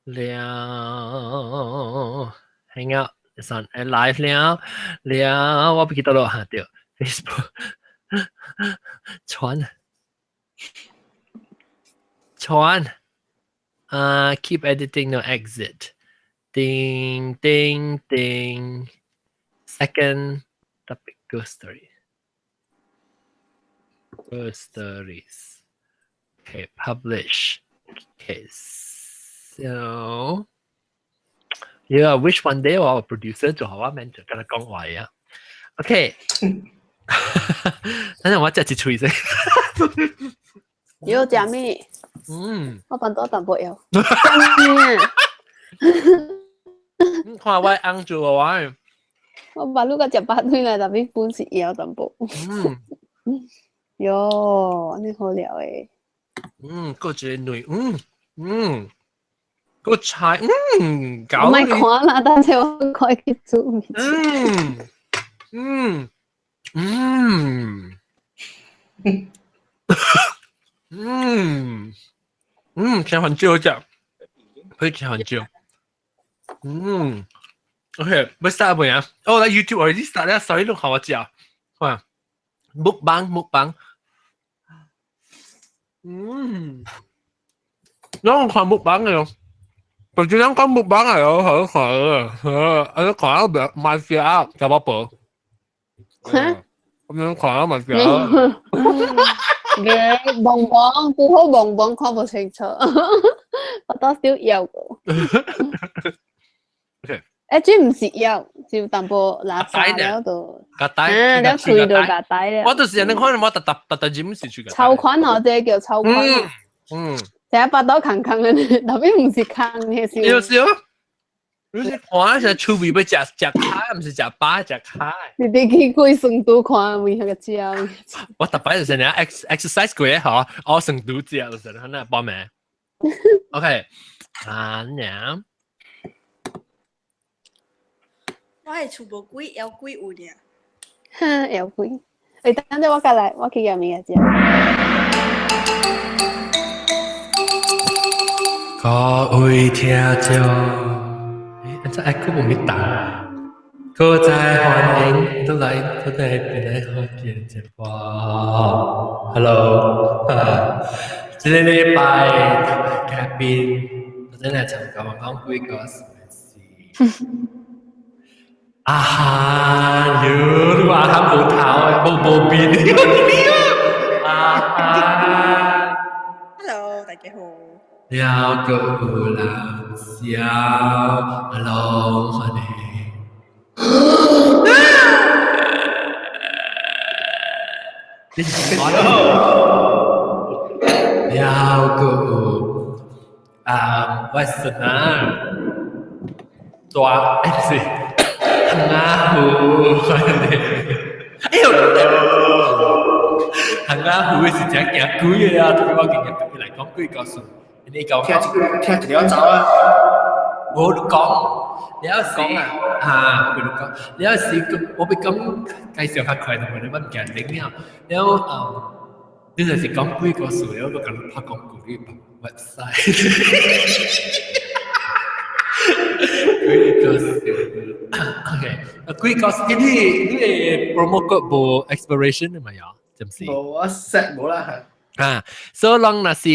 了，hang out 上 live 了了，我不記得咯嚇對，Facebook 傳傳啊，keep editing no exit，叮叮叮，second topic ghost story ghost stories okay publish okay so yeah wish one day 我 producer 做好我免就跟他講話呀 OK 等陣我食一喙先。有食咩？嗯，我辦多淡薄要。食咩啊？看我翁做我。我把你個食百對來，但係本是枵淡薄。喲，你好料誒。嗯，閣一個卵，嗯嗯，閣菜，嗯，搞。唔係看啦，等陣我看去煮。嗯嗯嗯嗯嗯，吃很少食，可以吃很少。嗯，OK，欲 start 未啊？哦，來 YouTube already start 啦，sorry，你看我食，看，mukbang mukbang。嗯，我看 mukbang 嘅，就這樣講 mukbang 係好好看嘅，啊，你看下買飛啊，食飽飽。嚇？咁樣看下買飛啊。嘅蒙蒙，拄好蒙蒙看無清楚，我多少枵過。 OK。欸，這毋是枵，是有淡薄垃圾了就。夾帶。啊，了喙就夾帶了。我就是按呢看，我特特特特飲是喙夾。超款哦，這個叫超款。嗯。成日腹肚空空的，特別毋是空的，是。有時你是看是趣味欲食食跤，毋是食飽食跤。你哋去開酸肚看為何個食？我逐擺就是爾 exercise 過吼，我酸肚食就是按呢報名。OK，啊娘。我係厝無鬼，枵鬼有爾。哈，枵鬼。欸，等陣我過來，我去夾物件食。各位聽眾，欸，這愛閣無咪動，閣再歡迎倒來倒來變來好見直播。Hello，這個禮拜嘉賓，我真來參加我講幾個是阿漢，喲，你話阿漢無頭，無無邊，阿漢。 Hello，大家好。了閣有人笑，阿龍歡迎。你是講了閣有啊，我孫啊，大欸不是，阿虎歡迎。哎呦，阿虎是真驚鬼的啊！特別我今日特別來講鬼故事。你講聽一聽一條走啊！無你講，你要講啊，啊，我俾你講，你要是我俾講介紹較快，同埋你乜唔驚頂了，了嗯，你就是講鬼故事，了我共你拍廣告，你 website。鬼故事，OK，啊鬼故事，你你的 promo code 無 expiration 的嘛呀？是毋是？無，我 set 無啦。啊，所以人若是。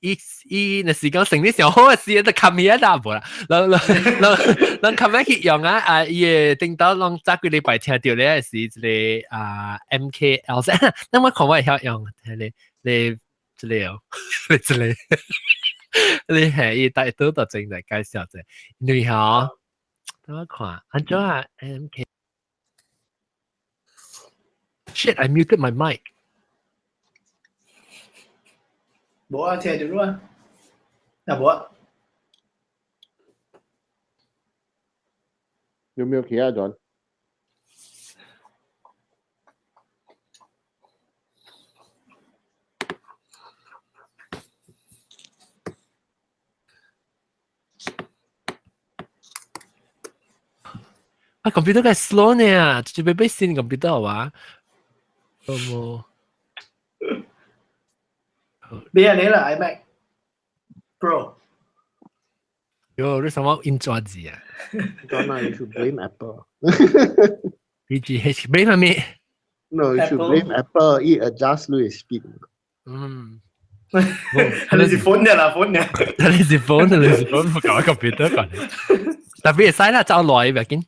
伊伊若是講生理上好嘅事，就冚起啦無啦，人人人人冚起去用啊！啊，伊會頂到攏早幾禮拜聽著咧是一個啊 MKL，那我看我會曉用，你你這個哦，你這個，你係伊帶倒就正來介紹者，因為吼，等我看，按怎啊 MK。Shit, I muted my mic. 無啊，聽著啊，啊無啊。有沒有其他人？啊，computer 較 slow 呢，就欲買新 computer 哇？有無？咩你啦，iMac Pro。喲，你什麼印刷字啊？Don't know, you should blame Apple. BGH blame 咩？No, you should blame Apple. 伊 adjust 你 speed. 嗯。你是 phone 嘅啦，phone 嘅。你是 phone，你是 phone，唔搞 computer 講。特別係使啦，走耐唔要緊。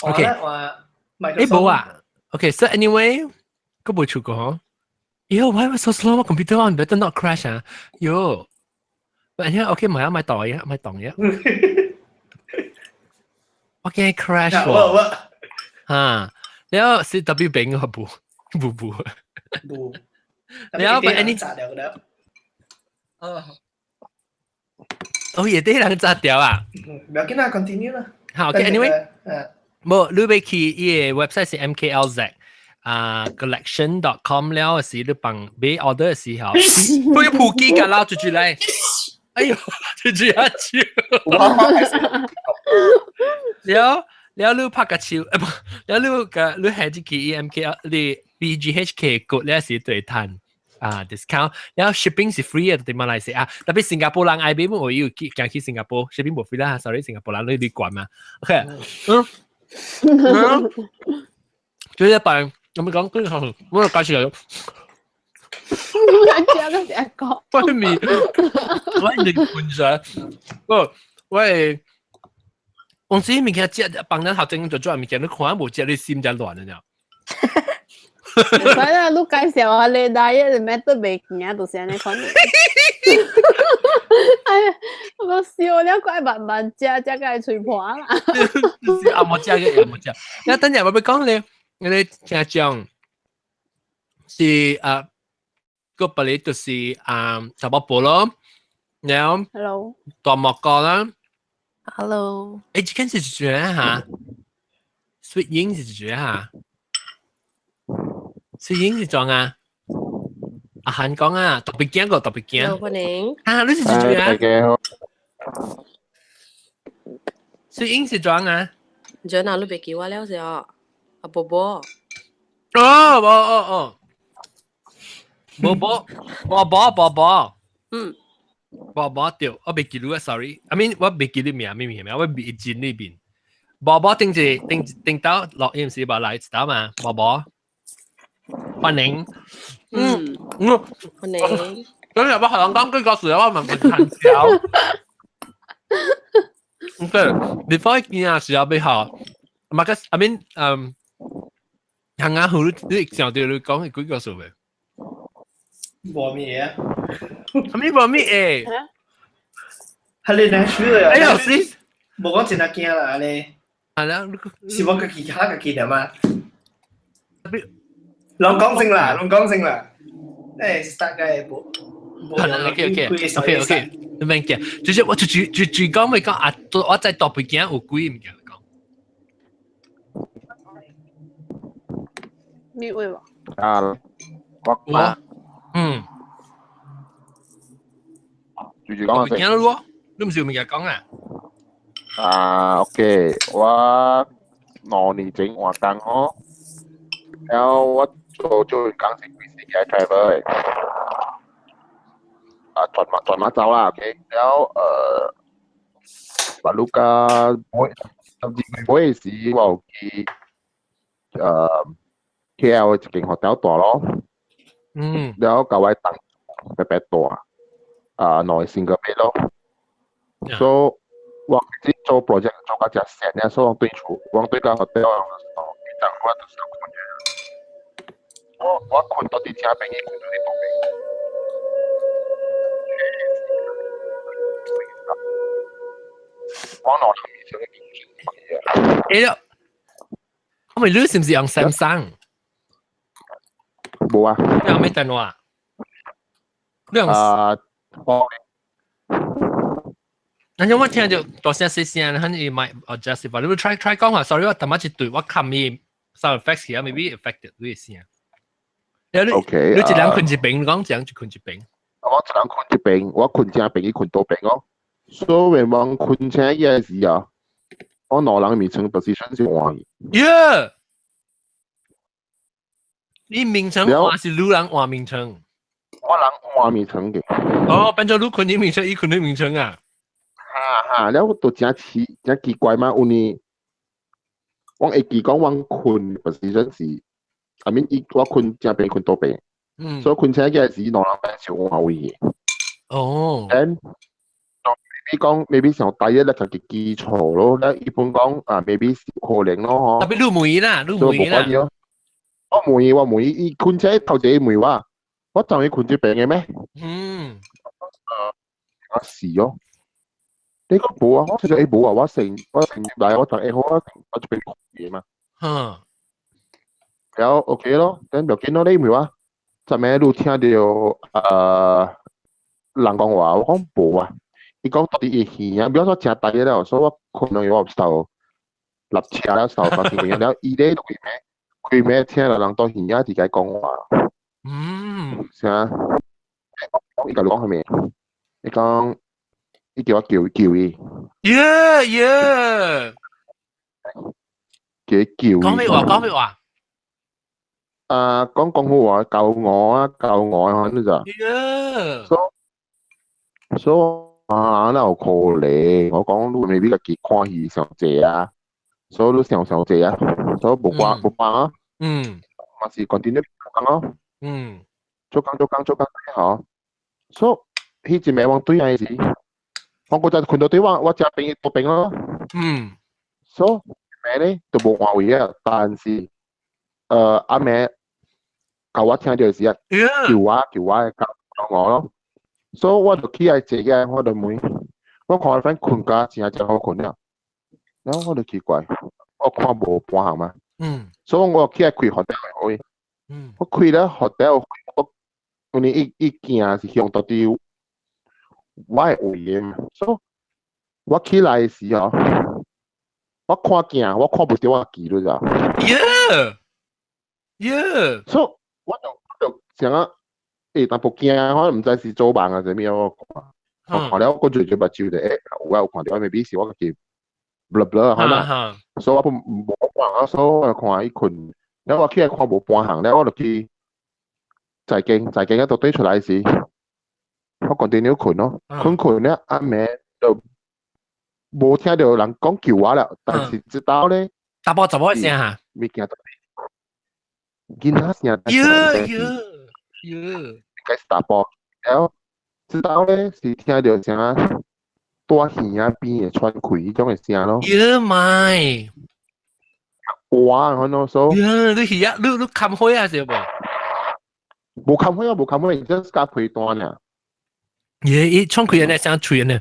OK。誒冇啊。OK，so anyway，個冇出過嗬。Yo, why was so slow? Computer on better not crash 啊。Yo. But anyway, OK，唔係啊，咪袋嘅，咪當嘅。我驚 crash 喎。嚇！你有是 W 餅個不？不不。不。你有咪 any？炸掉了。哦。哦，也對人炸掉啊！唔要緊啦，continue 啦。好，OK，anyway，冇，你欲去伊个 website 是 MKLZ 啊 collection.com 了時，你幫買 order 的時候，不要普及㗎啦，住住來。哎呦，住住一招。了了，你拍個手，不，了你個你下一期 MKL 你 BGHK 個了是對談。啊 discount，然後 shipping 是 free 嘅，對馬來西亞，特別新加坡人愛買，我要去行去新加坡 shipping 無 free 啦，sorry，新加坡人你管嘛，OK，嗯，嗯，就是一辦，有冇講？跟住我介紹嚟，食個食個，我面，我一定困上，我喂，我知物件食，幫咱頭前就做物件，你看無食，你心才亂了。反正你介紹啊，你 diet method 袂行，就是按呢款。哎呀，我笑了，怪慢慢食，食到喙破啦。就是阿冇食嘅，阿冇食。一等陣我欲講咧，你聽講是啊，個別咧就是啊，查某婆咯，然後 Hello，大木哥啦，Hello，誒，這間是住嚇，雪英是住嚇。雪英是裝啊？阿韓講啊，特別驚個特別驚。歡迎。啊，你是住啊？大家好。雪英是裝啊？ Joanna，你別記我了是哦，阿波波。哦哦哦哦，波波，波波波波。嗯。波波對，我袂記錄啊，sorry。I mean，我袂記你名，咩名名，我袂記呢邊。波波頂住頂頂到錄音時把來知道嘛？波波。歡迎，嗯嗯，歡迎。今日我學人講幾個字，我問問談笑。OK，before 見啊時候比較，馬克，I mean，嗯，行下好，你上對你講幾個數未？無咩啊？係咪無咩誒？係你難輸啊！哎呀，是，無講真係驚啦，你。係啦，是我家己嚇家己的嘛？攏講先啦，攏講先啦。誒，大概無。係啦，OK OK OK OK，你免驚，就是我就就就就講咪講啊，我在大背景有鬼物件講。咩話？啊，我嗯，住住講啊，驚咯，你唔是有物件講啊？啊，OK，我2年前換工哦，然後我做做工是幾時嘅 driver 嘅，啊，轉馬轉馬走啦，OK，然後巴魯加每甚至每時我有去KL 一間 hotel 住咯，然後甲我當白白住，啊，兩個 single bed 咯，所以我開始做 project 做到真閒咧，所以我對厝，我對到 hotel 一陣我就是困嘅。我困到佇正邊，伊困到佇倒邊。我兩人面上已經誒，我咪你是唔是用 Samsung？無啊。你用咩電話？你用啊？我。但係我聽到大聲細聲，可能might adjust 吧。你 try try 講下，sorry，我頭先一對我冚伊 sound effects 去啊，maybe affected 你嘅聲。你 OK，你一人困一邊，講一人就困一邊。我一人困一邊，我困正邊，伊困倒邊哦。所以我困醒伊個時啊，我兩人眠床 position 是換。耶！你眠床換是女人換眠床？我人換眠床嘅。哦，變做你困你眠床，伊困你眠床啊？哈，了都真奇真奇怪嘛，有呢，我會記講我睏 position 是，I mean 伊我睏正邊睏倒邊，所以睏醒嘅時兩人變上換位嘅。And maybe 講 maybe 上第一咧就記記錯咯，咧一般講啊 maybe 是可能咯，特別你問啦，你問啦。我問伊，我問伊，伊睏醒頭一個問我，我就伊睏這邊嘅咩？啊是哦。你講無啊？我實在無啊！我成來我就會好啊，我這邊睏嘅嘛。然後 OK 咯，等就見到你問我，昨暝你聽到人講話，我講無啊。伊講到底伊耳啊，比如說誠大了，所以我可能我受立車了，受發生了，伊咧開咩開咩聽到人到耳仔佇該講話。啥？伊甲你講啥物？伊講伊叫我叫叫伊。 叫伊叫伊。講咩話？講咩話？啊，講廣府話教我啊，教我啊，你咋？所以啊，哪有可能？我講你未必家己看戲上濟啊，所以你想上濟啊，所以無關無關啊。嘛是 continue 講咯。做工做工做工嗬。所以彼一暝我對來時，我嗰陣睏到對我我正邊倒邊咯。所以暝咧就無換位啊，但是阿暝教我聽到時啊，叫我叫我教我咯。所以我就起來坐起來，我就問，我看我 friend 睏甲真正好睏了，然後我就奇怪，我看無半項嘛。所以我起來開 hotel 位。我開了 hotel，我因為伊伊鏡是向到底我的位的嘛，所以我起來的時候，我看鏡，我看無著我記錄咋。 所以我就想啊，淡薄驚，可能毋知是做夢啊，啥物我看，我看了我就就目睭就有啊有看著，maybe 是我家己 blur blur 可能，所以我無看啊，所以我就看伊睏，了我起來看無半項，了我就去在間在間一度對出來時，我 continue 睏咯，睏睏咧暗暝就無聽到人講叫我了，但是直到咧，查埔查某聲嚇，物件囡仔聲，喲喲喲，該是查埔，了直到咧是聽到聲蹛耳仔邊的喘氣彼種的聲咯。喲媽！哇，可能說。喲，你是啊，你你冚開啊，是無？無冚開啊，無冚開，就是加開單啊。耶，伊喘氣呢聲吹呢，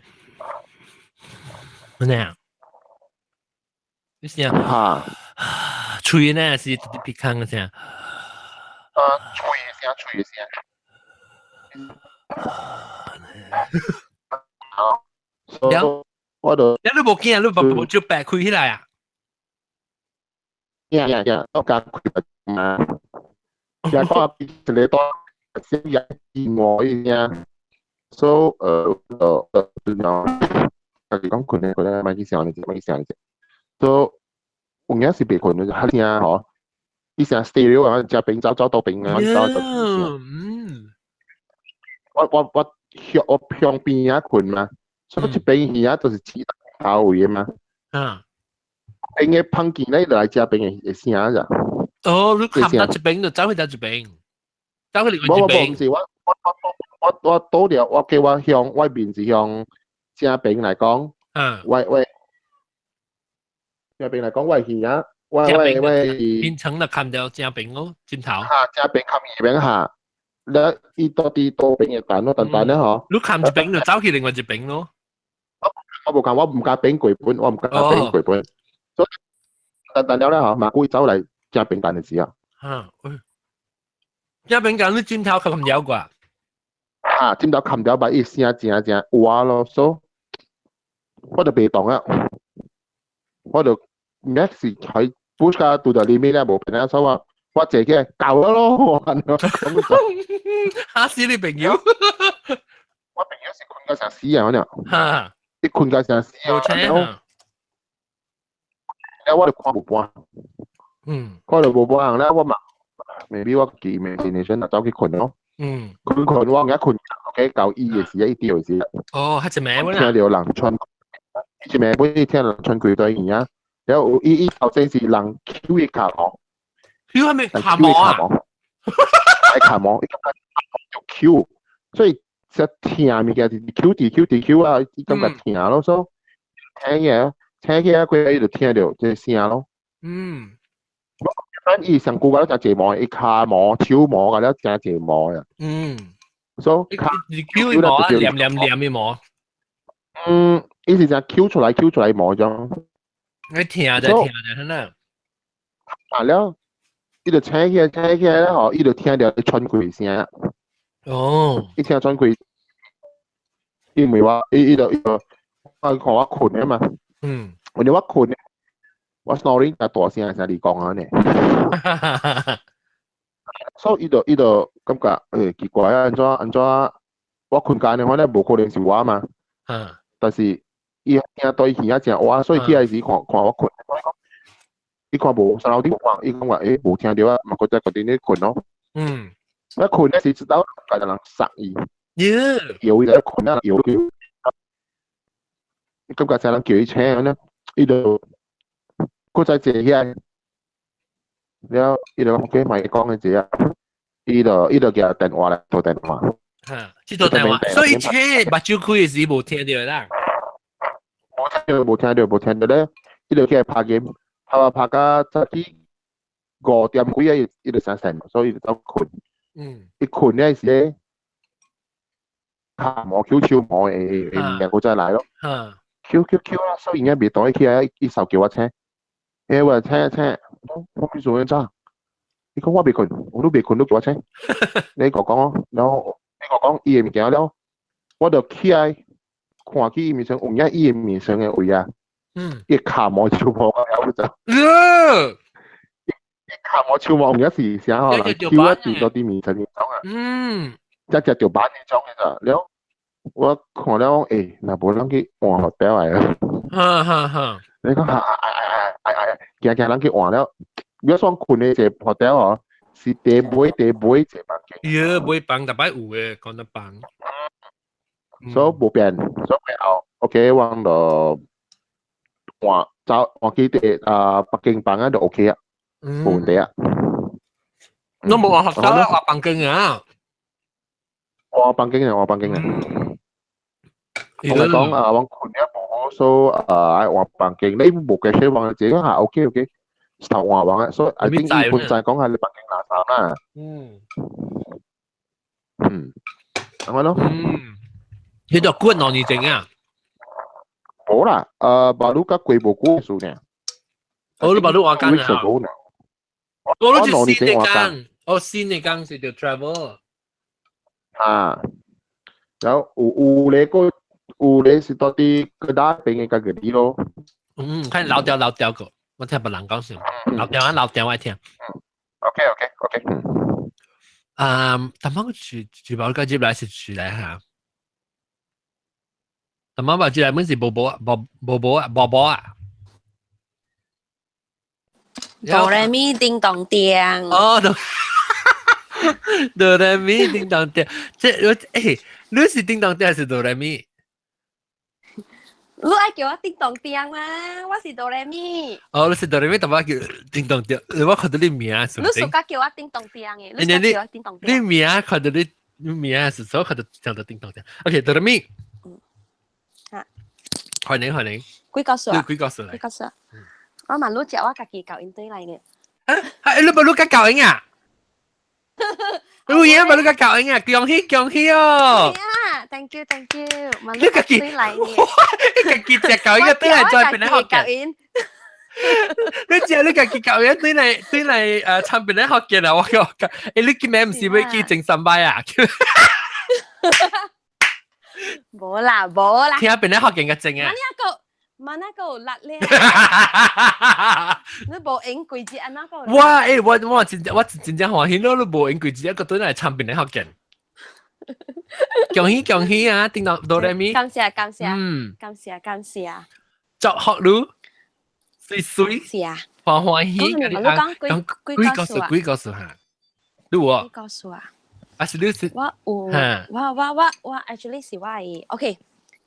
咩啊？你聲哈，吹呢是特別康的聲。啊，吹的聲，吹的聲。好，我就，你無驚，你無無就白開起來啊？呀呀呀，我加開嘛，加講一個多先入意外一聲，所以就講，家己講睏咧睏咧，莫去想你，莫去想你，所以有影是袂睏，就較聽吼，伊聲 stereo 啊，正邊走走倒邊啊，走走。我向我向邊仔睏嘛，所以一邊耳仔就是指頭位的嘛。邊個房間咧來這邊的聲咋？哦，你冚到一邊就走去到一邊，走去另外一邊。無無無，毋是我我我我我倒了，我叫我向我面是向正邊來講。我正邊來講，我耳仔，我我我變成就冚到正邊咯，枕頭。哈，正邊冚耳邊下，你伊到底倒邊的等咯，等等咧嗬。你冚一邊就走去另外一邊咯。我無冚，我毋敢變過本，我毋敢變過本。所以等等了咧嗬，馬古走來正邊等的時候。哈，正邊間你枕頭冚了啩？啊，枕頭冚掉，把伊聲正正歪咯，所以我就袂動啊。我就 max 是喺 push 到到裡面咧，無變啊，所以我我坐起來夠咗咯，嚇死你朋友！我朋友是睏到成死啊，我講。伊睏到成死啊，然後我就看無半。看到無半項咧，我嘛，maybe 我記 imagination 就走去睏咯。睏睏我而家睏，OK，到伊的時，伊掉的時。哦，係一暝聽到人喘。伊一暝本聽人喘氣對耳啊，然後伊伊頭先是人搝伊跤毛。搝係咪跤毛啊？係跤毛，伊感覺就搝，所以只聽物件是搝佇搝佇搝啊，伊感覺疼咯，所以聽起聽起來，佢伊就聽著這聲咯。反伊上久個了誠濟毛，伊跤毛、手毛個了誠濟毛啊。所以你搝毛啊，黏黏黏的毛。嗯，伊是誠搝出來搝出來毛種。你聽就聽就真啦。啊了，伊就醒起來醒起來了吼，伊就聽著喘氣聲。伊聽喘氣，因為我伊伊就伊就我看我睏啊嘛。我哋我睏，我 snoring 較大聲聲你講啊呢。所以伊就伊就感覺奇怪啊，按怎按怎我睏覺的話咧，無可能是我嘛。但是伊聽對耳仔誠歪，所以起來時看看我睏，伊看無三樓頂看，伊講話無聽著啊，嘛閣再決定咧睏咯。我睏咧時知道家人殺伊。搖伊來睏啊，搖搖。感覺成人叫伊醒呢，伊就閣再坐起來，了伊就講莫講嘅字啊，伊就伊就舉電話來打電話。嚇，這打電話，所以請目睭開的時無聽著啦。無聽著，無聽著，無聽著咧，伊就起來拍 game，拍啊拍到早起5點幾啊，伊就醒醒，所以伊就走睏。伊睏咧時咧，跤毛搝手毛會會物件閣再來咯。搝搝搝啊，所以伊袂當起來，伊手叫我醒，我醒醒，我去做咩早？伊講我未睏，我都未睏，你叫我醒。你講講哦，然後你講講伊的物件了，我就起來看起伊面上有影伊的面上的位啊。伊跤毛手毛了就。伊跤毛手毛有影是啥吼？人搝啊佇到佇面上的種啊。只只著板的種的咋了？我看了若無咱去換 hotel 來啊。哈哈哈。你講啊啊啊啊啊！行行咱去換了，如果算睏的一個 hotel 哦，是第尾第尾一個房間。喲，尾房逐擺有的，講得房。所以無變，所以後 OK，我就換走換去佇啊北京房啊就 OK 啊，無問題啊。侬無換學校啊，換房間啊？換房間啊，換房間啊。我咪講啊，我睏了無好，所以啊愛換房間。你無計說話，這個係 OK OK，頭換房啊，所以 I think 伊本身講係你房間垃圾啦。咁樣咯。你就滾2年前啊？無啦，baru 甲過無久數呢。哦，你 baru 換工啊？我你是新的工，哦，新的工是叫 travel。啊，然後有有咧個有咧是到佇各大邊的家己咯。嗯，看老調老調個，我聽別人講先，老調啊老調我聽。 OK。啊，但係我住住保個接來是住來嚇。但媽媽住來本是寶寶啊，寶寶寶啊，寶寶啊。哆來咪叮當叮。哦，哆來咪叮當叮，這我你是叮當叮還是哆來咪？你愛叫我叮當叮嗎？我是哆來咪。哦，你是哆來咪，但我叫叮當叮，我看到你名。你暑假叫我叮當叮的，你暑叫我叮當叮。你名看到你名是所看到聽到叮當叮。OK，哆來咪。啊。歡迎歡迎。幾個數啊？幾個數嚟？幾個數？我問你食我家己教因對來呢。啊，你無你家教因啊？你有影無你家教因啊？恭喜恭喜哦！啊，thank you thank you，你家己對來呢？你家己食教因對來再變來學教因。你知你家己教因對來對來參變來學嘅啦！我講，你今日毋是欲去整三擺啊？無啦無啦。聽變來學嘅個正啊！嘛那個有力咧，你無閒季節按怎個？我我我真我真正歡喜咯，你無閒季節一個轉來參變來福建。恭喜恭喜啊！叮當哆來咪。感謝感謝，感謝感謝。祝福你，水水。是啊。歡歡喜。你講幾幾個數啊？幾個數嚇？你有啊？幾個數啊？啊是你是？我有，我我我我 actually 是我的，OK。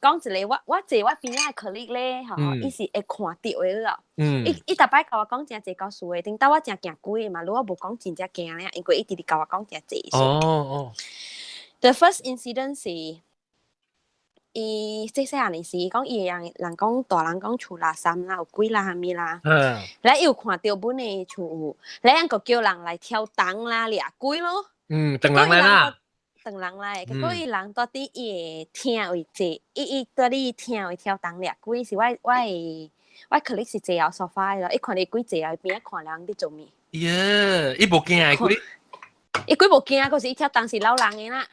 講一个我坐我邊仔的 colleague 咧，吼，伊是會看著的啦。伊逐擺共我講誠濟故事的，頂到我誠驚鬼的嘛，如果無講真正驚咧，因為伊直直共我講誠濟。The first incident 是伊細細漢的時，講伊會人講大人講厝垃圾啦，有鬼啦，啥物啦。咧伊有看著阮的厝有，咧人就叫人來挑燈啦，掠鬼咯。嗯，等人來啦。等人來，結果伊人蹛佇伊的廳位坐，伊蹛佇廳位挑燈掠鬼，是我 colleague 是坐後沙發的咯，伊看著鬼坐後邊仔看人佇做物。耶，伊無驚鬼？伊鬼無驚，可是伊挑燈是老人的啦。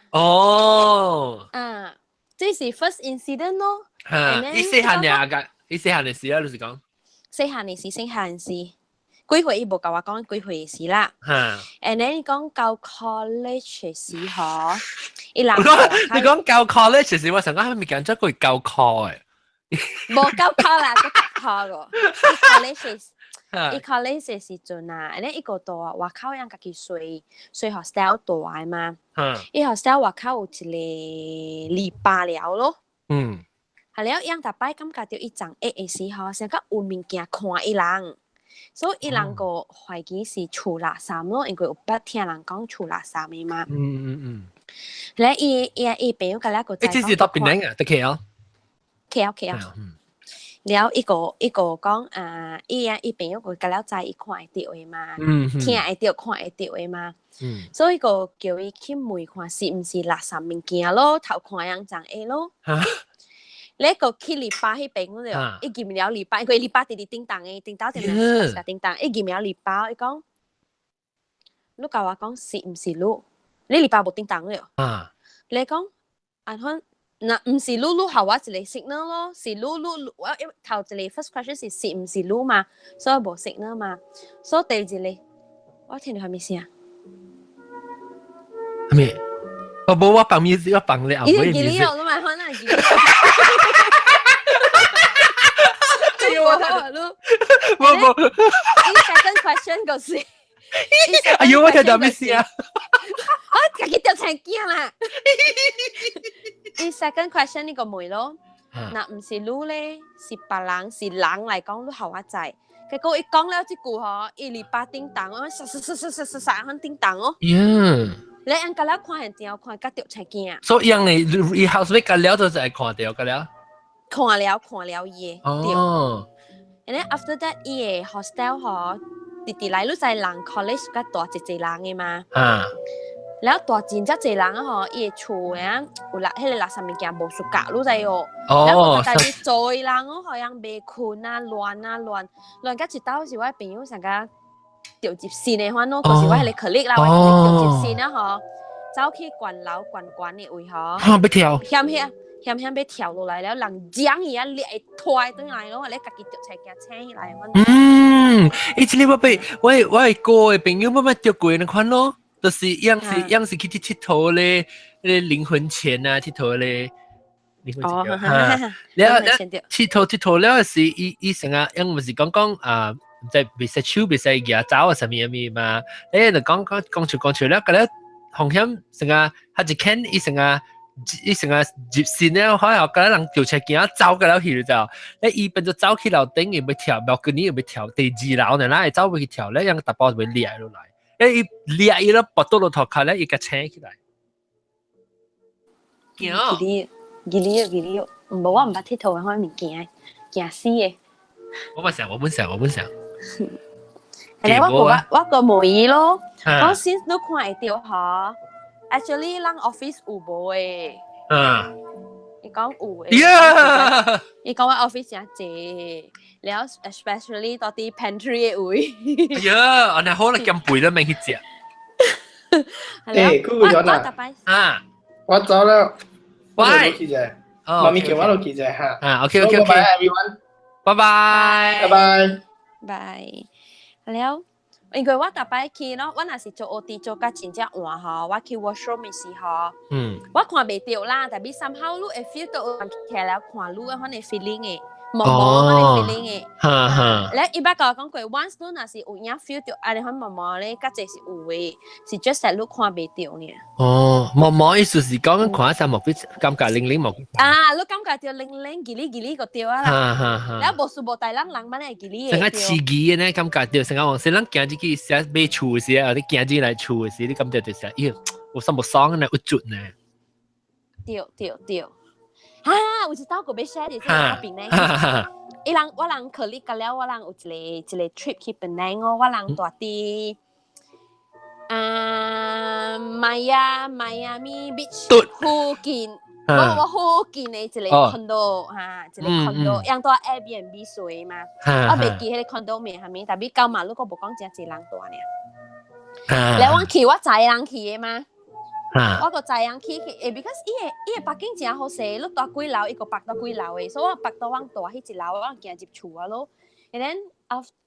啊，這是 first incident 咯。嚇，伊細漢爾個，伊細漢的時啊，就是講。細漢的時，細漢的時，幾歲伊無共我講幾歲的時啦。And then 伊講到 college 的時候，伊人你講到 college 時，我想講係咪講咗句教課嘅？無教課啦，個課個。伊 college 伊 college 的時陣啊，and then 伊個蹛外口人家己睡睡 hostel 蹛的嘛。伊 hostel 外口有一个籬笆了咯。係了，𪜶逐擺感覺著伊長下的時候，成個有物件看伊人，所以伊人個懷疑是厝垃圾咯，因為有捌聽人講厝垃圾的嘛。咧，伊朋友共了個。欸，這是佗檳城啊，佇 KL。 KL KL。了，伊個講啊，伊啊伊朋友個共了知伊看會著的嘛，聽會著看會著的嘛。所以個叫伊去問看是毋是垃圾物件咯，頭看人長下咯。你個去籬笆彼邊了，伊入了籬笆，因為籬笆直直叮當的，叮當點樣叮當，伊入了籬笆，伊講，你共我講是毋是你？你籬笆無叮當了。你講，按款，若毋是你，你予我一个 signal 咯，是你你我因頭一个 first question 是是毋是你嘛，所以無 signal 嘛，所以第二个，我聽著啥物聲？啥物？我無我放 music，我放你後尾 music。伊記你嘛可能記。我無無。伊 second question 就是。哎呦，我聽著咩聲？我家己著青驚啦。伊 second question 呢個問咯，若毋是你咧，是別人是人來講，你予我知。結果伊講了這句吼，伊籬笆叮當，我沙沙沙沙沙沙沙響叮當哦。你按甲了看現場，看甲著青驚。所以樣你伊 housemate 甲了就會看著甲了。看了看了伊的。And then after that，伊的 hostel 吼，直直來你知人 college 較蹛濟濟人的嘛。了蹛真正濟人啊吼，伊的厝啊有垃彼个垃圾物件無 suka，你知哦。了但是做人哦，好像袂睏啊，亂啊亂，亂甲一道是我朋友上甲著入線的款咯，就是我彼个 colleague 啦，我著入線啊吼，走去懸樓懸懸的位吼。哈，欲跳。險險險險欲跳落來了，人將伊啊掠拖轉來咯，咧家己著青驚醒起來。嗯，伊這个我被我我個的朋友慢慢著過那款咯。就是樣是樣是去𨑨迌咧，咧靈魂錢啊，𨑨迌咧靈魂錢哈，了了𨑨迌𨑨迌了是伊伊成啊，因毋是講講啊，毋知袂使手袂使舉走啊，啥物啥物嘛，誒就講講講出講出了，個了風險成啊，他一見伊成啊。伊成啊入線了，可能個人掉車鏡走個了去就，咧伊變做走去樓頂，伊欲跳，balcony 伊欲跳第二樓呢，啦會走欲去跳咧，樣淡薄就會掠落來。誒，伊掠伊咧，跋倒落頭殼咧，伊共醒起來。驚！記哩，記哩，記哩，無我毋捌𨑨迌的款物件，驚死的。我嘛想，我本想，我本想。係我個我個問伊咯，講先你看會著吼，actually 咱 office 有無的？伊講有的。伊講我 office 誠濟，了 especially 蹛佇 pantry 的位。哎呀，按呢好啦，減肥都免去食。欸，嗰個人啊，啊，我走了。喂，媽咪叫我落去者嚇。啊，OK OK OK。 Bye everyone。拜拜。拜拜。拜。了，因為我逐擺去咯，我若是做 OT 做甲真正晏吼，我去 washroom 的時候，我看袂著啦，但是 somehow 你會 feel 到有人徛了看你的款的 feeling 的，毛毛咁嘅 feeling 嘅。哈哈。咧伊捌共我講過，once 你若是有影 feel 到按呢款毛毛咧，較濟是有的，是 just 係你看袂著爾。哦，毛毛意思是講看下無幾感覺靈靈無。啊，你感覺著靈靈嘰哩嘰哩個對啊啦。哈哈哈。了無事無代人人捌會記哩。成個刺激的呢，感覺著成個往時咱行入去寫買厝時啊，你行進來厝的時，你感覺就是咦，有啥無爽呢，有準呢。對對對。哈，有一道個欲 share 佇這個邊呢。伊人我人可力甲了，我人有一個一個 trip 去檳城哦，我人住佇啊 Miami Beach 附近，我附近的一個 condo 哈，一個 condo，用住 Airbnb 睡嘛。我袂記彼个 condo 名啥物，但係到馬路個無講誠濟人住爾。了我去我載人去的嘛。我個載人去去，because 伊个北京誠好勢，你住幾樓，伊個北到幾樓的，所以我北到阮住彼一樓，我行入厝啊咯。And then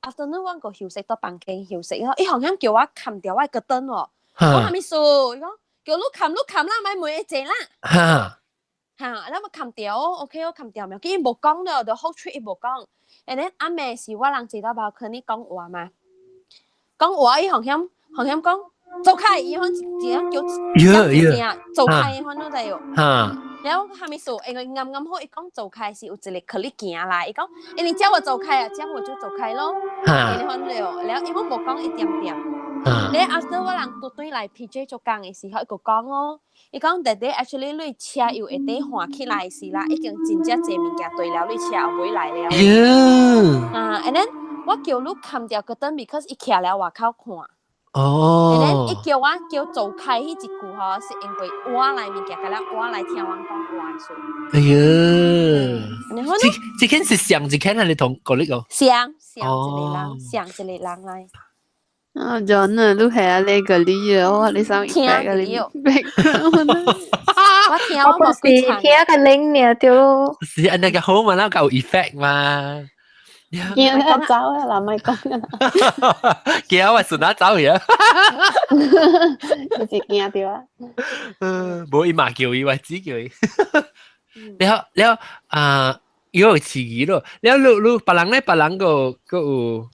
afternoon 阮個休息到房間休息咯，伊好像叫我冚掉我個燈喎，我啥物事？伊講叫你冚你冚啦，莫問會濟啦。哈，了我冚掉，OK，我冚掉沒？伊無講了，the whole trip 伊無講。And then 暗暝是我人坐到 balcony 講話嘛，講話伊好像好像講。走開！伊款一樣叫一聲走開，伊款都知哦。了啥物事？因為啱啱好，伊講走開是有一個可力行來，伊講，欸你叫我走開啊，這樣我就走開咯。伊款了，了伊攏無講一點點。咧 after 我人拄轉來 PJ 做工的時候，伊就講哦，伊講弟弟 actually 你車又會得換起來時啦，已經真正濟物件對了，你車後尾來了。啊，and then 我叫你冚掉個燈，because 伊徛了外口看。哦，伊叫我叫走開彼一句吼，是因為我來物件，共了我來聽阮講話的。哎呀，這這間是上一間還是同個呢個？上上一個人，上一個人來。啊，John 啊，你係啊，你個理啊，我你上聽個你我我聽我我是聽個鈴爾對咯。是啊，那個好嘛，那個有 effect 嘛。驚你走啊，啦，莫講啊。驚我順哪走去啊？你是驚著啊？嗯，無伊嘛叫伊，我只叫伊。了了啊，有刺激咯。了你你別人咧，別人個個有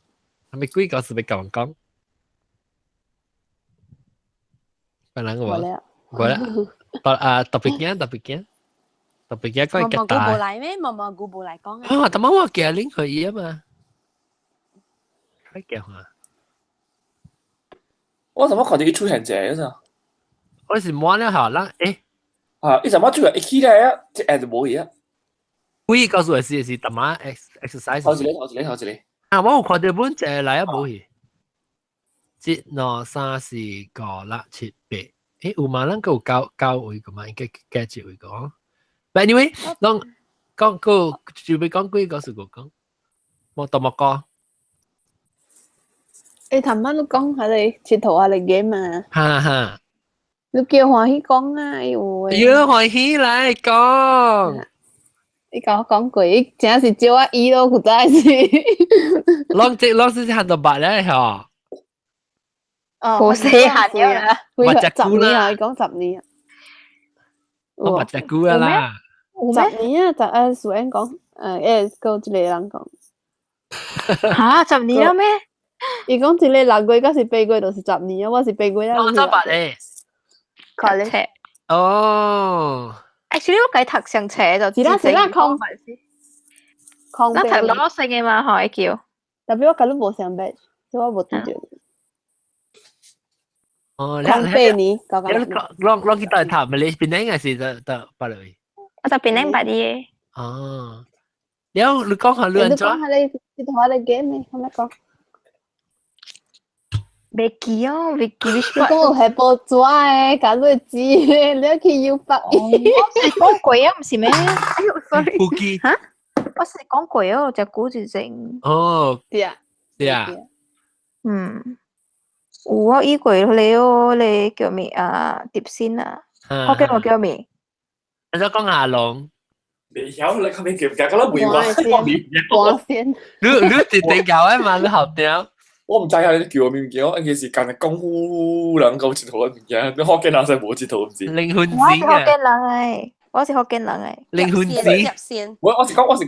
係咪鬼故事欲共阮講？別人個無？無啦。啊，特別驚，特別驚，特別驚，佢毛毛菇無來咩？毛毛菇無來講啊！啊，但係我驚拎佢伊啊嘛，開驚啊！我怎麼看到伊出現這個咋？我是摸了下，咱欸，啊！伊怎麼出來一起來啊？這下就無去啊！鬼告訴我是是淡仔 exercise。頭一個，頭一個，頭一個。啊！我有看到本一個來啊，無去。一、兩、三、四、五、六、七、八，欸，有嘛？咱閣有九九位個嘛？應該加一位個。But anyway，攏講個就欲講幾個是個講，無都無講。欸，頭擺你講彼个𨑨迌彼个 game 啊？哈哈。你叫歡喜講啊，伊有的。喲，歡喜來講。伊共我講過，伊真是招我伊咯，實在是。攏這攏是喊到捌咧吼。哦，好細漢了啦，十年啊，伊講十年啊。我捌隻久啊啦。十年啊，十啊，蘇英講，誒，閣一個人講。嚇，十年了咩？伊講一個六月還是八月，就是十年啊，我是八月啊。我十八咧。看咧。哦。 Actually 我計讀上冊就是啦是啦，空空。咱讀老生的嘛，吼會叫。特別我共你無相捌，所以我無記著。哦，空八年，攏攏去佗讀，咪你檳城還是佗佗別落？我佇檳城捌的。哦，了你講下你按怎？你講下你𨑨迌的 game 呢？可欲講？袂記哦，袂記。你講有下報紙的，共你紙的，你去郵發。我是講過啊，毋是咩？哎喲，sorry。有記。哈？我是講過哦，隻久一陣。哦。對啊。對啊。嗯。有啊，伊過了咧叫咩啊？碟仙啊，我叫我叫咩？你想講阿龍？未曉你後面叫唔叫？我未話，我未我先。你你一定教的嘛？你學點？我毋知影你叫我物件，我應該是干焦功夫人講佚佗的物件，你福建人才無佚佗毋是？靈魂我是福建人誒。我是福建人誒。靈魂子。我是講是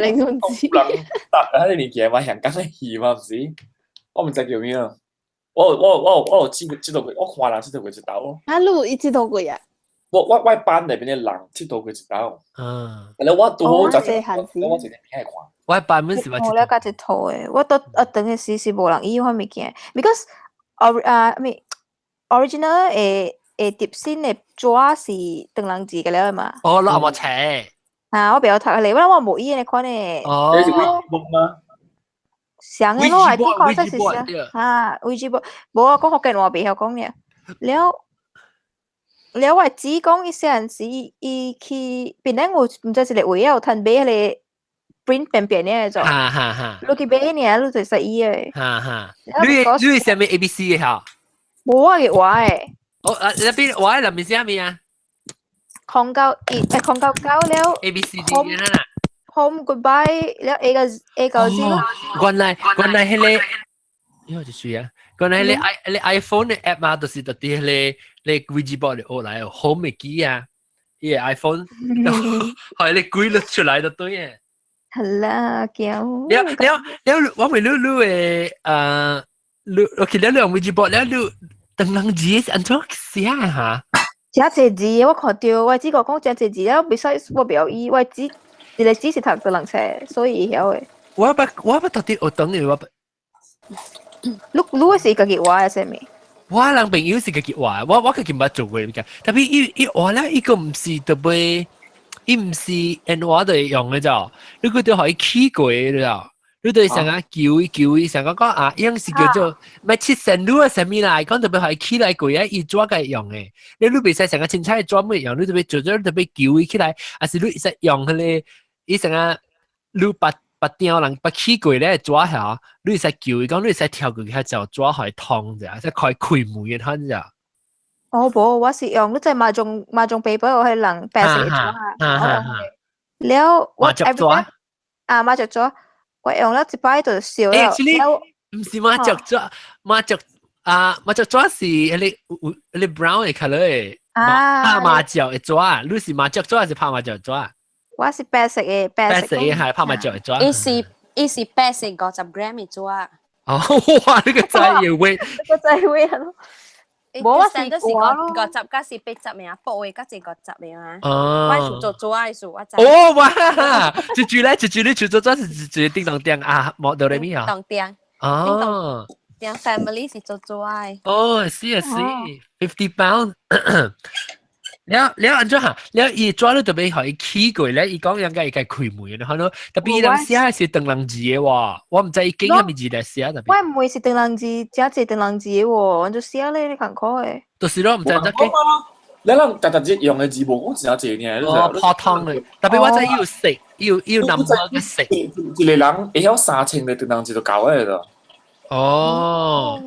靈魂子。人搭喺啲物件嘛，香港的戲嘛，毋是？我毋知叫咩啊。我有知道過，我看人知道過一道。啊，你有佚佗過啊？我班內邊的人佚佗過一道。嗯。但係我拄好就我一個片看。我班本是捌。我了解一套的，我到啊當個時是無人伊款物件，because 啊咩 original 的碟先的紙是唐人字個了嘛。哦，你有冇冊？啊，我袂曉讀咧，我無伊個款的。哦。你是微嗎？上個我係聽講這是啥？啊，微博，無我講福建話袂曉講爾。了了，我只講伊細漢時，伊去檳城有毋知一個位有通買彼個 print 便便的種。哈哈哈！你去買爾，你就使伊的。哈哈。你是啥物 A B C 的哈？無我嘅話的。哦啊，那邊話的內面寫咩啊？09 1，099了。 A B C D 啦。 Home goodbye 了 A 個 A 個 Z 咯。原來彼個，喲就是啊。原來彼個 i 彼個 iPhone 的 app 嘛，就是特佇彼個彼個 Ouija board 學來 home 的機啊，伊個 iPhone，係你鬼錄出來就對嘅。好啦，驚。了了了，我問你你的你 OK 了你用 Ouija board 了你唐人字是按怎寫哈？誠濟字我看著，我只個講誠濟字了，袂使我袂曉伊，我只一個字是讀唐人冊，所以會曉的。我捌讀佇學堂的我捌。你的是家己畫的啥物？我人朋友是家己畫，我家己毋捌做過物件，特別伊畫了，伊個毋是特別，伊毋是按畫就會用的咋？你閣著予伊起過的了，你著想講求伊求伊，想講講啊，伊是叫做欲七仙女啊啥物啦，講特別予伊起來過啊，伊紙會用的。你袂使想講凊彩紙會用，你特別做做特別求伊起來，還是你會使用彼個，伊想講你捌捌聽人捌起過咧紙下，你會使求伊講，你會使跳過去遐就紙予伊通者，使開開門的款者。哦，無，我是用你知 mahjong paper 我彼人白色的紙啊，了我麻雀紙啊麻雀紙，我用了一擺就燒了。欸，毋是麻雀紙，麻雀啊麻雀紙是彼個彼個 brown 的 colour 的，拍麻雀的紙，你是麻雀紙還是拍麻雀紙？我是白色的，白色的係拍麻雀的紙。伊是白色50 gram 的紙。哦，哇！呢個真係weight，個真係 weight 咯。無我是都是50加是80名，薄的甲是50的嘛。哦。我是做紙的數，我知。哦哇！這句咧，這句你做做紙是一個叮當店啊，莫哆來咪啊。當店。哦。店 family 是做紙的。哦，是啊是，50 pound。了了按怎哈？了伊紙你特別予伊起過咧，伊講應該會共開門的，可能特別伊人寫是唐人字的喎，我毋知伊經啥物字來寫特別。我毋會是唐人字，誠濟唐人字的喎，就寫咧你艱苦的。就是咯，毋知得經。你人逐逐日用的字無講誠濟爾。哦，普通的，特別我知伊有色，伊有 number 嘅色。一個人會曉3000個唐人字就夠的咯。哦。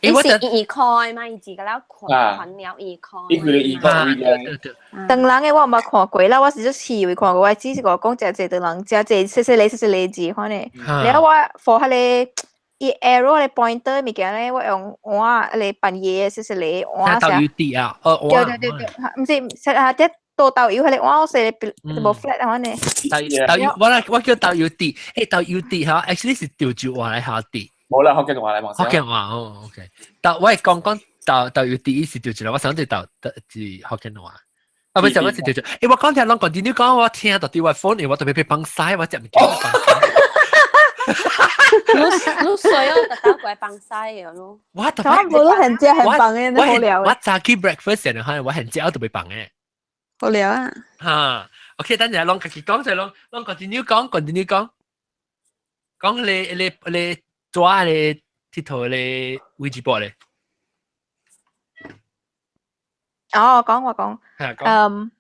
伊是伊開嘛，伊自個了看看了伊開。伊佢伊講伊唐人的我毋捌看過啦，我是做試位看過，我只是講講誠濟唐人，誠濟細細个細細个字款的。了我 for 彼個伊 arrow 的 pointer 物件咧，我用碗彼個扮嘢細細个碗豆油滴啊，哦，對對對對，毋是啊，啲倒豆油彼個碗細個無 flat 款的。豆豆油，我叫豆油滴，欸豆油滴哈，actually 是潮州話來下滴。冇啦，福建話嚟嘛。福建話哦，OK。但我係講講豆豆油滴是潮州話，我想住豆是福建話。啊，不是，我是潮州。欸，我講聽攏講，你講我聽到佇我 phone，我特別被放屎，我食唔記得放屎。你衰哦，特登過來放屎的咯。我特別，我都很食很放的，好料。我早起 breakfast 的話，我很食特別放的。好料啊！哈，OK，等陣攏家己講就攏攏 continue 講，continue 講，講你抓你佚佗咧 Ouija board 咧。哦，講我講，嗯，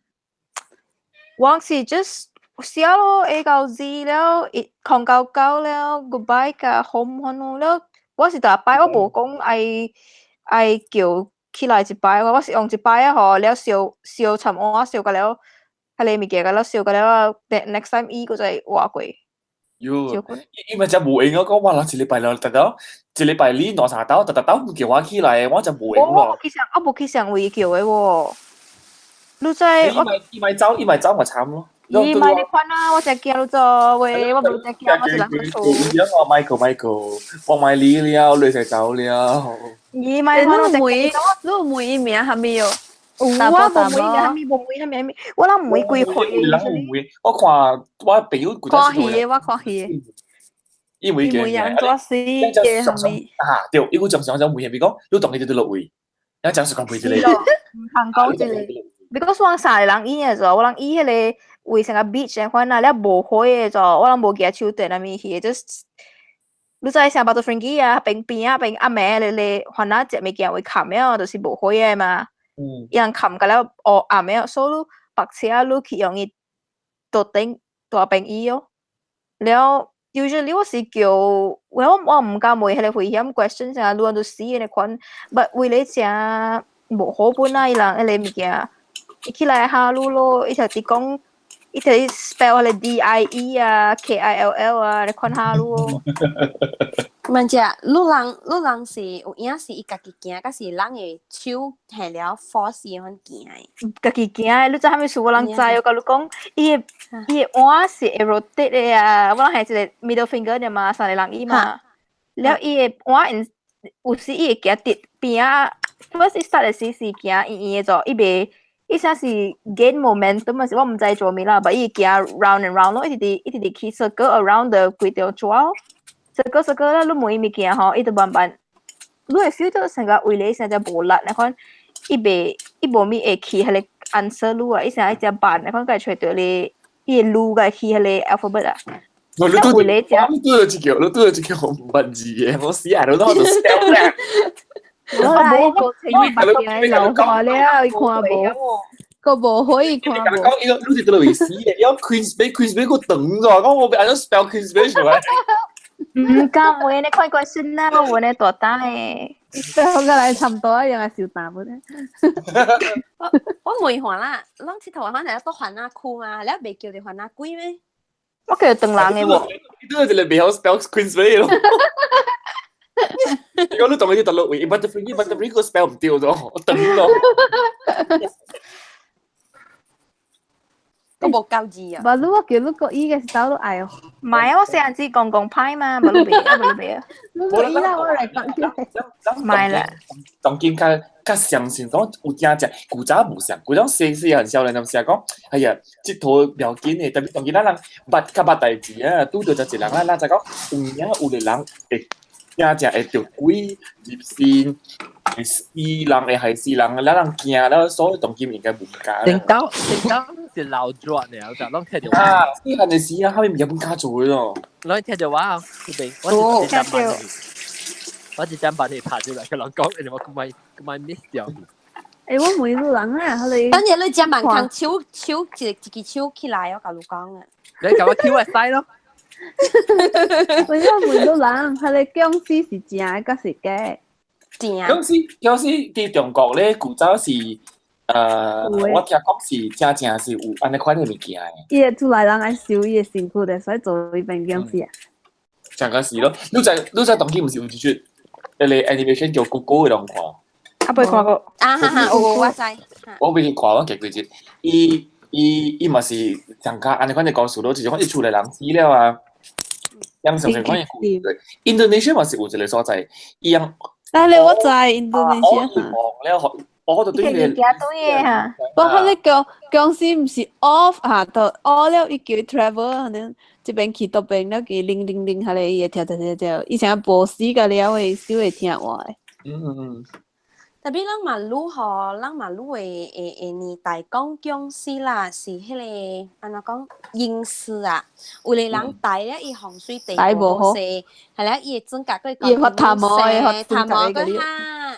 我是 just 寫咯 A 到 Z 了，099了，goodbye 佮 home 款咯了。我是逐擺我無講愛愛叫起來一擺，我是用一擺啊吼，了燒燒沉碗燒甲了，彼個物件甲了燒甲了，next time 伊閣再活過。喲，伊咪就無閒我講，哇！一禮拜六特到，一禮拜二兩三晝，逐逐晝唔叫我起來，我就無閒咯。我無去上，我無去上位叫的喎。你知伊咪伊咪走，伊咪走咪慘咯。伊咪你看啊，我只驚你做喂，我無只驚，我是人做。我 Michael Michael，我買你了，你就走了。伊咪看我只問，你問伊名係咪哦？有啊，無問啥物，無問啥物啥物，我諗問幾歲。人有問，我看我朋友看戲的，我看戲的。伊問嘅，人做死嘅係咪？啊，對，伊個正常就問，比如講，你當伊佇佗位，咱講是講背一個。唔通講一個。because 我三個人伊嘅做，我人伊迄個位成個 beach 的款啊，了無火的做，我人無舉手電啥物去，就是你知像 Batu Ferringhi 啊，邊邊啊邊暗暝咧咧，番仔食物件位冚了，就是無火的嘛。嗯。伊人冚甲了烏暗的，所以你白車你去用伊桌頂大便椅哦。了 usually 我是叫，我我毋敢問迄個危險 question 啥，你都死的款，but 為了誠無好本啊，伊人彼個物件。伊起來哈嚕咯，伊就佇講，伊就 spell 彼個 DIE 啊，KILL 啊，你看哈嚕哦。問者，你人你人是有影是伊家己行，抑是人的手提了 force 伊款行的？家己行的，你知啥物事？我人知，我共你講，伊的伊的腕是會 rotate 的啊，我人係一個 middle finger 爾嘛，三個人伊嘛。了伊的腕有時伊會行直邊仔，first 伊 start 的時是行圓圓的做，伊袂。伊啥是 gain momentum 是我毋知做物啦，但伊行 round and round 咯，一直佇一直佇去 circle around the 規條紙，circle circle 了，你問伊物件吼，伊就慢慢，你會 feel 到成個為咧成只無力，你看伊袂伊無物會去彼個 answer 你啊，伊成日只慢，你看會揣著咧，伊的路會去彼個 alphabet 啊。我你拄你拄著一叫，你拄著一叫毋捌字的，我死啊！你都學 spell 咧。我來個情目鏡老化了，伊看無，個無可以看無。講伊個你是佗位死的，要 Queensway Queensway 個長咗，講我欲按怎 spell Queensway 出來。毋敢問你快 question 啦，我問你大膽的。 spell 過來差不多一樣係小膽本。我我問下啦，攏佚佗可能都番仔區嘛，你袂叫著番仔鬼咩？我叫長人的喎。你拄著一個袂曉 spell Queensway 咯。你講你當伊佗落位，Batu Ferringhi Batu Ferringhi 個 spell 毋對咗，我等咯。都無夠字啊！無，你我叫你國語嘅時候，你愛哦。唔係啊，我細漢子講講歹嘛，無你袂啊，無你袂啊。你國語啦，我來講起來。唔係啦。當今較較相信講有真正古早無像，古早細細漢少年人成講，哎呀，這套不要緊的，特別當今咱人捌較捌代誌啊，拄著一個人啊，咱才講有影有個人會真正會著鬼入身，會死人，會害死人，咱人驚了，所以當今應該無敢。頂到頂到是老轉了，就攏聽著。啊，細漢的時啊，後面物件本較做咯。攏聽著我啊，這邊我是一針板，我一針板你拍出來，佢人講，你我咁咪咁咪 miss 掉。欸，我問你人啊，佢等陣你只慢空手手一一支手起來，我共你講啊。你共我 Q 會使咯。我想問你人，彼个僵屍是真的抑是假？真。僵屍僵屍佇中國咧，古早是，我聽講是真正是有按呢款的物件的。伊的厝內人愛收伊的身軀的，所以做伊變僵屍啊。真個是咯，你知你知當今毋是有一出，彼个 animation 叫 Coco 的攏看？啊，未看過。啊哈哈，有我知。我未去看，我見過一伊伊伊嘛是上加按呢款的故事咯，就是講伊厝內人死了啊。樣上上款的故事，Indonesia 嘛是有一個所在，伊樣。啊，你我知印度尼西亞。了，我就對你。行對的哈。我彼个僵僵屍毋是 off 哈，就 off 了，伊叫伊 travel，可能這邊去倒邊了，佢零零零，彼个伊會跳跳跳跳，以前無死個了的，手會聽話的。嗯嗯。特別咱馬路吼，咱馬路的的的年代講僵屍啦，是彼个按怎講陰屍啊？有个人大了，伊風水地無好勢，係啦，伊會準甲佢伊發痰毛，伊發痰毛個哈。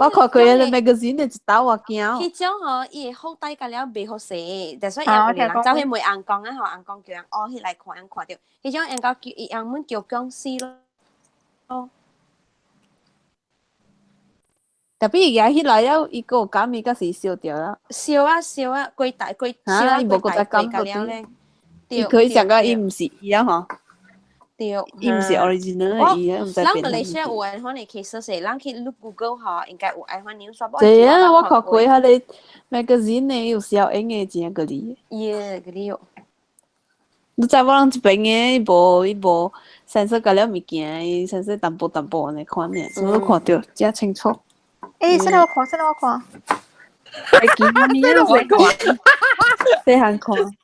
我看過彼个 magazine 的一道我驚。彼種吼，伊會好帶甲了袂好勢，就所以有個人走去問翁公啊吼，翁公叫人學起來看，人看著，彼種應該叫伊翁們叫僵屍咯。特別伊舉起來了，伊閣有感，伊閣是燒著了。燒啊燒啊，規大規燒啊規大規甲了咧。伊可以講甲伊毋是伊啊吼。對。伊毋是 original 伊毋知咱馬來西亞有按款的 case 是，咱去 look Google 吼，應該有按款 news。對啊，我看過彼个 magazine 呢，有小英的真個哩。耶，個哩哦。你知我人這邊的，伊無 censor 甲了物件，伊 censor 淡薄淡薄按呢款爾，所以看著真清楚。欸，先來我看，先來我看。會記啥物啊？我看，細漢看。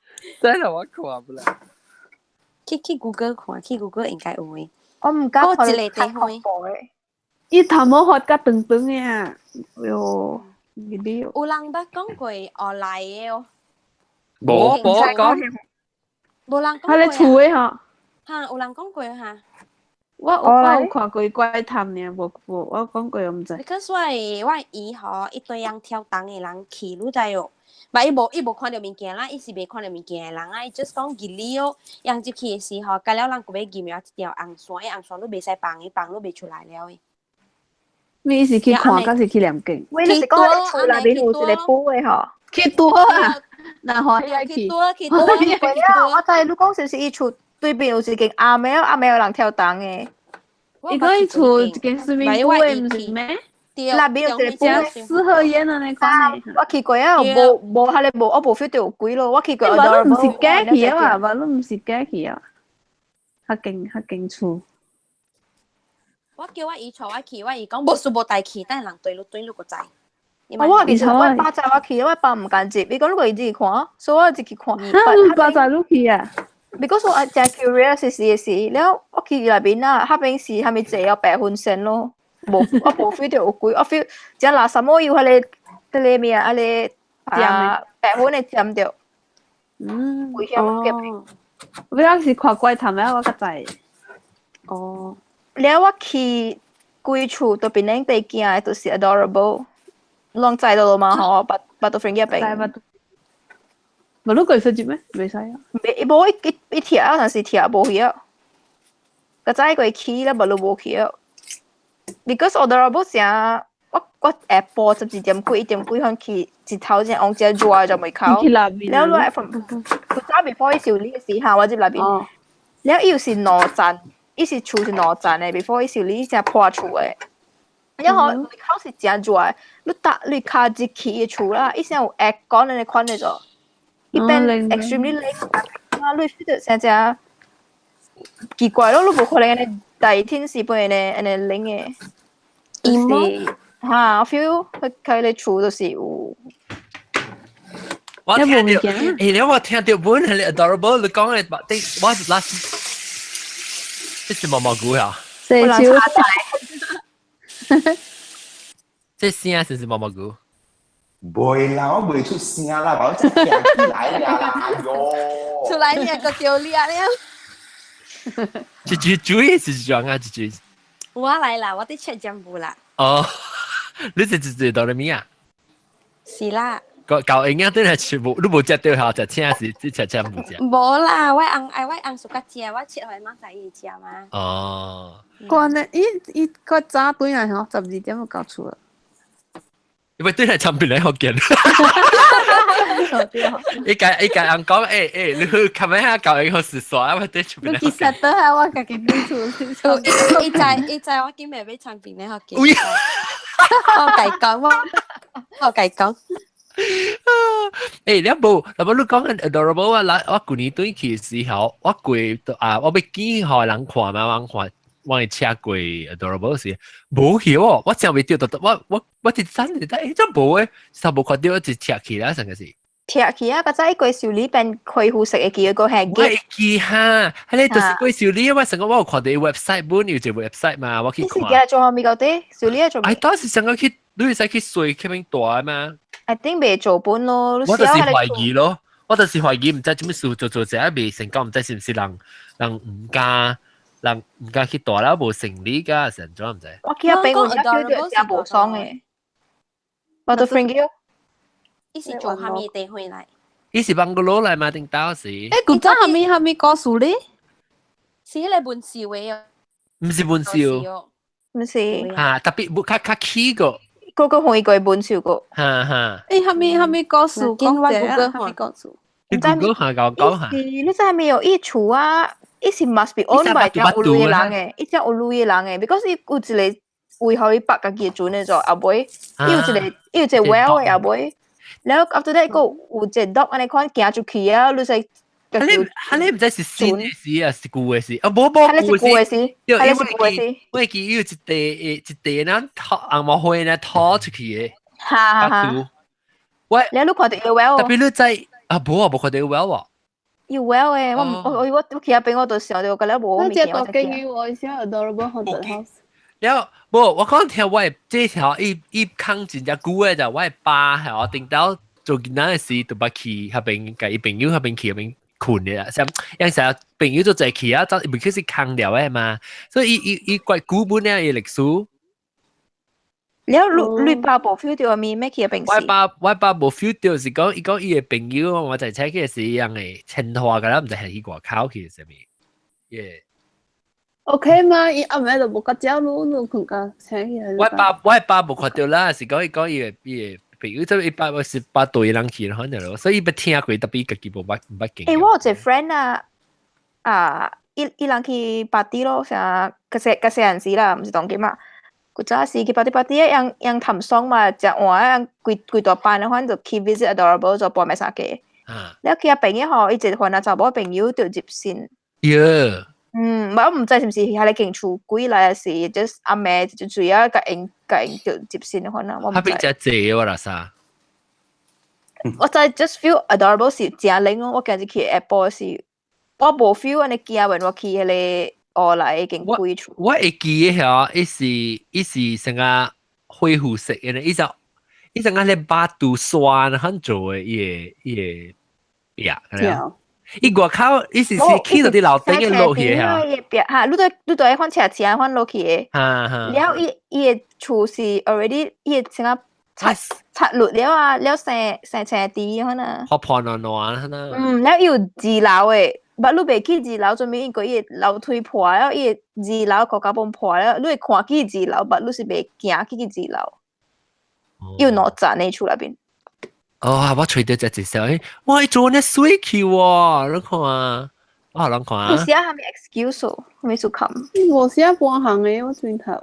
真係我看不啦。去 Google 看，去 Google 應該有的。我毋敢看，一個地方。伊頭毛髮較長長的啊，哎喲，記得。有人捌講過外來的哦。無無講。無人講過。彼个厝的吼。哈，有人講過哈。我有看過怪談爾，無無我講過我毋知。 Because 我姨吼，一堆人跳動的人去，你知哦？嘛，伊無看著物件啦，伊是袂看著物件的人啊，伊 just 講義理哦。人入去的時候，甲了人閣欲入了一條紅線，彼紅線你袂使放，伊放你袂出來了的。你是去看，抑是去念經？喂，你是講彼厝內面有一個補的吼？去拄啊，若歡喜去。去拄去拄。我知你講是毋是伊厝對面有一間暗暝，暗暝有人跳動的？伊講伊厝一間 swimming pool 的，毋是咩？內面有一個補四合院按呢款的。我去過啊，無無彼个無，我無 feel 著有鬼咯。我去過。無你毋是假去啊？無你毋是假去啊？較近厝。我叫我姨帶我去，我姨講無事無代去，等人對你對你個知。我其實我爸載我去，我爸毋敢接，伊講你過自己看，所以我就去看。啊，你爸載你去啊？Because 我真 curious 是是，了我去內面啊，彼邊是啥物坐啊白粉線咯，無我無 feel 著有鬼，我 feel 真垃圾，我有彼個咩啊，彼個啊白粉的佔著。危險嘅。我那是看怪談啊，我較知。哦。了我去規厝都變恁地行的，就是 adorable，攏知道了嘛吼？捌捌到 friend 入邊。無你過說咩？袂使啊。袂，無伊拆啊，但是拆無去啊。較早過去了，無你無去啊。Because adorable 成我下晡12點幾1點幾分去，日頭正往遮熱就袂口。了你來 from 古早 before 伊修理的時候，我入內面。了伊又是兩層。伊是厝是兩層的，before 伊修理伊成破厝的。然後門口是誠熱，你搭你跤入去伊厝啦，伊成有 aircon 按呢款的做，伊變 extremely 冷，啊，你 feel 著誠正奇怪咯，你無可能按呢大天時本按呢按呢冷的。就是哈，我 feel 佢佢个厝就是有。我聽著，欸，我聽著本係 adorable，你講的，我 last。這是毛毛菇啊！四手。這聲是是毛毛菇？袂啦，我袂出聲啦，我真聽起來啦，哎喲！出來你個丟臉了。一句注意是怎啊？一句。我來啦，我佇切占卜啦。哦，你是一句哆來咪啊？是啦。個搞營養真係全部，你無食到吼，食青是只食占卜食。無啦，我翁愛我翁暑假食，我切予媽仔伊食嘛。哦。關呢？伊伊較早轉來吼，12點就到厝了。因為對來產品來福建。伊共人講，欸欸，你去看下搞一個是煞，我對出邊。你其實都係我家己對厝。伊知我今日欲產品咧福建。我共伊講，我共伊講。欸，你無，若無你講緊 adorable 啊，我舊年轉去的時候，我過啊，我欲見予人看嘛，我看我的車過 adorable 時，無去哦，我真袂著，我一等一等，欸，怎無的？實無看著，我一車去啦，成個是。拆去啊！較早伊過修理變恢復式會記個係我會記哈，彼個就是過修理，我成個我有看著 website 本有一個 website 嘛，我去看。你是記來做啥物到底？修理做。哎，當時成個去，你會使去睡去邊大嘛？I think 袂做本咯。我就是懷疑咯，我就是懷疑，毋知做咩事做做者未成功，毋知是毋是人毋敢去大啦，無成立㗎，成怎毋知？我記得俾我叫做真無爽的，我都 friend 叫。伊是做啥物地方來？伊是邦格羅來嘛？定當時？欸，古早啥物故事咧？是彼個文秀的哦。毋是文秀，毋是。哈，特別無較較起個。個個回過文秀個。哈哈。欸，啥物啥物故事？講者啥物故事？你 Google 下，講講下。是，你知啥物有伊厝啊？伊是 must be owned by 只有鐳的人嘅，伊只有鐳的人嘅，because 伊有一個位予伊泊家己的船的做後尾，伊有一個伊有一個 well 的後尾，然後 after that 閣有一個 dog 按呢款行出去啊，你使。你你毋知是新的時啊，是舊的時？啊，無無舊的時，對，因為舊的時，我會記有一塊一塊咱拖紅毛花呢拖出去的，哈哈哈。我你看著有 well？特別你知啊，無啊，無看著有 well 喎。有 well 的，我我我我去遐邊我就想著覺得無物件。我建議我寫 adorable haunted house。了，無我講聽我這條伊伊空真正久的就我爸係我頂到做囡仔的時，就捌去彼邊，共伊朋友彼邊去彼邊睏的啦，像有時候朋友就濟去啊，就袂去是空了的嘛，所以伊伊伊怪古本咧伊歷史。了，你你爸無 feel 著物咩去彼邊？我爸我爸無 feel 著是講伊講伊的朋友，我就請去是一樣的前話個啦，毋知係去外口去啥物，耶。 OK 嘛，伊暗暝就無較少路，你睏甲醒起來。我爸我爸無看著啦，是講伊講伊的伊的朋友，就伊爸我是爸對人去可能咯，所以伊捌聽過，特別家己無捌捌經。欸，我有一個 friend 啊，啊，伊伊人去 party 咯，啥，較細較細漢時啦，毋是當今嘛。古早時去 party party，用用談爽嘛，食碗，用規規大班的，反正就去 visit adorable 做半暝三更。了去遐朋友吼，伊一個番仔查某朋友就入神。喲。嗯，我毋知是毋是遐个間厝鬼來，還是 just 暗暝就醉啊，共𪜶共𪜶就入神款啊，我毋知。彼邊誠濟我啦啥？我知 just feel adorable 是誠靈咯，我今日去 airport 是，我無 feel 按呢驚，when 我去彼個烏來已經鬼厝。我會記得遐，伊是伊是成個恢復式的，伊就伊成個咧巴肚酸很做的，伊個伊個壁，伊外口伊是是去到佇樓頂嘅落去嚇。伊壁嚇，你對你對款車車款落去的。哈哈。了伊伊的厝是 already 伊的成個拆拆落了啊，了生生青地款啊。破破爛爛啊。嗯，了伊有二樓的，捌你袂去二樓，做物因為伊的樓梯破了，伊的二樓閣較本破了，你會看去二樓，捌你是袂行去去二樓。伊有兩層的厝內邊。哦，我揣著這一小，哇！伊做呢水去喎，你看啊，我予人看啊。有時啊，啥物 excuse 哦，啥物事冚？無寫半項的，我轉頭。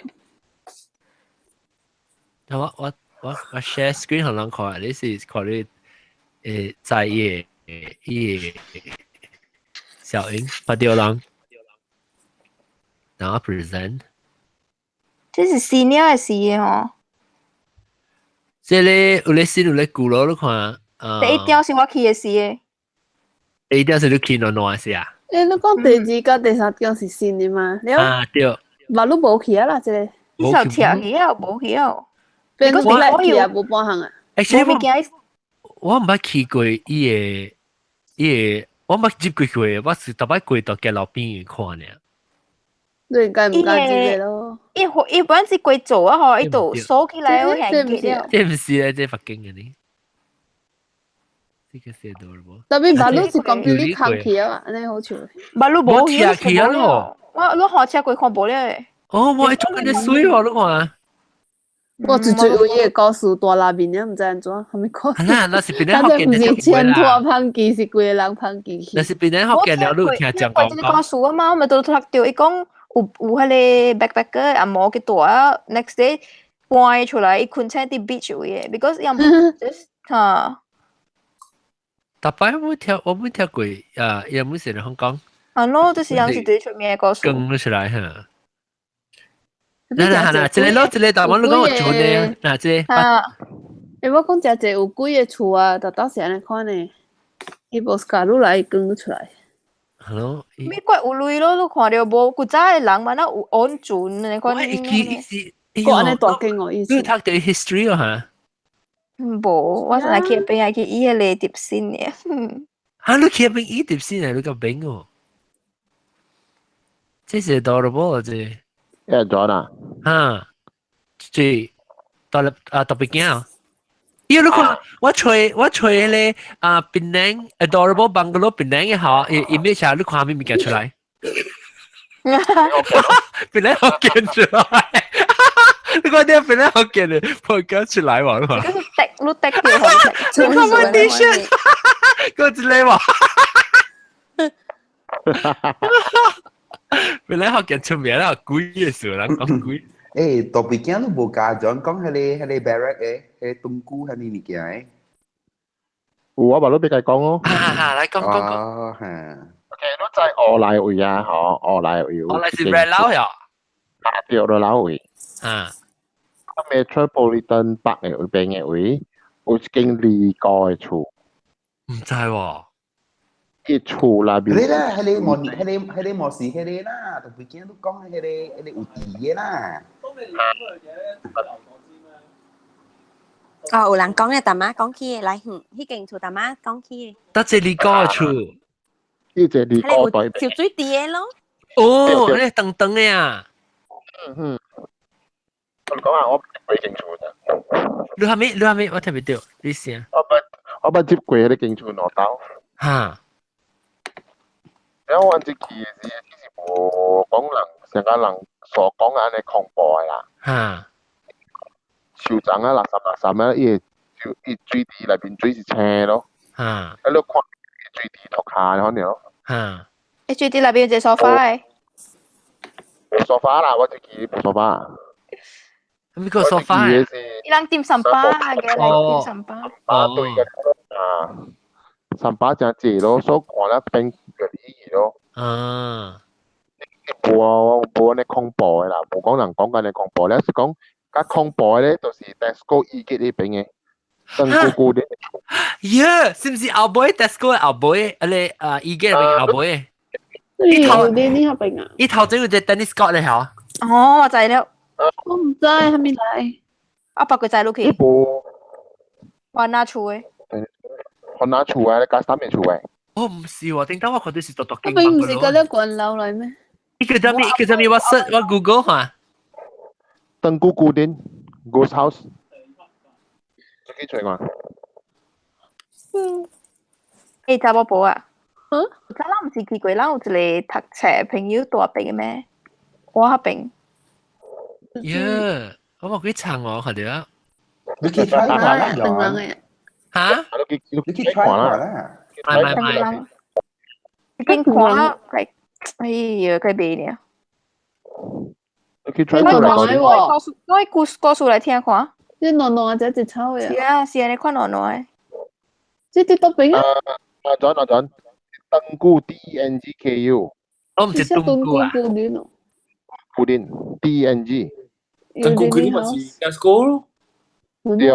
我我我我 share screen 予人看，你是看你在伊的伊的小英發掉人，然後 present。這是新的還是的吼？這個有咧新有咧舊咯，你看。第一張是我去的時的。第一張是你去暖暖是啊？欸，你講第二佮第三張是新的嗎？啊對。嘛，你無去啊啦，這個。你受聽去啊，無去啊。變我來去啊，無半項啊。欸，我毋捌去過伊的伊的，我毋捌入過去，我是逐擺過到街路邊看爾。你應該毋敢入個咯。伊伊本是過做啊吼，伊就鎖起來，我還記得。這毋是咧，這北京的呢？這個是 adorable。特別馬路是 completely 空去啊，按呢好笑。馬路無車去啊咯。我我開車過看無咧。哦，我會做緊啲水喎，你看。我最最有伊個故事大內面，你毋知按怎，啥物故事？那那是別人福建的毋是前拖芳記，是規个人芳記。那是別人福建了，你有聽講講。這個故事啊嘛，我咪都讀著，伊講有有彼個 backpacker 阿毛去住啊，next day 搬出來，伊睏醒佇 beach 位的，because 伊 just 哈。逐擺我聽，我沒聽過啊，伊有沒是香港？啊喏，這是樣是最出名的故事。講出來哈。嗱嗱嗱，這個咯，這個台灣你講我做呢，嗱這個。啊，欸，我講誠濟有幾个厝啊，就到是按呢款的，伊無ス卡路來講出來。係咯。美國有鐳咯，你看著無？古早的人嘛，哪有安全的款。我會記伊是，閣按呢大間哦，意思。你讀著 history 哦哈？無，我是去邊去伊彼個貼身的。啊，你去彼邊伊貼身的，你較邊哦？這是 adorable 這。欸，做啊？哈，這到了啊，特別驚。伊你看，我揣我揣彼個啊，檳城 adorable bungalow 檳城的吼，image 啊，你看啥物物件出來？檳城福建出來，你看啲檳城福建的福建出來喎，你看。嗰是滴，你滴掉好你看我 T 恤，嗰一個喎。本來學見出名啦，鬼嘅事人講鬼。誒，特別驚都無家長講彼個 barrack 嘅，彼個冬菇彼個物件的。有啊，嘛你別佢講咯。啊，來講講講。哦，嚇。 OK，你在烏來位啊，嗬，烏來位。烏來是 red 樓呀。啊，對，熱鬧位。啊。 Metropolitan 北的位邊的位，有一間離高的厝。毋知喎。伊厝內面。彼個啦，彼個無，彼個無是彼個啦，特別驚都講彼個有地的啦。哦，有人講嘅，大媽講起的，來，彼間厝大媽講起的。得這離高的厝。伊這離高對。跳水池的咯。哦，彼個長長的啊。嗯嗯。我講啊，我過間厝咋。你係咪？你係咪？我聽唔到，你聲。我捌接過彼間厝兩兜。哈。然後我這去的時，其實無講人，成個人所講按呢恐怖的啦。哈。樹叢啊，垃圾垃圾啊，伊會就伊水池內面水是青咯。哈。啊，你看水池塗跤可能。哈。欸，水池內面有一個沙發的。無沙發啦，我這去無沙發。咩個沙發啊？伊人點三巴嘅，來點三巴。啊，對個啊，三巴真濟咯，所以看了變個意義咯。啊。無無按呢恐怖的啦，無講人講緊呢恐怖咧，是講較恐怖的咧，就是 Tesco 伊個彼邊的，燈咕咕的。耶，是毋是後尾 Tesco 後尾，啊你啊伊個邊後尾？伊頭你你嗰邊啊？伊頭前有隻 tennis court 咧，嚇。哦，我知了。我毋知，還未來。我捌過知落去。還哪厝的？還哪厝啊？你加三面厝的。哦，毋是喎，頂當我看到是獨獨嗰邊毋是嗰個關樓來咩？伊個啥物？伊個啥物？我 search 我 Google 下。燈咕咕頂 Ghost House。自己揣看。嗯。欸，查某婆啊？嗯？早咱毋是去過，咱有一個讀冊朋友住邊的咩？我彼邊。耶！我冇幾長喎，看到啊。你去 try 看啦，嚇？你去 try 看啦。買買買。已經看啦，哎呀，佢袂呢。你去 try 看啦。我故故事來聽看。這暖暖這一草的。是啊，是啊，你看暖暖的。這佇倒邊啊？阿轉阿轉，燈菇 D E N G K U。我毋是燈菇啊。古典 D E N G。燈菇佢咪是 Tesco 咯。對。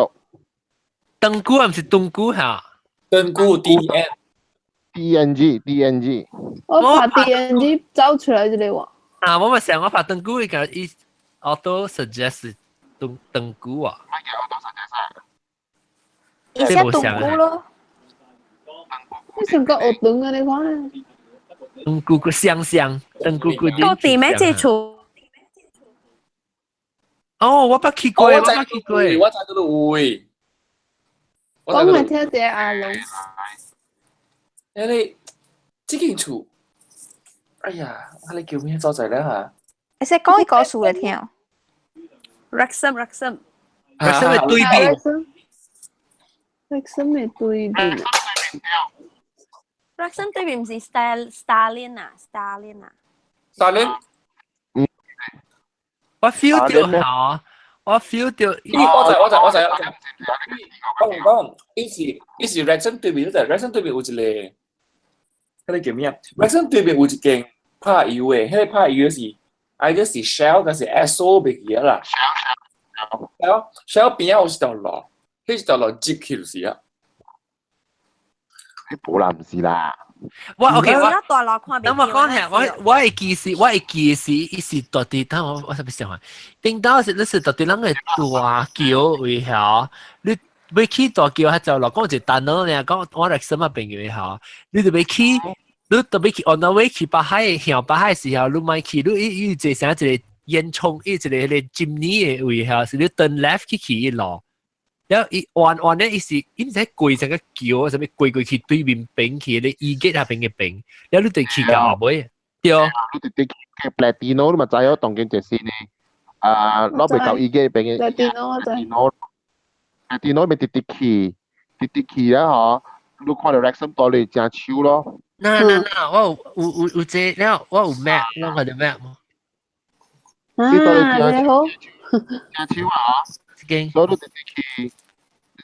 燈菇毋是冬菇嚇？燈菇 D E N D N G D N G。我拍 D N G 走出來一個話。啊，我咪想我拍燈菇，伊個伊 auto suggest 冬燈菇啊。伊寫冬菇咯。你想講學長啊？你看。冬菇個香香，燈菇菇。到底咩這厝？哦，我捌去過，我捌去過，我知嗰度位。講來聽下阿龍。欸你，這間厝，哎呀，啊你叫咩所在咧嚇？會使講伊故事來聽。 Wrexham Wrexham。 Wrexham 的對面。 Wrexham 的對面。 Wrexham 對面毋是 Stalin 啊，Stalin 啊。 Stalin。我 feel 到嚇，我 feel 到。我知我知我知我同講，伊是 Wrexham 對面，就 Wrexham 對面有一個，彼個叫咩啊？Wrexham 對面有一間拍油的，彼個拍油是，啊，這是 Shell，還是 Esso 袂記得啦。Shell Shell 邊仔有一條路，彼一條路入去就是啊。無啦，毋是啦。我 OK，我大路看等我講下，我會記是，我會記是，伊是到底，等我我特別想啊，頂到是你是到底咱個大橋位嚇，你欲去大橋，還就落講一單咯，爾講我來什麼朋友嚇，你就欲去，你特別去 on the way 去北海向北海時候，你莫去，你伊伊坐啥一個煙囪，伊一個彼個 chimney 的位嚇，是你 turn left 去彼路。然後伊彎彎咧，伊是伊毋知過成個橋，啥物過過去對面邊去，咧伊個那邊的邊，然後你就去到後尾，對。你直接去 Platino，你嘛知影當今一新的，啊，攞袂到伊個邊的。 Platino 我知。 Platino 咪直直去，直直去啊！嗬，你看到 Wrexham 多咧正手咯。嗱嗱嗱，我有有有這了，我有 map，我看到 map 無？啊，你好。正手啊，所以你直直去，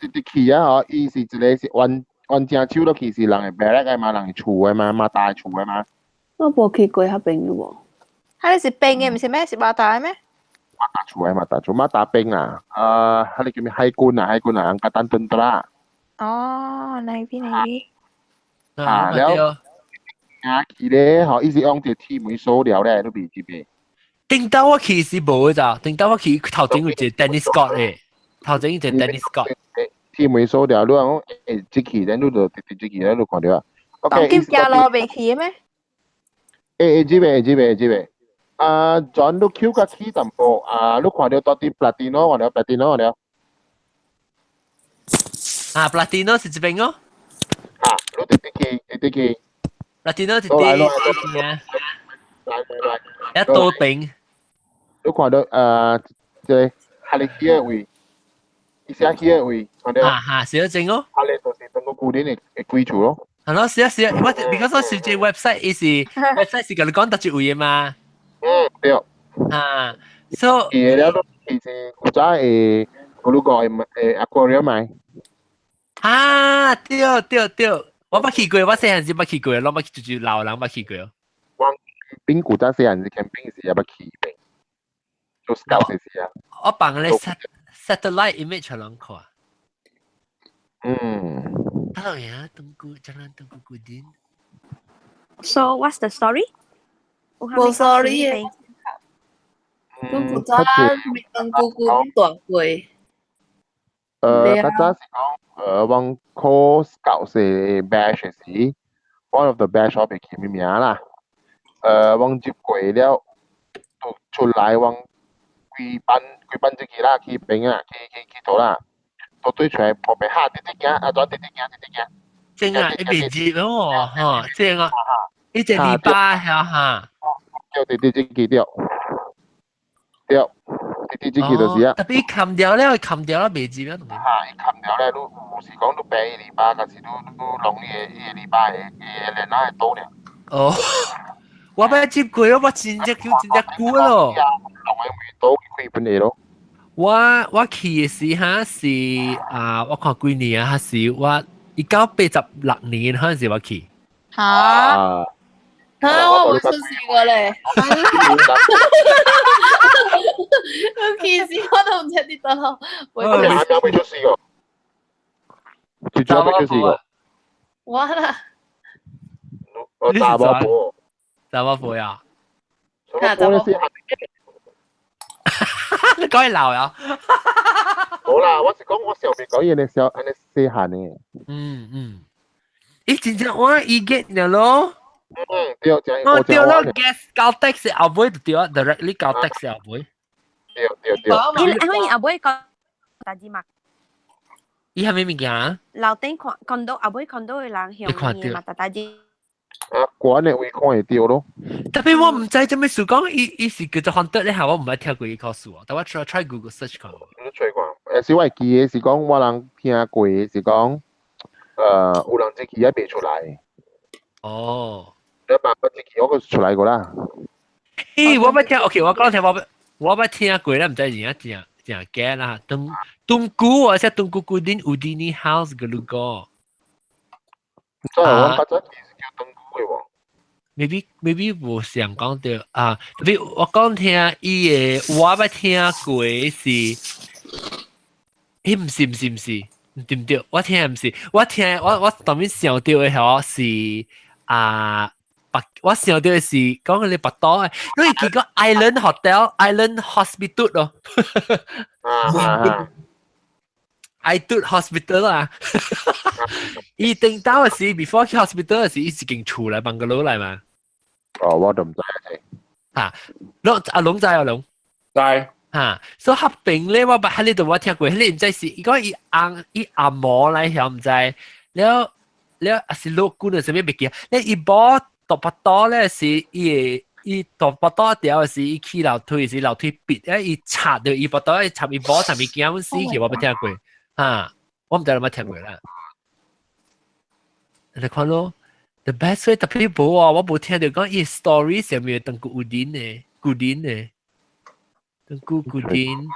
直直去啊！嗬，伊是一個是彎彎正手落去是人的 barrack 的嘛，人的厝的嘛，馬達的厝的嘛。我無去過彼邊嘅喎。彼個是邊嘅，毋是咩？是馬達咩？馬達厝的馬達厝，馬達兵啊！啊，彼個叫咩海軍啊，海軍啊，Angkatan Tentera。哦，Navy Navy。啊，了，啊，去咧，嗬，伊是用一個鐵門鎖了咧，你袂記得？頂到我去是無咋，頂到我去頭前有一個 tennis court 嘅，頭前有一個 tennis court。鐵門鎖了，你講會入去咧，你就直直入去咧，你看著啊。當今行路袂去咩？會會入會入會入。啊，轉你 Q 較起淡薄，啊，你看著到佇 Platino，看著 Platino 看著。啊，Platino 是這邊哦。啊，你直直去，直直去。 Platino 是佇啊。來來來。一多邊。你看到這個哈利希的位，伊寫希的位，看到。啊哈，是正哦。哈利就是當個固定的的歸厝咯。係咯，是啊是啊，我 because 我設計 website 伊是 website 是共你講佗一位的嘛。嗯，對。啊，so 伊了都其實古早會，我你講會 aquarium 嘛。啊，對對對，我捌去過，我細漢時捌去過，攏捌去，就是老人捌去過。我邊古早細漢時 camping 時也捌去過。做 scout 時啊。我放咧 satellite image 予人看。嗯。 Tahu ya, Tungku Jalan Tungku Kudin. So what's the story? 無 sorry 嘅。阮古早東姑姑大過。較早是講，阮考 scout 是 batch 時，one of the batch 我袂記咩名啦。阮入過了，就出來阮規班規班這個啦，去邊啊，去去去倒啦，都對出來破病哈，直直行，啊，轉直直行，直直行。正啊，伊袂入哦，吼，正啊，伊一禮拜嚇哈。對，直直記對，對，直直記就是啊。特別冚掉了，冚掉了袂入啊。哈，伊冚掉咧，你有是講你病伊禮拜，還是你你弄伊個伊個禮拜的伊個連哪會倒爾？哦，我捌接過，我真正叫真正久咯。弄個味道開本的咯。我我去的時哈是啊，我看幾年啊，是我1986年嗰陣時我去。嚇！嚇！我冇出事過咧。我其實我都唔知佇佗咯。我還未出事過。最主要未出事過。我啦。我查某婆。查某婆呀？查某婆是。你講起鬧呀？冇啦，我是講我上面講嘢的時候，按呢細漢的。嗯嗯。咦，真正我伊 get 了咯。嗯，對，正。哦，對咯，gas Caltex 後尾就對啊，directly Caltex 後尾。對對對。伊因為後尾講大字嘛。伊係咩物件？樓頂看看到後尾看到的人向伊嘛，大大字。啊，關的位看會著咯。特別我毋知做咩事講，伊伊是叫做 haunted 咧，下我毋捌聽過伊個事哦。但我 try try Google search 看。你揣看，誒，是我會記得是講我人聽過是講，有人這期還未出來。哦。你辦法這期我閣出來過啦。咦，我捌聽，OK，我講聽我我捌聽過啦，毋知是真真假啦。東東姑啊，寫東姑古丁 Udini House 個路個。真係我較早是叫東姑的喎。 Maybe maybe 無想講著啊，特別我講聽伊的，我捌聽過是，咦，毋是毋是毋是，對毋對？我聽毋是，我聽我我當面想著的吼是啊，白我想著的是講你腹肚的，你會記個 Island Hotel、Island Hospital 咯。啊 I do hospital 啊，伊頂到的時，before 去 hospital 的時，伊是間厝來 bungalow 來嘛。哦，我都毋知嚇，攏阿龍知阿龍。知。嚇，所以合併咧，我捌喺呢度我聽過，你毋知是伊講伊紅伊阿毛來曉毋知，了了還是老君啊啥物袂記，咧伊無大腹肚咧是伊會伊大腹肚條是伊起樓梯是樓梯壁，誒伊插著伊腹肚，伊插伊無插伊驚死去，我捌聽過。嚇，我毋知有冇聽過啦。你看咯， The best way 特別無啊，我無聽到講伊 story 上面 Tengku Udin 呢，Udin 呢，Tengku Udin。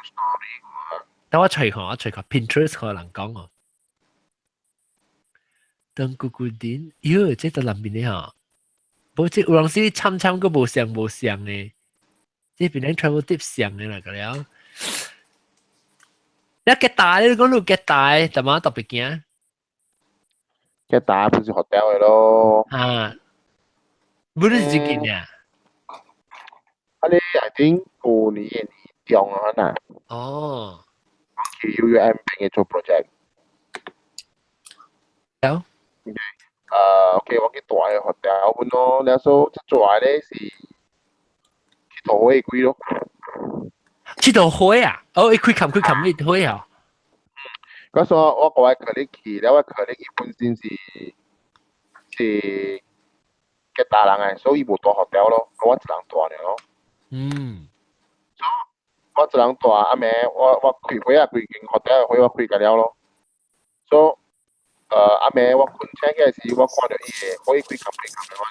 等我隨看，我隨看 Pinterest 可能講哦。Tengku Udin，喲，這個南邊的吼，無這有人是參參個無相無相的，這邊人 travel tips 上的啦個了。你吉打你講你吉打，怎麼特別驚？吉打不是 hotel 的咯。啊，不是這間呀。啊，你 I think 舊年的年中啊，嗱。哦。去 UUM 邊嘅做 project。有。OK，我去大嘅 hotel 本咯，你說這做咧是去桃花開咯。去桃花啊？哦，一開冚開冚你花啊？嗰時我個位佢去，了我佢伊本身是是吉打人嘅，所以無住 hotel 咯，我一人住爾咯。我一人住，阿暝我開會啊，規間 hotel 會我開個了咯。所以阿暝我困醒嘅時，我看到伊個可以開冚開冚嘅，我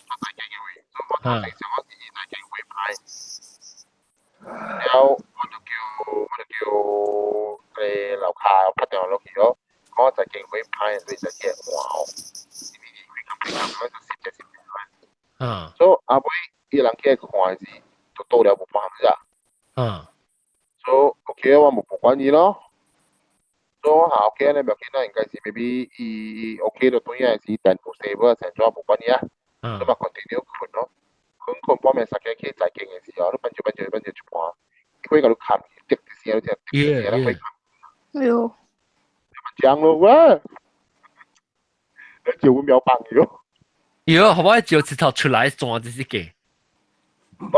我在間嘅位，所以我正常我是伊在間會歹。了我就叫個樓下拍電話落去咯，講我在間會歹，所以就去換哦。開冚開冚，我就攝一攝一。所以阿尾伊人去看時，就到了無辦法。所以 OK 我無管伊咯。所以我下 OK 咧，無要緊啦，應該是 maybe 伊 OK 就對啊，是電腦死無成怎無管伊啊。所以嘛 continue 困咯，困困半暝三更去在間嘅時候，你瞓住瞓住瞓住一半，佢甲你冚，滴一聲，你聽，滴一聲，佢冚。喲。講咯喂，你照會秒崩咗。喲，可唔可以照石頭出來轉這是個？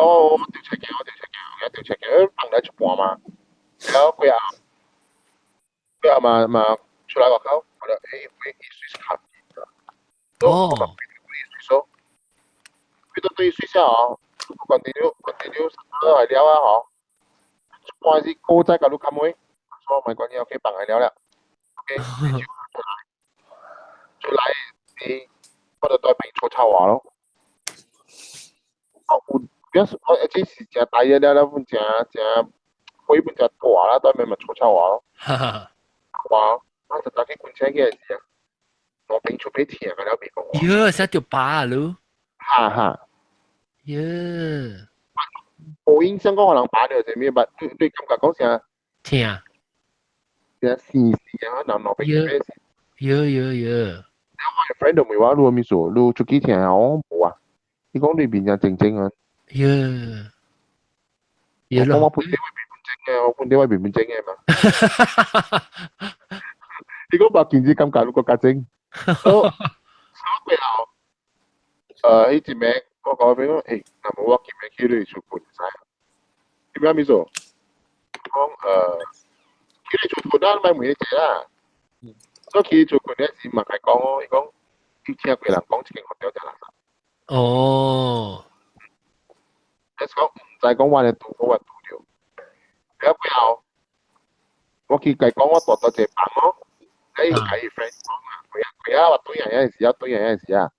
哦，我調出嘅，我調出嘅，我調出嘅，崩咗一半嘛。然後佢啊，佢啊嘛嘛出來外口，我就誒，伊水是冚。哦。水佢都對水下哦，continue continue 嚟了啊嗬。一半是古早甲你冚位，所以唔係關係，OK 放嚟了啦。OK，出來是我就對邊出臭話咯。我有，表示我這是誠大個了了，本誠誠火本誠大啦，對面咪出臭話咯。哇！我就早去困醒起來時啊，我邊出邊聽個了未講話。喲，寫著把啊嚕。哈哈。喲。無影響講可能把著啥物，捌對對感覺講啥？聽。啥生生啊，人路邊出邊。喲喲喲。我 friend 就問我，你有咩事？你出去聽啊？我無啊。伊講裏邊真靜靜啊。喲。喲咯。我本地我變本正嘅，我本地我變本正嘅嘛。你講白件事感覺你個較正。所以後，彼一暝我講俾講，若無我今暝去你厝睏會使？你咩意思？講去你厝睏啊，你莫問你這啦。所以去厝睏嗰時嘛，共伊講哦，伊講伊聽過人講這間 hotel 真垃圾。哦。你講毋知講我咧拄好我拄著，了過後，我去共伊講我住佗一個房咯，伊共伊 friend 講啊，佢啊佢啊，我對人嗰時啊，對人嗰時啊，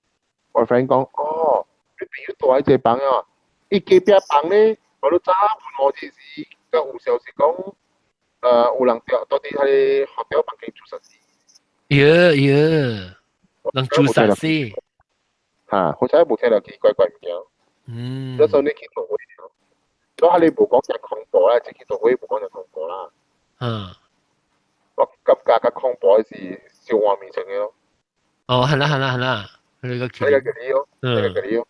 我 friend 講，哦，你朋友住喺這個房啊，伊隔壁房咧，我都早問我就是，佮有消息講，有人住佇彼個 hotel 房間自殺死。喲喲，人自殺死。嚇，好彩無聽到奇怪怪物件。那時候你去做會，所以你無講真恐怖啦，這去做會無講真恐怖啦。我感覺較恐怖的是小畫面成的咯。哦，係啦係啦係啦，呢個呢個叫你咯，呢個叫你咯。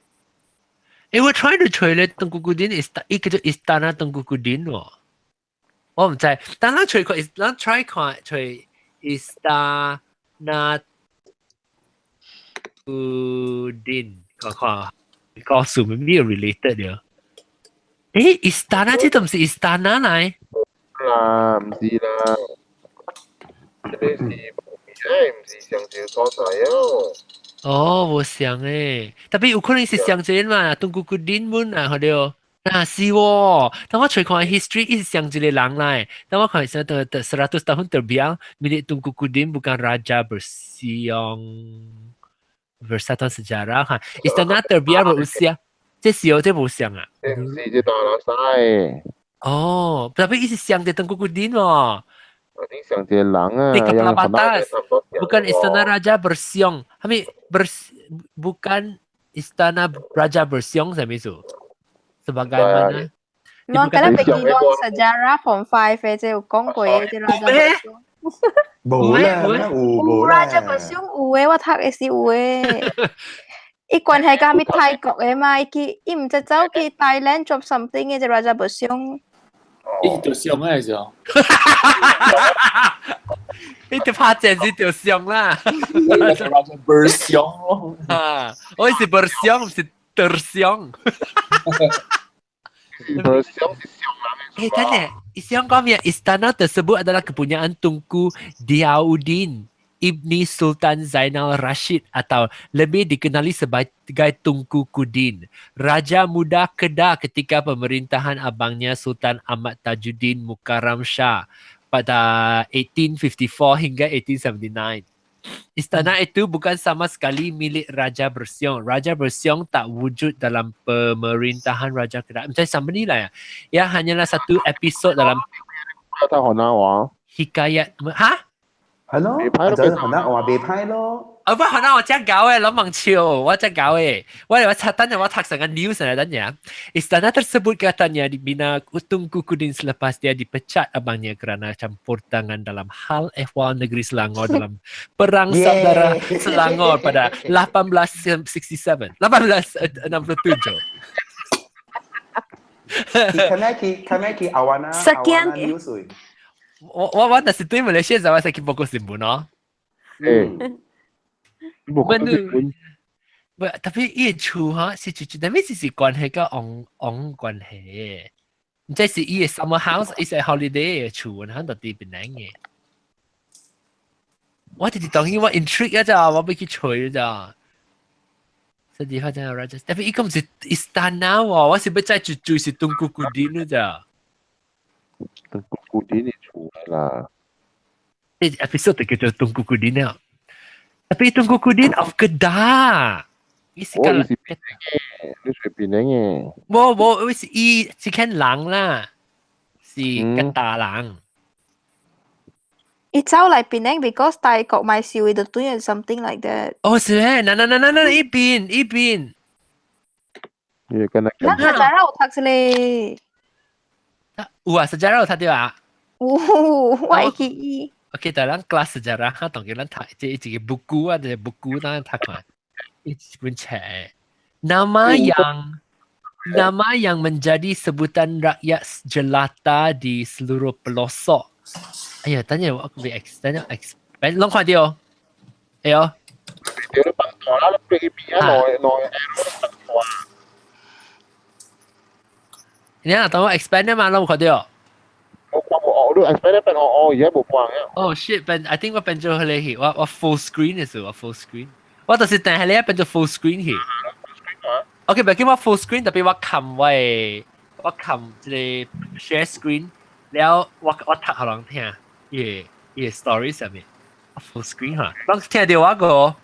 我 try to 揣咧，Tengku Kudin is 伊叫做 Istana Tengku Kudin 喎。我毋知，但咱揣看，咱 try 看揣 Istana Kudin，看看告訴我沒有 related 了。Istana 這都毋是 Istana 來？啦，毋是啦，這個是毋是上一個所在哦。哦，無像誒，特別有可能是上一個嘛，Tengku Kudin 本啊，好對。啊，是喎，當我揣看 history，伊是上一個人來，當我看是得得 100 tahun terbiang milik Tunku Kudin bukan raja Bersiong Persatuan Sejarah 哈，Istana terbiar berusia，這是有這無像啊？是這大老細。哦，tapi 伊是像的 Tengku Kudin 喎。你像這人啊， Di Kepala Batas, bukan Istana Raja Bersiong, 係咪 ber bukan Istana Raja Bersiong 係咪意思？Sebagaimana 我今日俾見到 sejarah form 5 嘅，即有講過嘅，這 Raja Bersiong。無啦，有無啦。 Raja Bersiong 有嘅，我讀嘅是有嘅。伊關係甲咪泰國嘅嘛，伊去伊毋知走去 Thailand 做 something 嘅，這 Raja Bersiong。伊就上嘅時候，你就拍正是就上啦。 Raja Bersiong 咯。啊，我是 Bersiong，唔是 Tersiong。 Bersiong 是上啦。 Eh, tanya, 想講咩？Istana tersebut adalah kepunyaan Tunku Diauddin Ibni Sultan Zainal Rashid atau lebih dikenali sebagai Tunku Kudin, Raja Muda Kedah ketika pemerintahan abangnya Sultan Ahmad Tajuddin Mukarram Shah pada 1854 hingga 1879. Istana itu bukan sama sekali milik Raja Bersiong. Raja Bersiong tak wujud dalam pemerintahan Raja Kedah. Macam sama ni lah ya. Ya hanyalah satu episod dalam 睇河南話。 Hikayat. Ha? 係咯，就係河南話袂歹咯。啊，不河南話真搞嘅，諗問笑，我真搞嘅。我我查等陣我讀成個 news 嚟等陣。Istana tersebut katanya dibina Tunku Kudin selepas dia dipecat abangnya kerana campur tangan dalam hal ehwal negeri Selangor dalam Perang Saudara Selangor pada 1867, 1867. 看咩去看咩去阿灣啊？ Sekian news 我我我那是對馬來西亞就我去報過新聞咯。嗯。冇看新聞。唔，tapi 伊個厝哈是就就，但係是關係甲王王關係，這是伊個 summer house，伊是 holiday 嘅厝，響到佇檳城嘅。我直直當然我 intrigue 啊咋，我欲去揣咋。實際發展 Raja，但係伊個毋是 istana 喎，我是欲知就就是 Tunku Kudin 咋。 Tunku Kudin 嘅厝啦。呢 episode 就叫做 Tunku Kudin 啊。Tapi Tunku Kudin of Kedah。伊是我是檳城嘅，你隨便嘅。無無，我是伊是看人啦，是吉打人。伊走來檳城 because 泰國買燒伊就對 something like that。哦，是咩？嗱嗱嗱嗱嗱，一邊一邊。你跟他咱 sejarah 有讀咧。有啊，sejarah 有讀到啊。有，我會記伊。 OK，但咱 kelas sejarah，哈，當叫咱讀這一個 buku 啊，這個 buku 咱讀看，一本冊。Nama yang menjadi sebutan rakyat jelata di seluruh pelosok. 哎呀，等陣我俾 X，等陣 X，攏看到，哎喲。條你放大啦，你俾邊啊？內內放大。你啊，等我 expand 啊嘛，攏看到。我看無哦，你 expand 變哦哦，而家無放啊。 Oh shit，變 I think 我變做彼个去，我我 full screen 嘅時候，我 full screen，我就是定係你變做 full screen 去。OK，唔叫我 full screen，特別我撳我我撳這個 share screen，了我我讀予人聽，伊伊 story 上面，full screen 哈，攏聽到我個。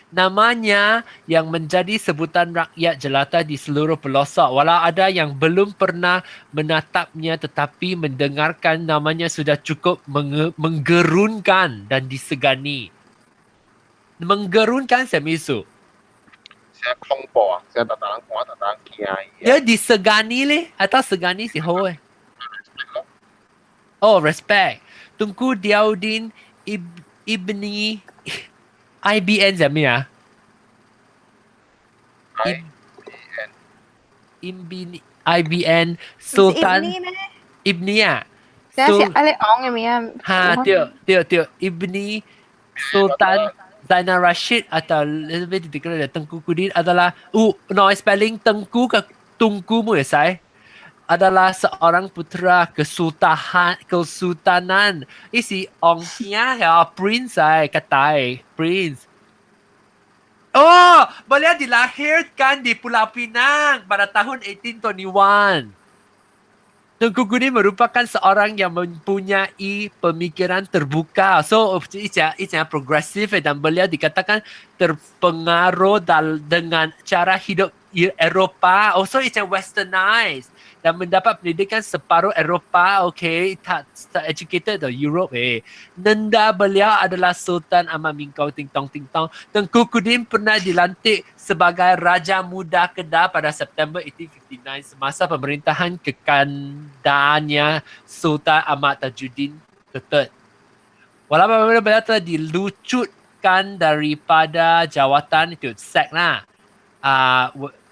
Namanya yang menjadi sebutan rakyat jelata di seluruh pelosok. Walau ada yang belum pernah menatapnya tetapi mendengarkan namanya sudah cukup menggerunkan dan disegani. Menggerunkan 什麼意思？成恐怖啊！成特特人看，特特人驚。有 disegani 咧，atau segani 是好嘅。Oh, respect. Tunku Diauddin Ibni IBN 係咩啊？ IBN Ibni IBN Sultan Ibni 啊？這是阿你講嘅名。哈，對對對，Ibni Sultan Zainal Rashid atau lebih dikenal Tengku Kudin adalah no spelling Tengku ke Tungku mu ya adalah seorang putera kesultanan kesultanan 伊是王兄呀 prince 哎個大 prince. Oh, beliau dilahirkan di Pulau Pinang pada tahun 1821. Tengku Kudin merupakan seorang yang mempunyai pemikiran terbuka. So, 伊誠 progresif dan beliau dikatakan terpengaruh dengan cara hidup Eropah. Oh, so 伊誠 westernized dan mendapat pendidikan separuh Eropah. Okay, tak educated the Europe eh. Nenda beliau adalah Sultan Ahmad Mingkong Ting Tong Ting Tong. Tengku Kudin pernah dilantik sebagai Raja Muda Kedah pada September 1859 semasa pemerintahan kekandanya Sultan Ahmad Tajuddin III. Walaupun beliau telah dilucutkan daripada jawatan itu, sack lah,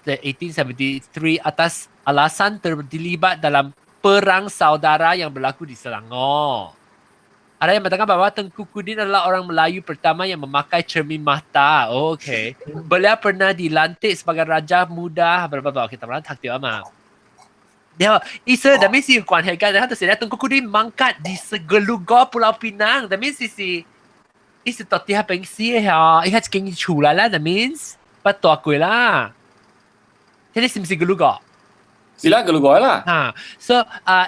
1873 atas alasan terlibat dalam perang saudara yang berlaku di Selangor. Ada yang mengatakan bahawa Tengku Kudin adalah orang Melayu pertama yang memakai cermin mata. Oh, okay. Beliau pernah dilantik sebagai Raja Muda. Berapa berapa kita pernah tak tahu嘛。然後意思 that means 有關係嘅，然後就是咧，Tengku Kudin mangkat di Gelugor Pulau Pinang. That means 是伊是到底係邊死嘅嚇，伊係一間厝來啦。That means 不大過啦。這是唔是 Gelugor？是啦，Gelugor 啦。 Ha, so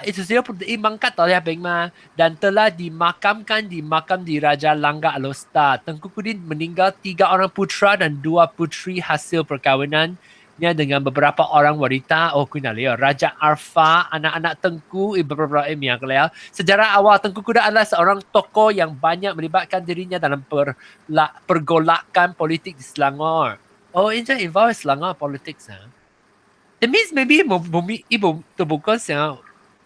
itu siapa伊mangkat到那邊嘛dan telah dimakamkan di makam Diraja Langgak Alor Setar. Tengku Kudin meninggal tiga orang putera dan dua puteri hasil perkahwinannya dengan beberapa orang wanita. Oh, kuna leo. Raja Arfa, anak-anak Tengku, beberapa yang leo. Sejarah awal Tengku Kudin adalah seorang tokoh yang banyak melibatkan dirinya dalam pergolakan politik di Selangor. Oh, ini involve Selangor politics ah. That means maybe 無無咪伊無都無講啥，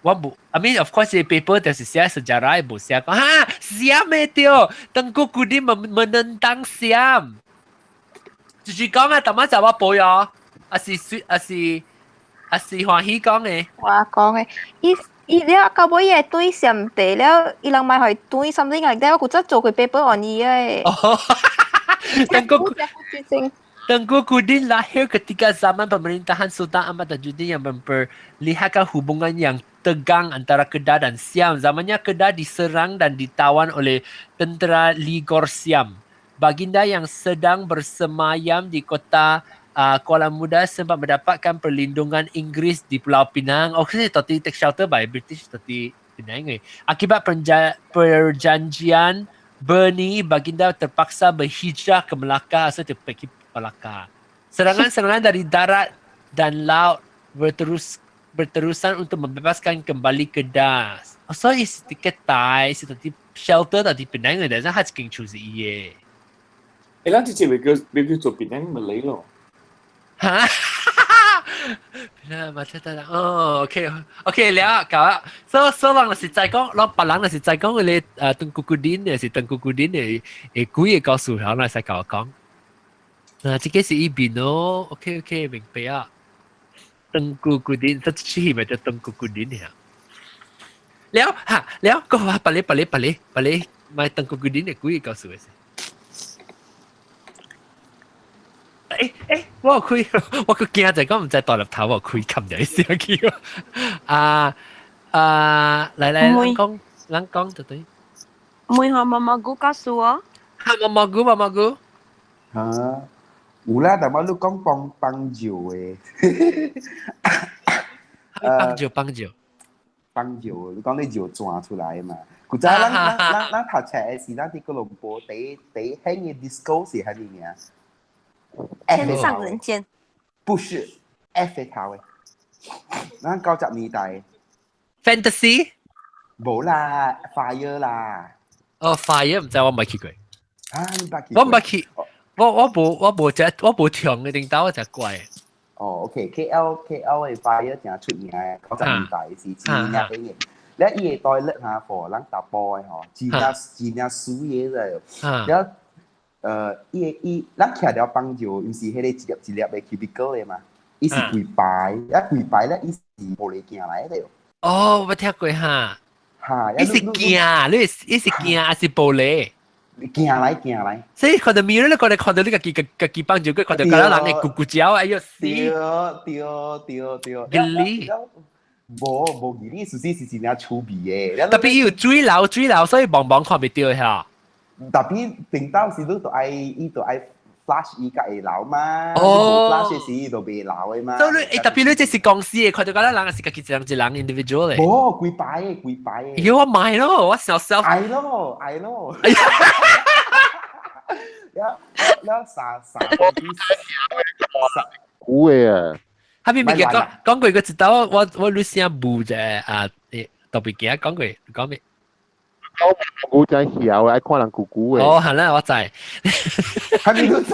我無，I mean of course 這 paper 就是寫sejarah 無寫講哈 Siam 的對，Tengku Kudin menentang Siam，就是講啊，淡仔就我報喲，還是還是還是歡喜講的。我講的，伊伊了到尾會對上地了，伊人買去對 something like that，我古早做過 paper on 伊的。哦，Tengku Kudin lahir ketika zaman pemerintahan Sultan Ahmad Tajuddin yang memperlihatkan hubungan yang tegang antara Kedah dan Siam. Zamannya Kedah diserang dan ditawan oleh tentera Ligor Siam. Baginda yang sedang bersemayam di kota Kuala Muda sempat mendapatkan perlindungan Inggeris di Pulau Pinang. Oh, okay, tadi take shelter by British tadi Penang. Eh. Akibat perjanjian Bern, baginda terpaksa berhijrah ke Melaka atau pergi Melaka. Serangan-serangan dari darat dan laut berterusan untuk membebaskan kembali Kedah. Oh,所以是個大是佇 shelter 佇 Penang 嘅，但是佢一間厝是伊嘅。誒，咱直接袂叫做 Penang Malay 咯。嚇？Penang macam tak哦，OK OK 了，夠啦。所所人就是在講，攏別人就是在講嗰個Tengku Kudin 嘅是 Tengku Kudin 嘅會幾個故事，響來使甲我講。啊，這個是伊邊咯，OK OK，明白啊。Tengku Kudin，這次咪叫 Tengku Kudin 呀。了嚇，了，個話別咧別咧別咧別咧，買 Tengku Kudin 嘅幾個故事嘅。我開，我個驚就講毋知大粒頭我開冚就聲去。啊啊，來來，咱講，咱講就對。每項毛毛菇告訴我。哈，毛毛菇，毛毛菇。嚇，有啦，但我你講幫幫助的。幫助幫助。幫助，你講你尿轉出來嘛？古早咱咱咱咱讀冊的時，咱佇哥倫坡第第興的 disco 是蝦米名？天上人間。不是 F 頭的，咱90年代。 Fantasy？無啦，Fire 啦。哦，Fire 毋知我毋去過。啊，你捌去過？我毋捌去，我無食，我無聽的頂頭我才怪。哦，OK，KL 的 Fire 誠出名的，90年代是真正興的。了伊個 toilet 哈，for 咱查埔的吼，真正真正水的咧。了，伊個伊，咱徛了幫助，毋是彼個一粒一粒的 cubicle 的嘛？伊是規排，啊規排咧，伊是玻璃鏡來的。哦，我聽過哈。哈，伊是鏡，你伊是鏡還是玻璃？鏡來鏡來。所以看到 mirror 你看到看到你家己家家己幫助，佢看到嗰人的咕咕叫，哎喲死！對對對對。吉利。無無吉利，事實是真正趣味的。特別伊有水流水流，所以茫茫看袂著嚇。特別頂到時你都愛伊都愛 flash 伊才會留嘛。哦，flash 時伊就袂留的嘛。所以你特別你這是公司的，看到嗰人是家己一人一人 individual 的。無，規排的，規排的。妖我買咯，我想 self。愛咯，愛咯。了了三三點三古的啊。下邊咪講講過個一道，我你聲無啫啊！特別記得講過講咩？我真曉，愛看人姑姑的。哦，係啦，我知。係咪都知？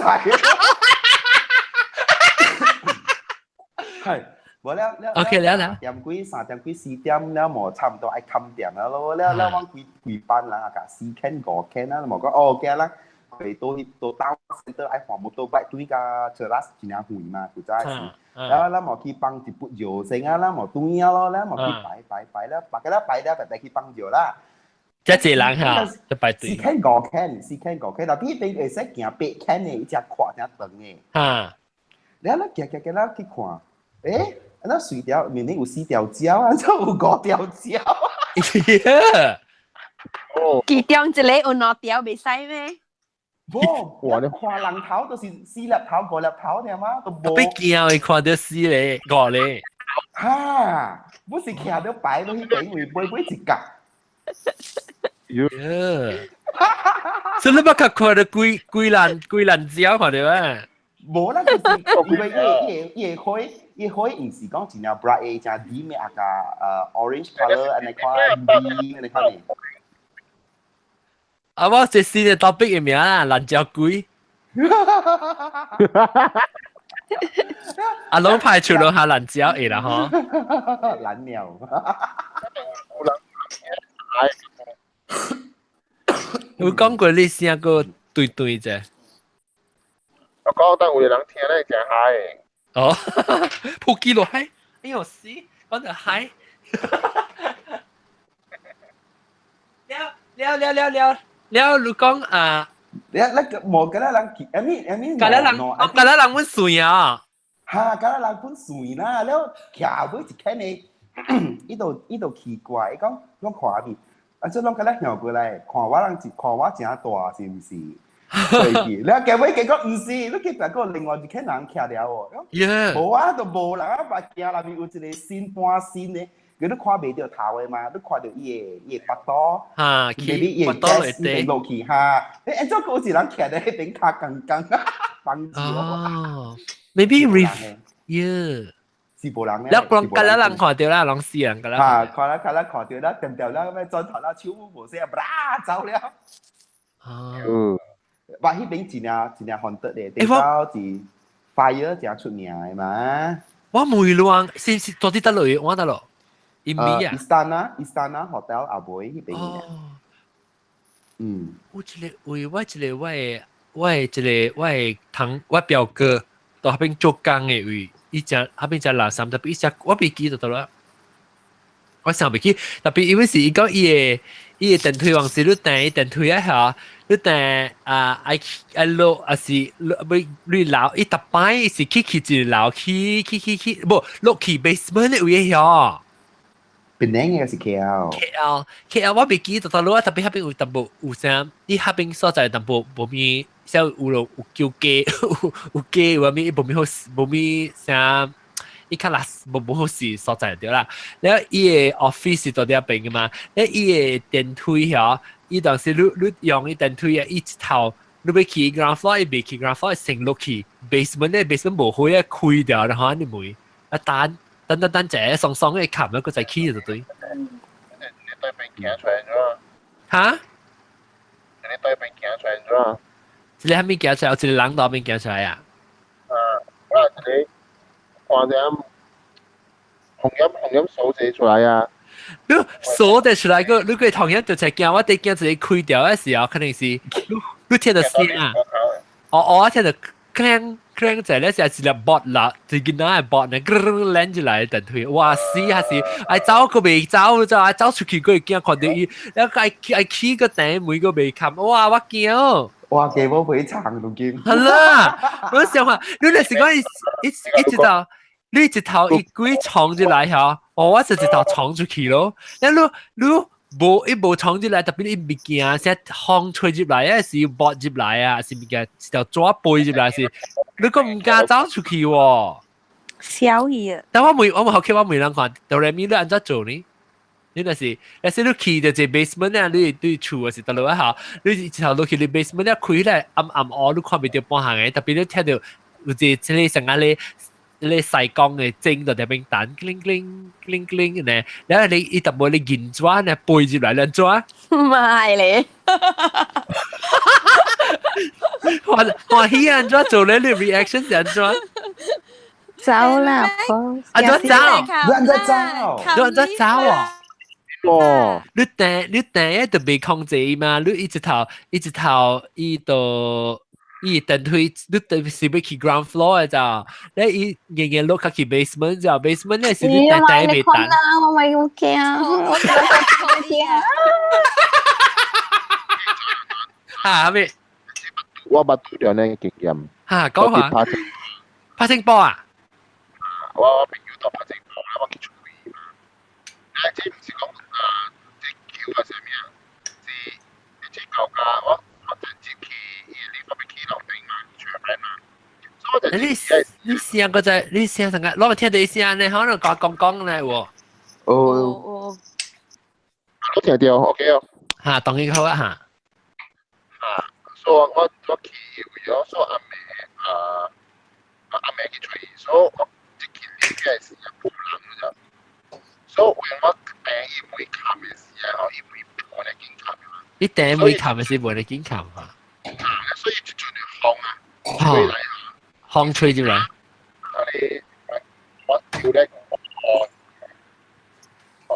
係，無了了。 OK 了了。點幾三點幾四點了，無差唔多愛冚店了咯。了了，往規規班人啊，甲四間五間啊，無講哦，驚啦。佢到到 town center 愛換摩托車對甲 Cheras 真正遠嘛，古早時。然後咱無去放一筆藥先啊，咱無轉啊咯，咱無去排排排了，白個啦排了，白白去放藥啦。這一人哈，就排隊。四間五間，四間五間，但彼邊會使行八間的，伊只闊只長的。哈。然後咱行行行，咱去看，欸，咱隨條明明有四條蕉啊，怎有五條蕉？哦。其中一個有兩條袂使咩？無，我看人頭就是四粒頭五粒頭爾嘛，都無。別驚，伊看到四個五個。哈，不是徛到擺到彼邊位，尾尾一角。喲，所以你捌較看到幾幾爛幾爛蕉看到啊？無啦，就是因為伊個花，伊花毋是講真正 bright 的，真 dim 的啊個orange colour 按呢款 green 按呢款的。啊！我這新的 topic 的名啊，爛蕉鬼。啊，攏排除落下爛蕉會啦吼。爛鳥。有講過你聲閣對對者？我講等有人聽咧，誠嗨。哦，撲機落嗨，哎呦死，講到嗨。了了了了了。了，你講啊，你那個無敢若人去，I mean I mean，敢若人，敢若人阮算啊，哈，敢若人本算啦，了徛尾一間的，伊就奇怪，伊講攏看咪，啊，這攏敢若向過來，看我人看我誠大是毋是？對去，了結尾結果毋是，你去別個另外一間人徛了哦，無啊，都無人啊，目鏡內面有一個新半新的。佢都看袂著頭的嘛，你看著伊的腹肚，哈，伊的底落去哈，欸，怎閣有一人徛佇彼邊跤剛剛放住哦，maybe ref，yeah，是無人咧，了講敢若人看著啦，攏死人敢若。哈，看啦看啦看著啦，定定啦，欲轉頭啦，手無聲，啪走了。哦，哇，彼邊真正真正 haunted 的，頂到是 fire 誠出名的嘛。我問你，是是到底佗落？我佗落？伊咪啊？Istana Istana Hotel 後尾彼邊嘅。嗯。有一個位，我一個我的我的一個我的堂我表哥到彼邊做工的位，伊食彼邊食垃圾，特別伊食我袂記得佗落。我想袂起，特別因為是伊講伊的電梯往時你訂伊電梯啊嚇，你訂啊愛愛落啊是落欲你樓伊逐擺是去去一個樓去去去去，無落去 basement 的位遐。檳城的是 KL。 KL KL 我袂記得佗落啊，特別彼邊有淡薄有啥，伊彼邊所在淡薄無咪，像有落有舊街有街有啥物，無咪好無咪啥，伊較垃無無好勢所在對啦。了伊的 office 是佇遐邊的嘛，了伊的電梯遐，伊當時你用伊電梯啊，伊一頭你欲去 ground floor，伊袂去 ground floor，先落去 basement 咧，basement 無火啊，開掉然後你門啊等。等等等者，爽爽的冚了，閣再起就對。你對邊行出來咗？哈？你對邊行出來咗？一個啥物行出來？有一個人佇邊行出來啊？啊，我一個看者紅音紅音鎖者出來啊！你鎖得出來個，你個同樣就才驚，我佇驚一個開掉的時候，肯定是你你聽到聲啊！哦，我聽到鏗鏗在咧，是一粒 bot 啦，一囡仔的 bot 呢，擸入來電梯，哇死還是愛走閣袂走，就愛走出去閣會驚看著伊，了愛愛起個頂門閣袂冚，哇我驚！哇，雞母飛長都驚。係啦，我想話，你若是講一一一頭，你一頭一鬼衝入來吼，哦，我就一頭衝出去咯。了你你無伊無衝入來，特別伊物件先風吹入來啊，是撥入來啊，是物件一條紙飛入來是，你閣毋敢走出去喎。小去啊！但我問我問好奇，我問人看，哆來咪你按怎做呢？你若是，若是你去到這 basement 啊，你對厝啊是佗落啊吼，你一頭落去你 basement 啊開來暗暗黑，你看袂著半項的，特別你聽著有一個這個像按呢，你細光的鐘就佇邊彈，叮叮叮叮呢，然後你伊特無你銀紙呢飛入來，安怎？唔係咧，歡歡喜按怎做咧？你 reaction 是按怎？走啦，按怎走？你按怎走？你按怎走啊？哦，你第你第一就袂控制嘛，你一直頭一直頭伊就伊電梯，你特別是欲去 ground floor 的咋？你伊硬硬落較去 basement 咋？basement 咧是你第第袂等。我咪咁驚，我驚。嚇咩？我捌拄著呢經驗。嚇，講下。拍星波啊？我朋友到拍星波，我去出去嘛。啊，這毋是講啊，這橋啊啥物啊？是這舊家，我我直接去伊你我欲去樓頂嘛，出來嘛。所以我就你你聲個在，你聲成個，攞嚟聽到聲呢，可能講講講咧喎。哦哦，我聽到，OK 哦。嚇，當然好啊嚇。啊，所以我我去為咗所以暗暝啊，暗暝去揣，所以我一去入嘅時啊，無人咋。所以為我訂伊門冚嘅時啊，吼，伊門無咧緊冚嘛。你訂門冚嘅時無咧緊冚啊？所以一陣就風啊，吹來啊，風吹入來。啊你我跳咧，哦哦。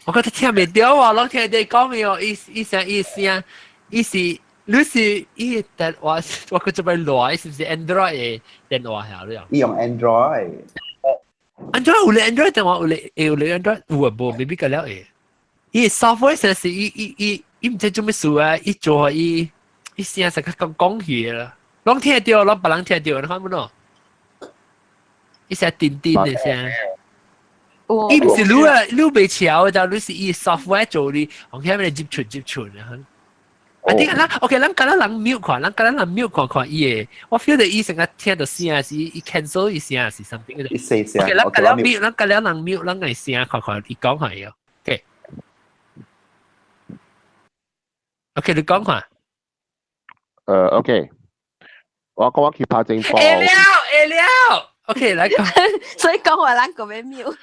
我覺得聽袂著啊，攏聽你講的哦，伊伊聲伊聲，伊是你是伊電話，我閣這擺來，是毋是 Android 的電話遐你伊用 Android。 Android 有咧 Android 電話有咧，有咧 Android 有啊無？未必個了會。伊 software 實是伊伊伊伊毋知做咩事啊！伊做伊伊聲實較講講去啦，攏聽著，攏別人聽著，你看無喏？伊聲叮叮的聲。伊毋是你啊，你袂巧的，你是伊 software 做的，我聽咩接觸接觸啊。啊，點解咱 OK？咱敢若人 mute 看，咱敢若人 mute 看看伊的，我 feel 到伊成日聽到聲是伊 cancel 伊聲是 something 伊細聲。 OK，咱敢若 mute，咱敢若人 mute，咱個聲看看伊講看伊哦。OK。OK，你講看。 OK，我講我去拍正波。會了，會了。OK，來講。所以講話咱個欲 mute。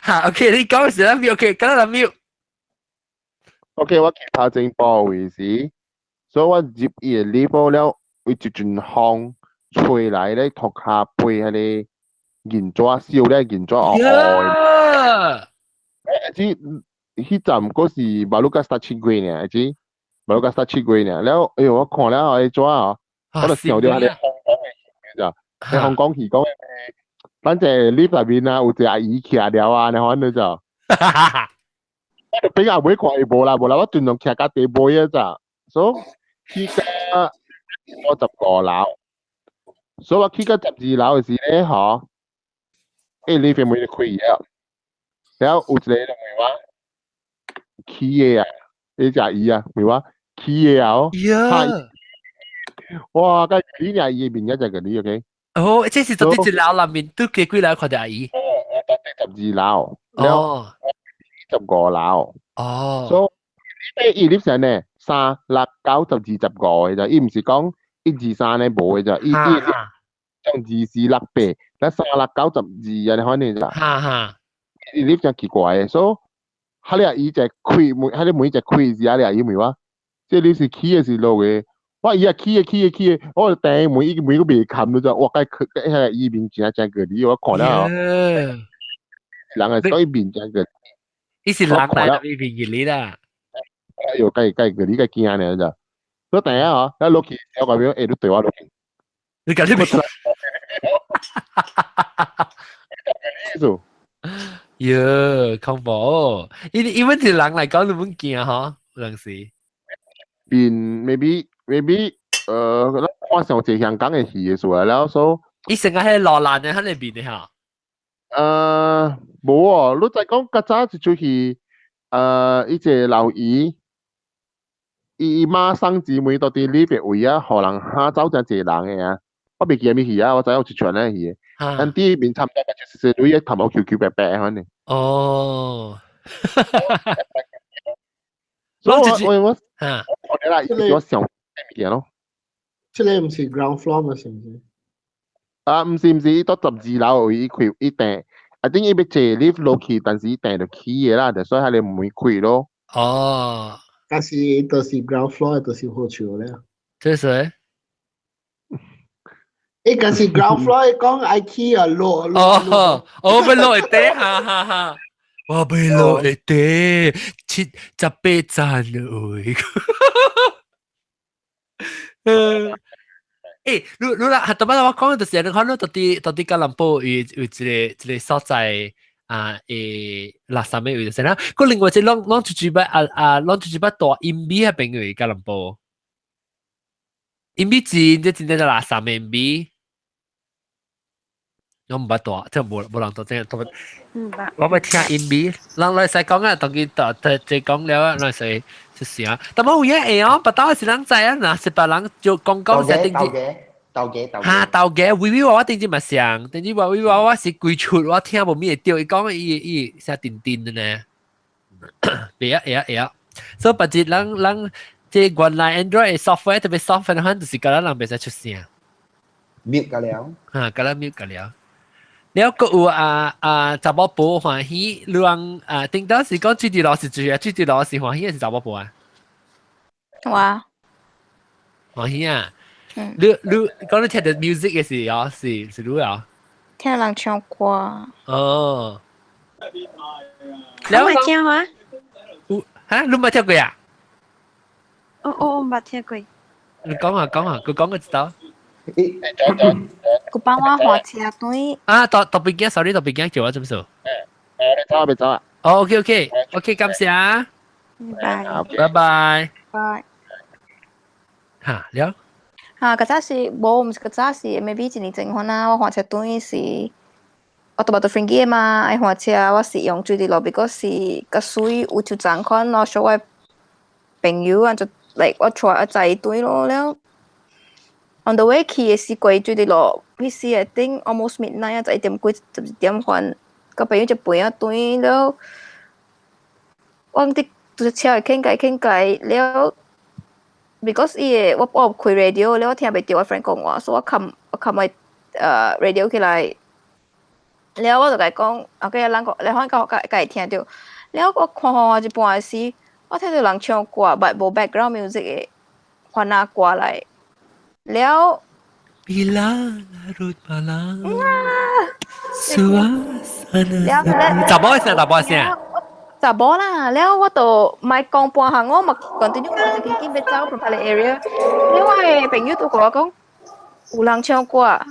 嚇，OK，你講時咱 mute，OK，敢若人 mute。 OK，我去拍正波為時，所以我入伊個 lift 了，有一陣風吹來咧，塗跤飛彼個銀紙燒咧銀紙黑黑。誒，這彼站閣是馬路甲十七月爾，知？馬路甲十七月爾，了，哎喲，我看了彼紙哦，我就想著彼個香港的戲咋，喺香港戲講，咱這 lift 內面啊，有一個阿姨徛了啊，你看你就。我就比較尾看伊無啦無啦，我盡量徛到底尾啊咋，所以去到我15樓，所以我去到12樓的時咧，吼，欸 lift 門就開了，然後有一個人問我，起的啊，彼隻伊啊，問我起的啊，哦，哇，該你爾伊的面才個你 OK？哦，這是到佇一樓內面，拄過幾樓看著阿姨？哦，我佇12樓，哦。15樓。哦。所以伊 lift 上呢，三六九十二十五的咋，伊毋是講一二三呢無的咋，伊伊將二四六八，咱三六九十二按呢款的咋。哈哈。伊 lift 真奇怪的，所以，彼個伊就開門，彼個門一開時，彼個伊問我，這 lift 是起的是落的？我伊也起的起的起的，我就掟門，伊門閣袂冚了咋，我該去，彼個伊面真正個你，我看了。人係所以面真個。伊是人來伊面熱你啦。哎喲，該該個你該驚呢咋？所以等下吼，咱落去，小個表，欸，你對我落去。你講你冇出來。意思？喲，恐怖！伊伊問題人來講，你毋驚吼，有陣時。變 maybe maybe 咱看上濟香港的戲的時候，了所伊成日喺羅蘭的喺那邊的哈。無哦，你再講較早一出戲，伊個老姨，伊媽生姊妹到啲呢邊位啊，予人嚇走真濟人嘅啊！我未記得咩去啊，我知有一串咧去。但啲面差唔多就是女頭毛翹翹白白可能。哦。所以我我我我啦，伊我想物件咯。這個毋是 ground floor 嘛，是毋是？啊，毋是毋是，伊到12樓位，伊開伊訂，啊等伊欲坐 lift 落去，但是伊訂就起嘅啦，就所以佢哋唔會開咯。哦，但是就是 ground floor 就是好笑咧。這是誰？伊但是 ground floor 講愛起啊落落。哦，我欲落地，哈哈哈！我欲落地，78層位。欸，你你啦，特別我講就是你看你到底吉隆坡有一個所在啊，垃圾嘅位就是啦。個另外一個攏攏出去捌啊啊，攏出去捌大陰味彼邊位吉隆坡。陰味真這真正垃圾的陰味。我毋捌大，這無無人到這特別。毋捌。我欲聽陰味，人來使講啊，當佢特特這講了啊，來使就是啊。但冇有影會哦，別兜是人知啊，若是別人就講講是頂住。豆嘅豆哈豆嘅，微微娃娃頂住嘛像，頂住微微娃娃是規出，我聽無咩會對，伊講伊伊寫定定的呢。會啊會啊會啊，所以別日人人這原來 Android software 特別 software 款就是甲咱人袂使出聲。 mute 個了。哈，甲咱 mute 個了。了閣有啊啊查某婆歡喜，你人啊頂當是講水佇路是水啊，水佇路是歡喜還是查某婆啊？哇！歡喜啊！嗯。你你講你聽著 music 嘅時候是是你啊？聽人唱歌。哦。你冇聽啊？有哈？你冇聽過啊？我我冇聽過。你講下講下，佢講佢知道。佢幫我換車隊。啊，特特別驚，sorry，特別驚，叫我做咩事？誒，走啊，別走啊。哦，OK OK OK，感謝啊。拜拜拜。拜。嚇，了。嚇，嗰陣時無，毋是嗰陣時，maybe 一年前款啊，我換車隊是，我都捌到飛機嘛，愛換車，我是用水佇路，because 是較水有就同款，我小我朋友啊，就 like 我帶我載伊轉咯了。On the way 去的時過水佇路，彼時 I think almost midnight 啊，11點幾11點還，個朋友就陪我轉了。我佇就是車會傾偈傾偈了。because 伊個我我有開 radio 了，我聽袂著我 friend 講話，所以我冚我冚我radio 起來，了我就共伊講，OK，人講，你可能甲共伊聽著，了我看看一半時，我聽著人唱歌，but 無 background music 的，番仔歌來，了。 Bila larut malam suasana 查某聲，查某聲。查某啦，了我就莫講半項，我嘛 continue 我就緊緊欲走 from 彼个 area。了我的朋友都共我講，有人唱歌，了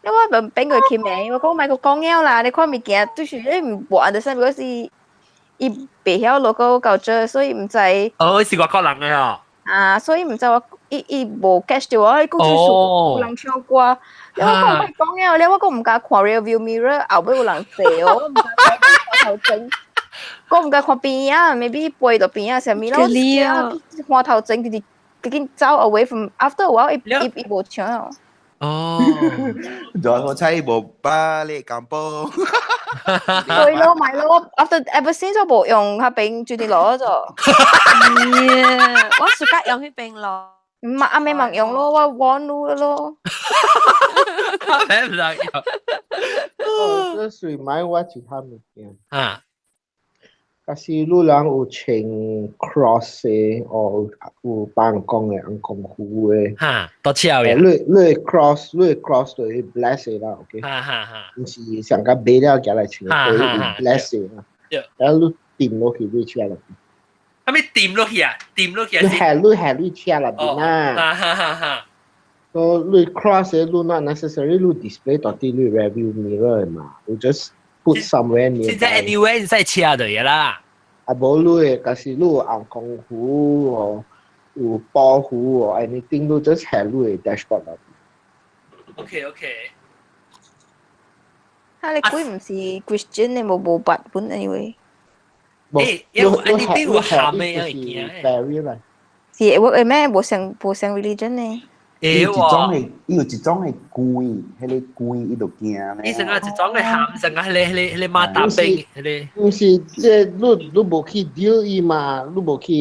我就變過去問，我講莫閣講了啦，你看物件就是你毋 understand，because 伊伊袂曉 local culture，所以毋知。哦，是外國人的哦。啊，所以毋知我伊伊無 catch 到我，伊講就是有人唱歌，了我講莫講了，了我閣毋敢看 rear view mirror 後尾有人坐哦，我毋敢看頭前。我毋敢看邊仔，maybe 背到邊仔啥物咯，看頭前直直緊走 away from after a while 伊伊伊無唱哦。哦，再我猜無巴你咁波。對咯，咪咯，after ever since 我無用彼邊水佇路咗。我暑假用彼邊咯。唔係阿妹冇用咯，我玩路咯。阿妹唔用。哦，這水買我其他物件。啊。假使你人有穿 cross 的，或有幫講的紅功夫的，哈，多車嘅。你你 cross 你 cross 就會 bless 的啦，OK？哈哈哈。毋是上個買了寄來穿，會 bless 的啦。然後你掂落去你車內邊。係咪掂落去啊？掂落去你係你係你車內邊啊？哈哈哈哈。 So 你 cross 的你 not necessarily 你 display 到底你 rearview mirror 嘛，你 just put somewhere near。現在 anyway 你使車就得啦。啊，無你的，假使你有紅功夫哦，有保護哦，anything 你 just 係你的 dashboard 內邊。 OK OK。啊，你鬼毋是 Christian，你無無捌本 anyway。欸，因為你邊有鹹嘅會驚。 barrier 嚟。是我會咩？無相無相 religion 呢？伊有一種係，伊有一種係鬼，彼個鬼伊就驚咧。伊成個一種係鹹，成個彼個馬達兵，彼個。毋是，這你無去 deal 伊嘛，你無去，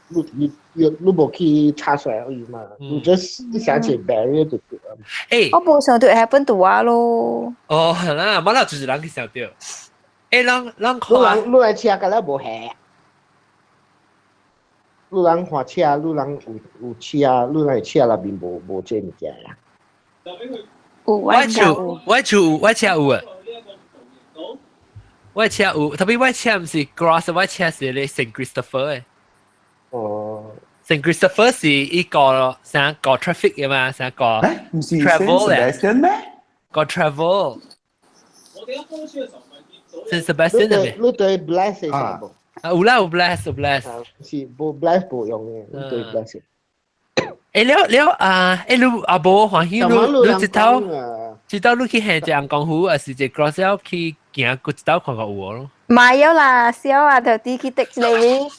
你你你無去查出來伊嘛，你 just 你想起 barrier 就對啦。欸，我無想著會 happen to 我咯。哦，係啦，冇啦，就是人去想著。欸，人看，你來車甲了無嚇？你人看車，你人有車，你人車內面無這物件啦。有我厝我車有啊。我車有，特別我車毋是 Cross，我車是咧 Saint Christopher 的。哦。 Saint Christopher 是一個啥個 traffic 嘅嘛，啥個 travel 咧？咩？個 travel。Saint Sebastian 係咪？你對 bless 係啥無？啊，有啦，有 bless，有 bless。是無 bless 無用嘅，你對 bless。欸了了啊！欸，你阿無歡喜你你一頭一頭你去行一紅功夫，還是一 cross 了去行，閣一頭看看有無咯？買咗啦，笑啊，就啲去滴一個 risk。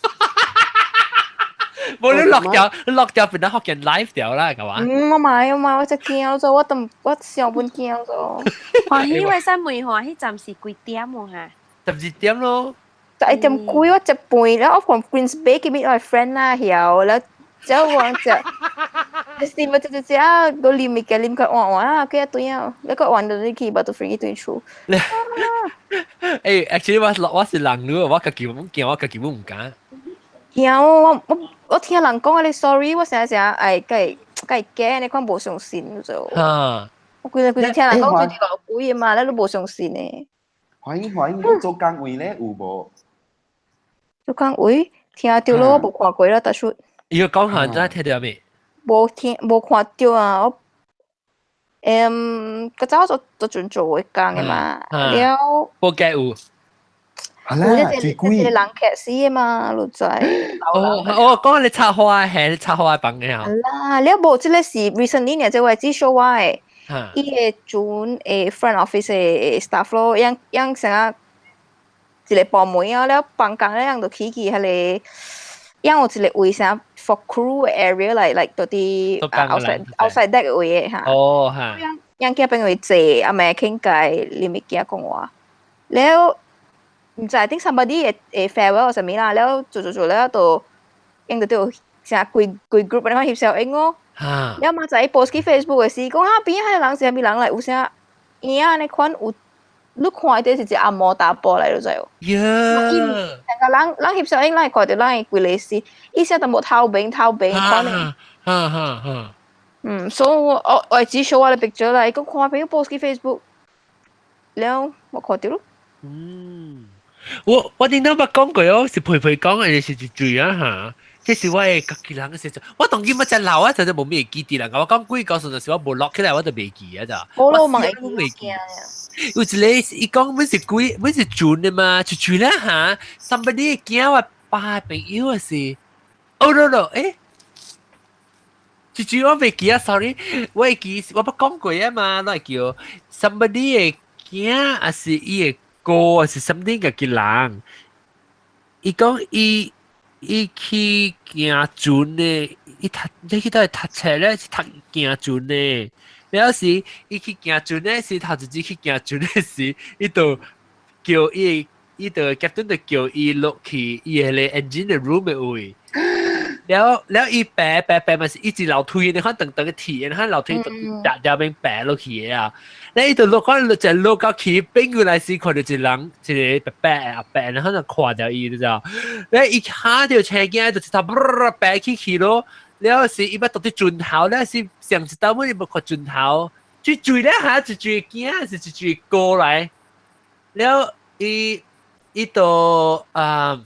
無你落掉，落掉變得福建 live 掉啦，係嘛？嗯，我買我買，我真驚咗，我都我上本驚咗。歡喜我使問下，彼站是幾點喎？嚇？ 12點咯。就一點幾我食飯，然後我從 Queens Bay 去 meet 我 friend 啦，曉了，之後我就，就是咪就就啊，個啉物件啉個換換啊，佢一對啊，一個換到你去巴都飛去對厝。欸，actually 我是人女，我家己毋驚，我家己毋敢。驚我我我聽人講你 sorry，我成日成日哎，計計驚，你看無相信就。啊！我規日規日聽人講最老鬼嘛，你都無相信呢。歡迎歡迎，你做工位咧有無？做工位聽著咯，我無看過啦，特殊。伊個講下真聽著未？無聽無看著啊！我，嗯，較早做做陣做的工的嘛，了。無計有。係啦，最貴。一個人劇死的嘛，你知。哦哦，講你插花係你插花房嘅啊。啦，了無這个是 recently 呢，這位只 show 我的，伊的陣front office 的 staff 咯，樣樣成個一個部門啊，了放工了，樣就去去彼个，樣有一個位啥 for crew area 來來到佇 outside deck 位的哈。哦哈。樣樣去邊位坐，阿妹傾偈，啉物件講話，了。毋知頂 somebody 會會 farewell 啥物啦，了做做做了就應就對成規規 group 安尼翕相影哦。了嘛仔 post 去 Facebook 的時，講啊邊仔彼個人是啥物人來，有啥影按呢款有，你看的是一個阿毛查埔來，你知無？呀！成個人人翕相影，咱會看著咱的規个是，伊寫淡薄頭面頭面款的。哈哈哈。嗯，所以我我只 show 我的 picture 啦，伊講看朋友 post 去 Facebook，了我看著咯。嗯。我頂頭捌講過哦，是陪陪講的，是一句啊嚇。這是我的家己人的時陣，我當今乜只老啊，就就無咩會記得啦。我講幾個時陣是我無錄起來，我就袂記啊咋。我都未記。有一個伊講阮是鬼，阮是船的嘛，就船啦嚇。Somebody 驚我爸朋友啊是，哦 no no，欸，一句我袂記啊，sorry，我會記，我捌講過啊嘛，我會叫 somebody 的囝，還是伊的哥，還是 something 家己人，伊講伊。伊去行船的，伊讀你去佗讀冊咧，是讀行船的。了時，伊去行船咧，是頭一次去行船的時，伊就叫伊，伊就 captain 就叫伊落去伊彼個 engine 的 room 的位。了了，伊爬爬爬嘛是一直樓梯，你看長長的鐵，你看樓梯就入邊爬落去的啊。咧伊就落看就落到去變過來時，看著一人一個伯伯阿伯，然後就看著伊，你知道？咧伊嚇著青驚，就一頭爬起去咯。了時伊欲到佇船頭，了時上一道尾伊欲看船頭，最最咧下一最驚是一最過來，了伊伊就啊，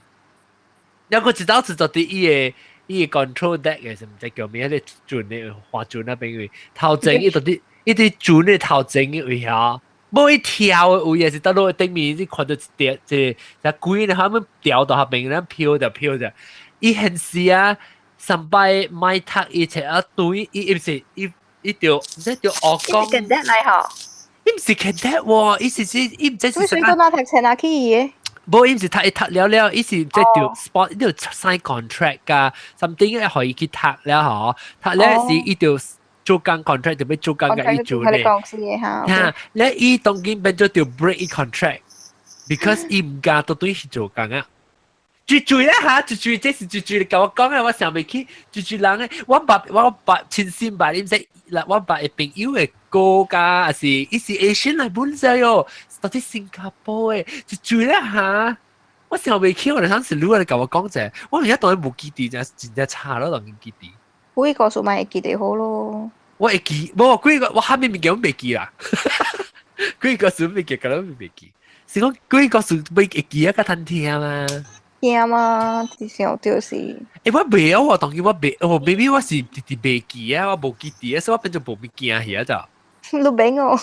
了閣一道是到佇伊個 control deck 嘅，是毋知叫咩？彼個船的划船那邊位頭前，伊到佇伊佇船的頭前的位遐，無伊跳的位，也是倒落頂面，你看著一條一個鬼咧，他們掉到下邊，咱飄著飄著。伊現時啊，上擺莫讀伊冊啊對，伊毋是伊伊著毋知著學講。伊是 cadet 來吼。伊毋是 cadet 喎，伊是指伊毋知是啥。所以都哪讀冊哪去的？無伊毋是讀，伊讀了了，伊是即條 spot，伊條 sign contract 㗎，something 予伊去讀了嗬，讀了是伊條做工 contract 就欲做工共伊做咧。公司嘅嚇。嚇，咧伊當今變做條 break 伊 contract，because 伊毋敢到對去做工啊。最最咧嚇，最最這是最最共我講嘅，我想袂起，最最人咧，我捌親身捌，你毋知，我捌的朋友的哥家，還是伊是 Asian 來本身喲，到底新加坡的，最最咧嚇，我想袂起，我就想是你來共我講者，我而家當然無記得，真真正差咯，當然記得。幾個數咪會記得好咯。我會記，無幾個我下面物件我袂記啦，幾個數未記，個都未記。是講幾個數未會記啊，較難聽嘛。驚嘛，直想就是。欸，我袂啊，我當然我袂，哦，maybe 我是直直袂記啊，我無記得啊，所以我變做無物驚去啊就。你變哦。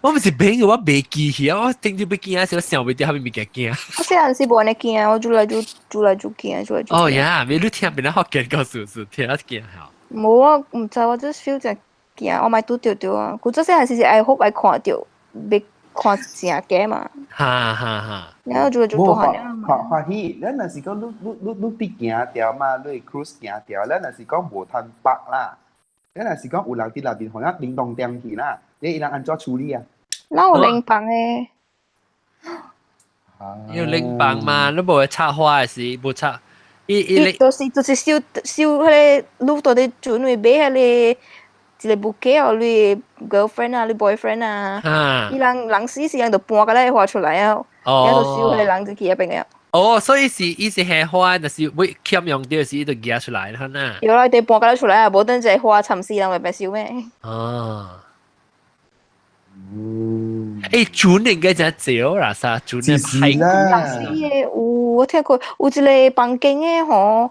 我毋是變我袂記去啊，我頂住欲驚時，我想袂著啥物物件驚。我細漢時無按呢驚，我愈來愈愈來愈驚，愈來愈驚。哦呀，你聽別人福建故事是聽得驚吼。無我毋知，我 just feel 真驚，我莫拄著著啊。古早細漢時是愛好愛看著，欲看正假嘛。哈哈哈。然後就就大漢了嘛。歡歡喜，咱若是講你你你你佇行條嘛，你 cruise 行條，咱若是講無通北啦，咱若是講有人佇內面予咱叮當點去啦，你伊人按怎處理啊？哪有拎房的？有拎房嘛？你無插花的時無插，伊伊就是收收彼個，你到底準備買彼個。一個 bouquet 哦，你 girlfriend 啊，你 boyfriend 啊，伊人人死時人就搬個咧花出來啊，然後就收彼個人就去彼邊個。哦，所以是伊是下花，就是會欠用到時，伊就夾出來啦，呐。有啦，伊搬個出來啊，無等這花沉死人會白收咩？哦。嗯。欸，船應該真少啦，啥船的係啦。人死的有，我聽過有一個房間的吼。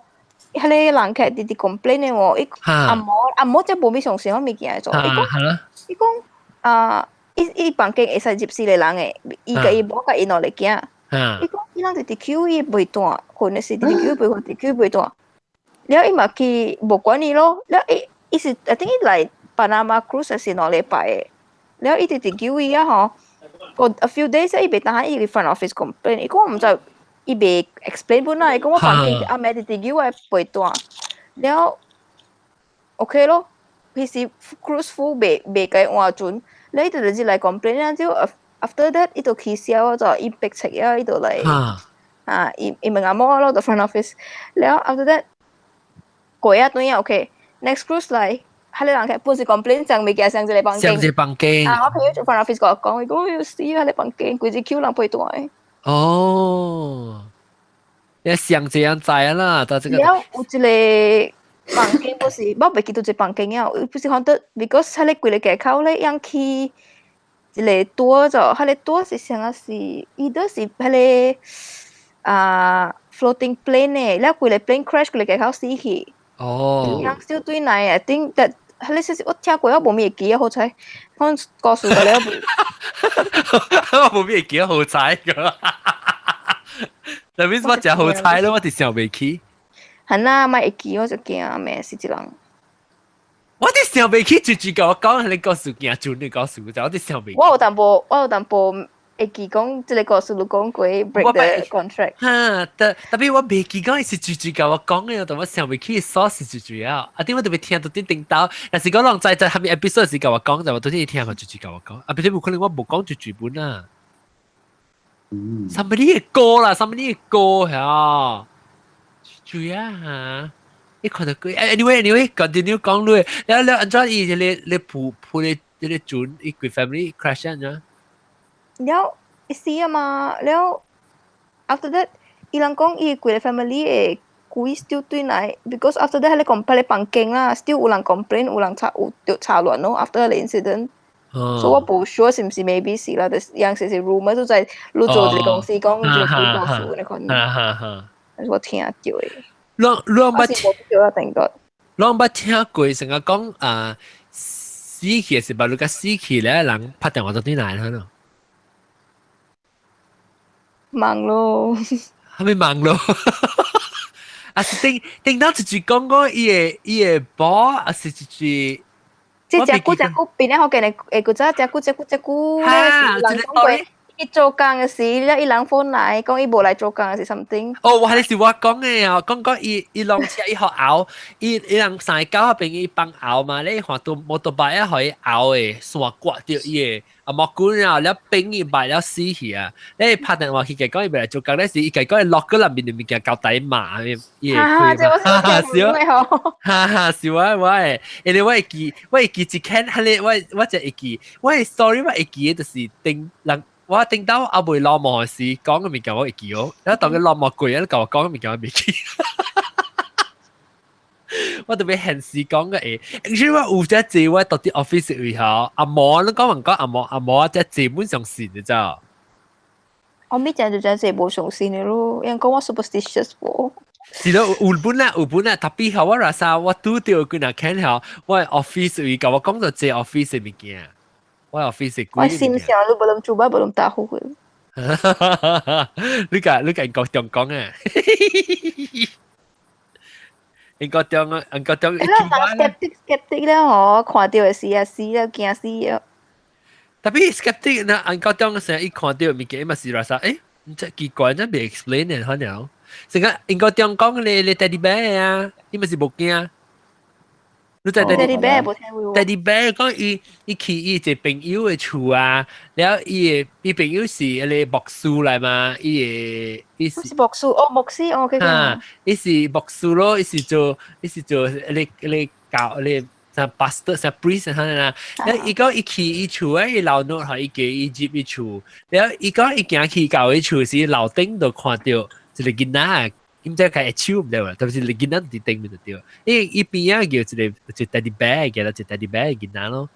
彼個人客直直 complain 的喎，伊阿嬷阿嬷這無咪相信我物件做，伊講伊講啊，伊伊房間會使入四個人的，伊共伊某共伊兩個囝，伊講伊人直直叫伊袂斷，睏的時直直叫伊袂睏，直叫伊袂斷，了伊嘛去無管伊咯，了伊伊是 I think 伊來巴拿馬 cruise 是兩禮拜的，了伊直直叫伊啊吼，過 a few days 伊袂當伊去 front office complain，伊講我毋知。伊袂 explain 本來，伊講我房間暗暝直直叫我被單，了 OK 咯，彼時 cruise full 袂袂共伊換船，了伊就直來 complain 了就 after that 伊就起痟就伊逼出啊，伊就來啊，伊伊問阿嬷咯，就 front office，了 after that 過啊轉啊 OK，next cruise 來，彼個人客本是 complain 上物件上一個房間，上一個房間，啊，我朋友就 front office 共我講，伊講要死啊，彼個房間規日叫人被單。哦，你像這樣知啦，到這個。了有一個房間不是，我袂記得這房間了，不是講得，because 彼個規個街口咧，樣去一個桌就，彼個桌是啥啊是，伊都是彼個啊 floating plane 的，了規個 plane crash 規個街口死去。哦。樣小對來，I think that 彼個是我聽過，我無咪會記啊，好彩，講故事個了。我無咪會記好彩個。特別我真好彩咯，我直想袂起。係啦，咪會記我就驚咩是一人。我直想袂起，直直共我講，你故事驚準你故事，就我直想袂。我有淡薄，我有淡薄會記講這個故事，你講過 break the contract。哈，特特別我袂記講，伊是直直共我講的，但我想袂起 source 是直直啊。啊，點我特別聽到啲頂到，若是講人在在下面 episode 時共我講，就我拄先聽過直直共我講，啊，別有可能我無講直直本啊。嗯，somebody 的歌啦，somebody 的歌嚇，注啊嚇，你看到過？Anyway anyway continue 講落，了了按怎伊這個你鋪鋪咧這個船，伊規 family crash 按怎？了伊死啊嘛，了 after that 伊人講伊規個 family 會鬼 still 對來，because after that 彼個彼個房間啦，still 有人 complain，有人查有著查亂咯，after the incident。所以我無 sure 是毋是 maybe 是啦，就是樣是是 rumor 都在你做一個公司講就鬼故事那款。我聽到的。攏攏捌聽到啊，thank God。攏捌聽過成日講啊，死去是捌你甲死去咧，人拍電話到轉來咯。忙咯。係咪忙咯？啊是頂頂到一句講講伊個某，啊是一句。即係食久食久，邊咧福建的會古早食久食久食久咧，是人講過，伊做工嘅時，了伊人 phone 來講伊無來做工是 something。哦，我係是我講嘅啊，講講伊伊浪車伊學拗，伊伊人三個九邊伊幫拗嘛，你看到摩托車一可以拗嘅，線刮掉伊個，啊莫管啊，了冰伊賣了死去啊！你拍電話去佢講伊袂來做工，咧是伊講伊落個內面的物件交代罵，伊會開嘛？哈哈笑，哈哈笑我我會，因為我會記，我會記一間，彼個我我就會記，我會 story 我會記的就是頂人。我頂到阿未落幕時講嘅物件我會記哦，然後當佢落幕過，你甲我講嘅物件我袂記。我特別現時講嘅會，因為我有隻字我到啲 office 位吼，阿毛你講唔講阿毛阿毛隻字本相信你知道？我咪講就隻字無相信嘅咯，因為講我 superstitious 無。是咯，有本啦，有本啦，特別吼，我若啥我拄著幾若間吼，我 office 位甲我講到這 office 嘅物件。我 office 我心想lu belum cuba belum tahu。你甲你甲英國中講啊？英國中啊，英國中。你人 skeptic skeptic 咧，嗬，看到會死啊死啊，驚死啊！特別 skeptic 那英國中成日一看到物件嘛是話啥？誒，這奇怪，這未 explain 嘅可能。成個英國中講你你 teddy bear 啊，伊嘛是無驚。你知 Teddy bear 無聽過。 Teddy bear 講伊伊去伊一個朋友的厝啊，了伊的伊朋友是彼個牧師來嘛，伊的伊是牧師哦，牧師哦，OK。啊，伊是牧師咯，伊是做伊是做彼個彼個教彼個像 pastor 像 priest 啥啦，了伊講伊去伊厝啊，伊老奴予伊叫伊入伊厝，了伊講伊行去到伊厝時，樓頂就看著一個囡仔。伊毋知開手毋對啦，特別是你囡仔佇頂面就對。因為伊邊仔叫一個一個 teddy bear，叫做一個 teddy bear 囡仔咯。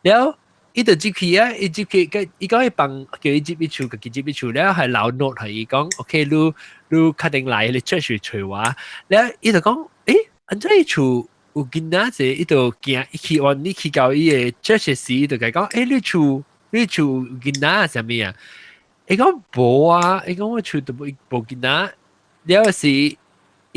了，伊就入去啊，伊入去，伊講伊幫叫伊入伊厝，家己入伊厝了係留 note 予伊講，OK，你你確定來你出去揣我。了，伊就講，欸，按怎伊厝有囡仔者，伊就行，伊去完你去到伊个 church 時，伊就共伊講，欸，你厝你厝有囡仔啥物啊？伊講無啊，伊講我厝都無無囡仔。了是伊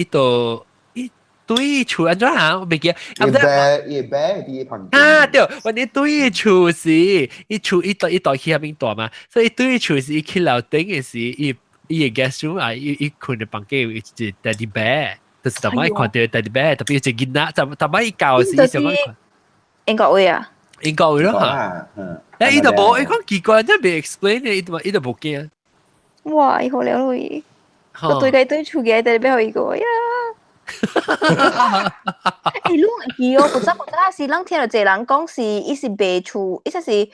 就伊對厝按怎行？我袂記。伊 bear 伊 bear 佇旁邊。啊對，我你對厝時，伊厝伊帶伊帶去遐邊大嘛，所以對厝時伊去樓頂嘅時，伊伊個 guest room 啊，伊伊睏嘅房間有一隻 teddy bear，就是逐擺看著 teddy bear，特別一隻囡仔，逐逐擺伊教時，伊想講看。英國話啊？英國話咯嚇。誒，伊就無，伊講奇怪，真袂 explain 嘅，伊就伊就無驚。哇！伊好了咯伊。我對佢對厝嘅，特別好一個呀。欸，你會記哦？古早古早是咱聽著濟人講是，伊是賣厝，伊說是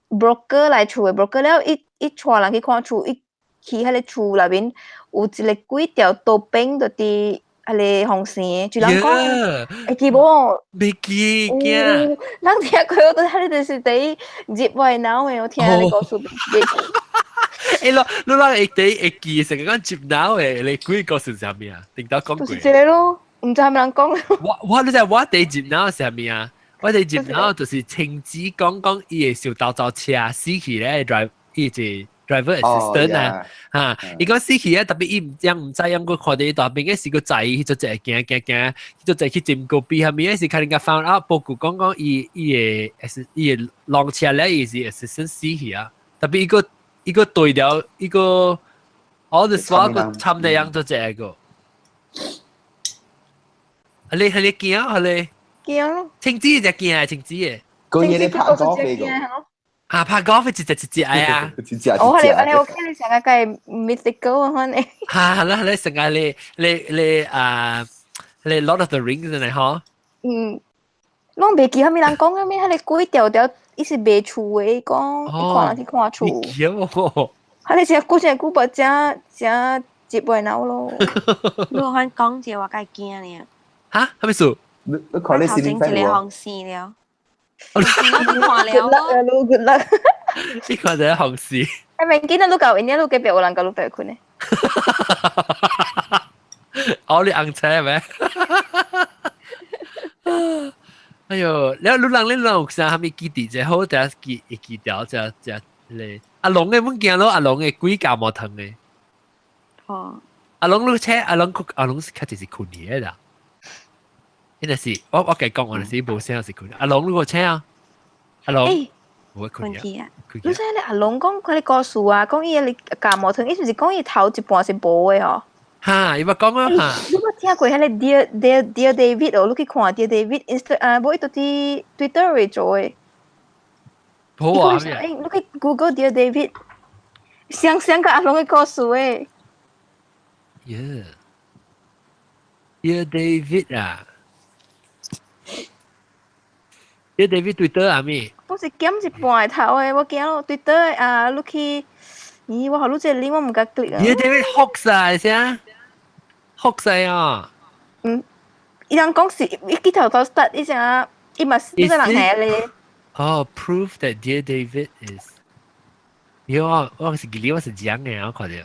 broker 來厝的 broker 了，伊伊帶人去看厝，伊去彼個厝內面有一個鬼條刀柄就佇彼個紅線，就人講會記無？袂記驚。咱聽過，我都彼個就是第一入我的腦的，我聽你故事袂記。欸，你你人會第會記成個講接腦的，你鬼故事是啥物啊？頂到講過。就是這個咯，毋知啥物人講。我我你知我第一入腦是啥物啊？我第一入腦就是親子講講伊會受到走車死去咧，drive 伊是 driver assistant 啊，嚇！伊講死去啊，特別伊毋知毋知影，佢看著伊大邊嘅時個仔，伊就一行行行，就坐去斟咖啡，下面時較人家 found out 報告講講伊伊的伊的浪車咧，伊是 assistant 死去啊，特別伊個伊個對了，伊個 all the while 個參的樣做這個。啊你係你驚啊你？驚咯！青子就驚啊，青子嘅。佢嘢你拍 golf 嘅。啊，拍 golf 一隻一隻啊！一隻哦，你你我看你成個個 mythical 啊，可能。嚇，係啦係啦，成個你你你啊，你 Lord of the Rings 嚟嗬？嗯，攏袂記啥物人講啥物，彼個鬼條條，伊是賣厝的，伊講伊看人去看厝。記喎。彼個真久真久無真真接袂腦咯。你看講者我該驚呢。嚇？啥物事？你你看你頭前一個紅線了。我看了咯。Good luck。你看這紅線。哎，明見你舊年你隔壁有人共你對困呢？哦，你紅車咩？哎喲，你你人你人有啥物記佇這好，等下記會記掉，這這咧。阿龍的物件咯，阿龍的鬼教毛糖的。哦。阿龍你車，阿龍阿龍是確實是困去的啦。應該是我我共講，我是無聲是困。阿龍你個車啊？阿龍。無困去啊！你知你阿龍講佢啲故事啊，講伊個感冒疼，伊是毋是講伊頭一半是無的哦？哈，伊捌講啊哈。你捌聽過彼個 Dear David 哦？你去看 Dear David Insta 啊，無伊都佇 Twitter 會做的。好啊！你去 Google Dear David，想想個阿龍的故事的。 Yeah。Dear David 啊，Dear David Twitter 啊咪？我是減一半的頭的，我驚咯 Twitter 啊，你去，咦，我予你這個 link 我毋敢 click 啊。 Dear David hoax 啊，啥？hoax 啊？嗯，伊人講是，伊記頭頭 start 伊啥，伊嘛是呢個人係咧。哦，proof that Dear David is，喲，我是記得我是講嘅，我看到，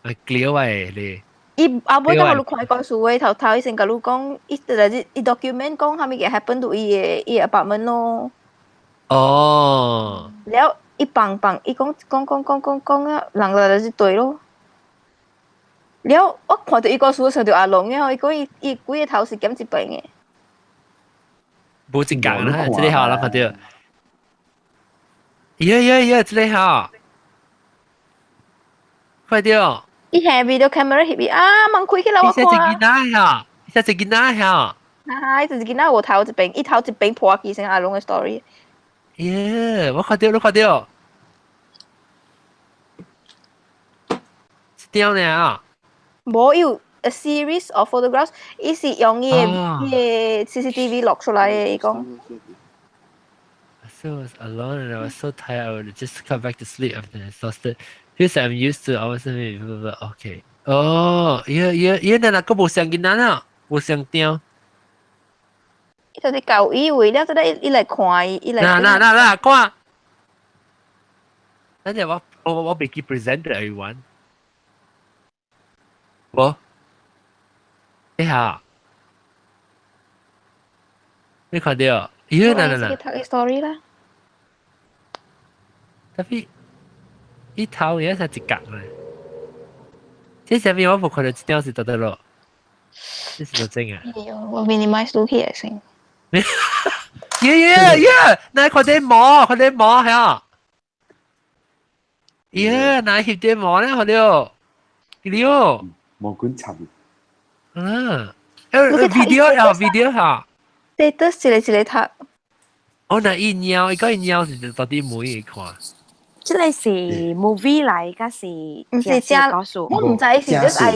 啊，clear 位咧。伊後尾才予你看故事的頭頭，伊先共你講，伊就是伊 document 講啥物件 happen to 伊的 apartment 咯。哦。了，伊放放，伊講講講講講講啊，人就就是對咯。了，我看著伊故事，想著阿龍的吼，伊講伊伊規個頭是減一半的。無真講啦，這個好啦，看著。耶耶耶，這個好，快點。伊係 video camera 翕伊啊，門開起來我看。伊這一囡仔嚇，伊這一囡仔嚇。哈哈，伊就是囡仔有頭一邊，伊頭一邊破去成阿龍的 story。耶！我看到，你看到。一張爾。無有 a series of photographs，伊是用伊个伊个 CCTV 錄出來的，伊講。 So I was alone and I was so tired. I would just come back to sleep after exhausted. Feels like I'm used to I wasn't okay. 哦，伊伊伊那那個無相囡仔啦，無相張。伊就是舊以為了，這個伊來看伊，伊來。嗱嗱嗱嗱，看。等陣我未記 present to everyone。無。你好。你看到？咦，嗱嗱嗱。睇 story 啦。 Tapi 伊頭而家係一格咧。這上面我無看到一張是得得咯。這是真啊。我 minimize 落去先。耶耶耶！嗱，看啲毛，看啲毛係啊。耶！嗱，翕啲毛咧，看到。了。毛管塵。嗯。video 啊，video 嚇。 status 一個一個讀。哦，那伊貓，伊講伊貓是到底每一看。這個是 movie 來，還是？毋是真，我毋知是就是愛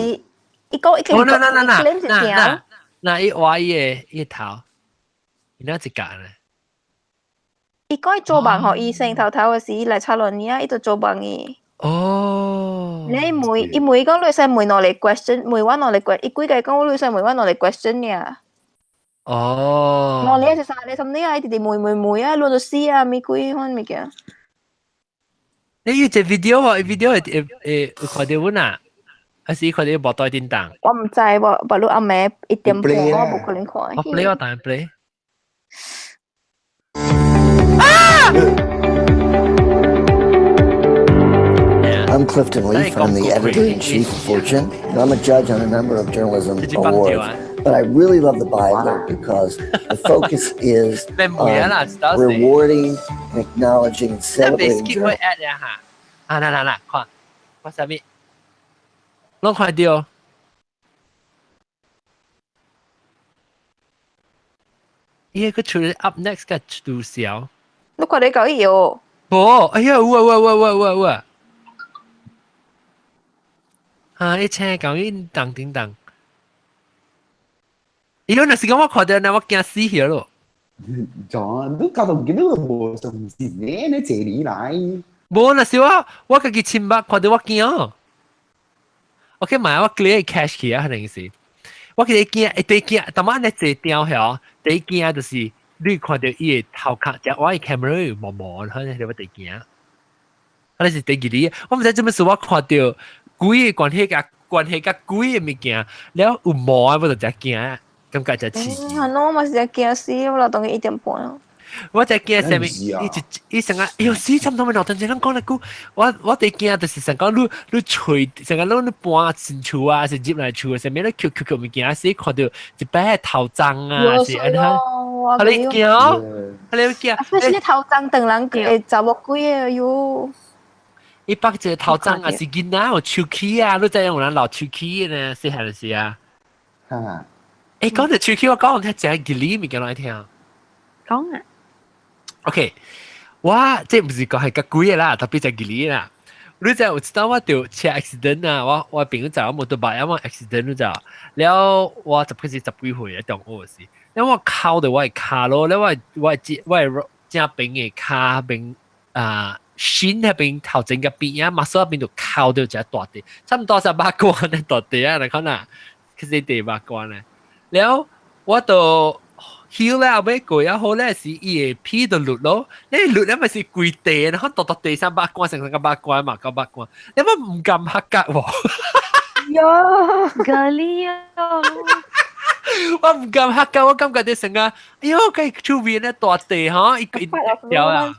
伊講伊哦，那那那那那那伊畫伊个伊頭，伊哪一格呢？伊講伊做夢予醫生頭頭的時，伊來插輪椅，伊就做夢伊。哦。你問伊問講，你會使問兩个 question，問我兩個 question，伊規個講你會使問我兩个 question 爾。哦。兩个是三个，什麼啊？伊直直問問問啊，論到死啊，物鬼款物件。你有隻 video 喎？video 會會會有看到阮啊？還是看到無帶叮當？我毋知，我無你暗暝1點半，我無可能看。我 play 我當然 play。啊 I'm Clifton Leaf. I'm the editor-in-chief of Fortune. And I'm a judge on a number of journalism awards. But I really love the Beyeler because the focus is on rewarding and acknowledging and celebrating journalism. 啊，來來來，看，我啥物？攏看著。伊個出 up next 個杜小。你看你搞伊哦。無，哎呀，有啊有啊有啊有啊有啊。啊！伊請講伊當叮當。伊若是講我看著呢，我驚死去咯。就你搞到唔記得無重視呢？你這裡來。無，若是我我家己親目看著我驚。我去買我 clear cash 去啊，可能是。我記得驚，一對驚，當晚咧坐吊曉，第一驚就是你看著伊的頭殼，就我的 camera 毛毛，可能就我第驚。啊，那是第二個，我毋知做乜事，我看著鬼的關係佮關係佮鬼的物件，了有毛啊，我就真驚，感覺真刺激。啊，我嘛是真驚死，我老當佢1點半。我真驚啥物？伊一伊成個，哎喲死！差唔多咪落陣時，咱講咧久，我我第驚就是成講你你揣，成個你你搬進厝啊，是入來厝，啥物你抾抾抾物件，是看著一擺頭髒啊，是按怎？我你驚？你驚？啊，是頭鬃長人會查某鬼啊喲！伊北一個頭鬃也是囡仔有手氣啊，你知影有人留手氣呢？細漢時啊。哈。欸，講到手氣，我講聽一個義理物件來聽。講啊。 OK，我這毋是講係較貴的啦，特別係義理啦。你知有一當我著車 accident 啊，我朋友載我摩托車，我 accident 你知？了我十幾是十幾歲啊，中學時，了我敲著我的跤咯，了我的正邊的跤邊啊，身彼邊頭前佮邊仔，馬手邊就敲著一個大地，差毋多是肉罐的大地啊，你看啊，其實地肉罐呢。了我就 heal 了後尾過啊好咧，是伊的皮就落咯，你落了咪是規地，然後大大地上肉罐成成個肉罐嘛，個肉罐，你乜毋敢合格喎？喲，咖喱哦！我毋敢合格，我感覺你成個，哎喲，佢出面咧大地吼，一個一條啊。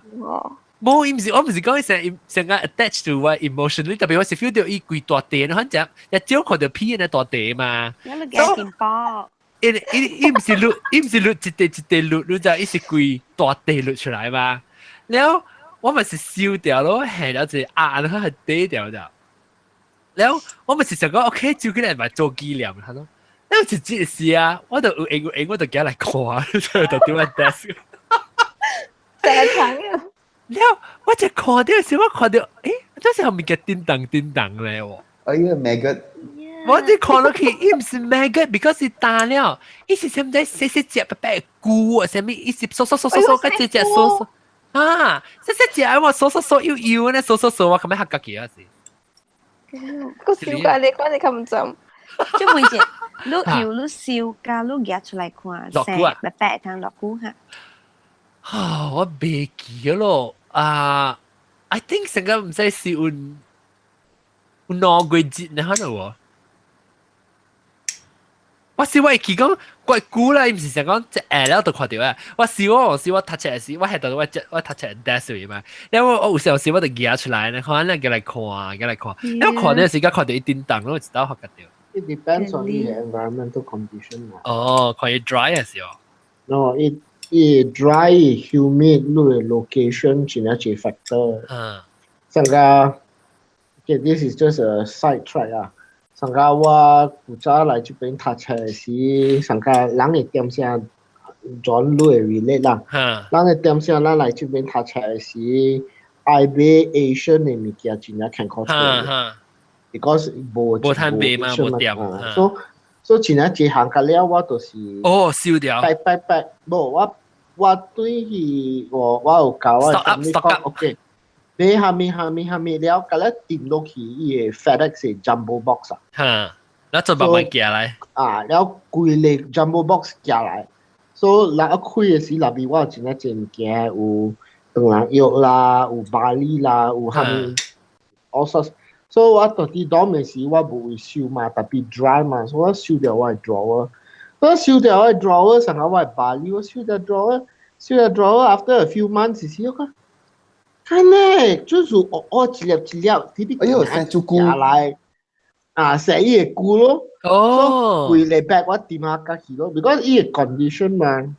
無，伊毋是，我毋是講伊成成個 attach to 我 emotionally，特別我是 feel 到伊規大地，你看只一少看到皮咧大地嘛。你驚見包。伊伊伊毋是落，伊毋是落一塊一塊落，你知伊是規大地落出來嘛？了我咪是燒掉咯，下了一個壓，然後係跌掉咗。了我咪是想講，OK，招起來咪做紀念，係咯。了一節時啊，我就有閒有閒，我就寄來看，就佇我 desk。成日睇啊！了我就看到時，我看到，欸，這是物件叮當叮當咧喎。哎呀，maggot！我哋看落去，伊毋是 maggot，because 是大了，伊是啥物仔細細隻白白菇啊，啥物，伊是縮縮縮縮縮，佮隻隻縮縮啊，細細隻我縮縮縮幼幼呢，縮縮縮，我感覺嚇家己啊是。個燒咖你講你較毋浸，即每隻你油你燒甲你夾出來看，落菇啊，白白湯落菇哈。啊，我袂記咯，啊，I think 成個毋知是有有兩個月呢，可能喎。我是我會記講怪久啦，伊毋是想講一下了就看著啊。我是我是我讀冊時，我係到我我讀冊 desk 位嘛。了我我有時候時我就舉出來，你看咱過來看，過來看。了看到時間看到伊叮當，我一道發覺著。 It depends on the environmental condition 嘛。哦，看伊 dry 嘅時候。 No, it dry, humid, 你的 location 真係一個 factor。上個，okay, this is just a side track 啊。上個我古早來這邊讀冊時，上個人會點聲轉你會 relate 啦。人會點聲咱來這邊讀冊時，愛買 Asian 的物件真正牽苦出。because 無無趁賣嘛，無店。所以真正一行個了，我就是哦，燒掉。拜拜拜，無我我對去我我有教我 stock up OK。買蝦米蝦米蝦米了，佮咧訂落去伊個 FedEx 的 jumbo box 啊。哈，那就慢慢寄來。啊，了規個 jumbo box 寄來，所以來一開的時，內面我有真正濟物件，有腸人藥啦，有巴厘啦，有蝦米，all sorts。所以我到佇當的時，我無會收嘛，特別 dry 嘛，所以我收掉我的 drawer。我收掉我的 drawer，上個我的巴厘，我收掉 drawer，收掉 drawer after a few months 時，我講。看呢，就是哦哦一粒一粒，啲哎喲，生出菇來，啊，生伊個菇咯。哦，規禮拜我點下家去咯，because 伊個 condition 嘛。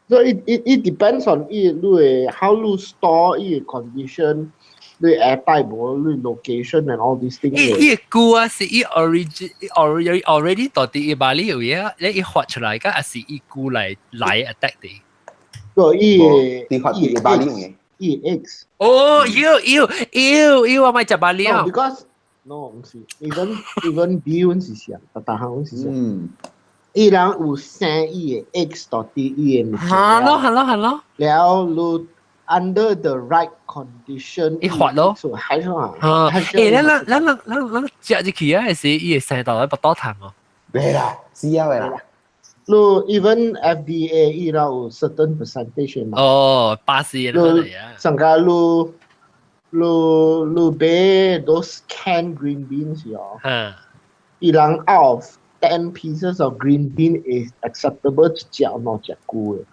So it depends on 伊你的 how you store 伊個 condition，你 air 帶無，你 location and all these things。伊伊個菇啊，是伊 origin already already 到佇伊巴里有嘢，你伊發出來個，還是伊菇來來 attack 的？個伊伊發伊巴里有嘅。伊 eggs。哦，要要要要我咪食巴里啊！Because no 毋是，even even B 阮是啥，逐逐項阮是啥。伊人有生伊的 eggs 到佇伊的物件。係咯係咯係咯。了你 under the right condition，伊發咯。係咗啊。啊，欸，咱咱咱咱咱食入去啊，是伊會生到來腹肚痛哦。袂啦，死啊袂啦。你 even FDA 伊啦有 certain percentage 嘛。哦，巴西你上個你你你買 those canned green beans 哦。伊人 out of 10 pieces of green bean is acceptable 一隻兩隻菇的。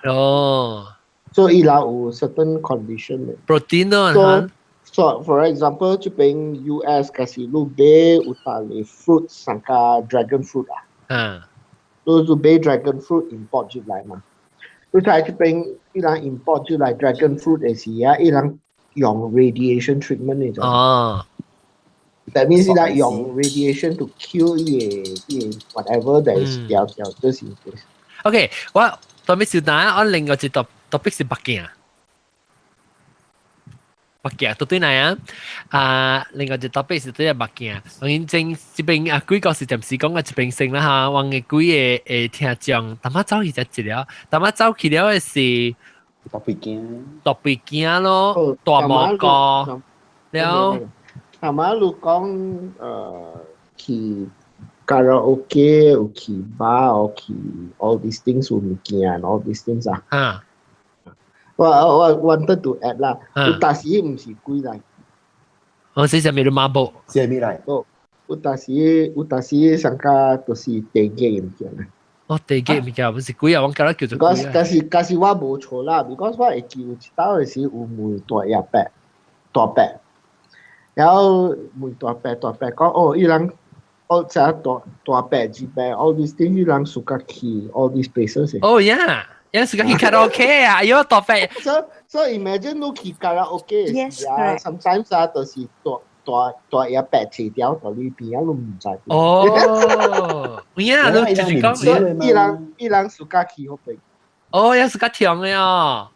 所以伊人有 certain condition 的。 protein 咯。 So for example，這邊 US 假是你買有大個 fruit 上個 dragon fruit 啊。你就買 dragon fruit import 入來嘛。你睇這邊伊人 import 就來 dragon fruit 的時啊，伊人用 radiation treatment 呢種。哦。 That means 伊人用 radiation to kill 伊个伊個 whatever that is 掉掉就是。 OK，我特別是等我另外一個 topic 是目鏡。目鏡對對來啊，啊，另外一個 topic 是對目鏡。我認真這邊啊，幾個是暫時講嘅這邊先啦哈，我嘅幾個會聽眾，淡仔走去就一了，淡仔走去了嘅是特別鏡，特別鏡咯，大蘑菇了。頭仔你講去卡拉 OK 有去 bar 有去 all these things 有物件 all these things 啊。啊。我 wanted to add 啦，有當時毋是鬼來。我是啥物馬步？啥物來？哦，有當時上加就是地嘅物件啦。哦，地嘅物件不是鬼啊，我覺得叫做鬼啊。但是我無錯啦，because 我會記有一道的時有問大爺伯，大伯，然後問大伯大伯講哦，伊人哦，這大大伯二伯，all these things 伊人 suka 去 all these places。哦呀。有時間去卡拉 OK 啊，有大伯。 So imagine 你去卡拉 OK 時啊，sometimes 啊，就是大大大爺伯坐掉到你邊啊，你毋知。哦，呀，你就是講，伊人 suka 去彼邊。哦，有 suka 跳的哦。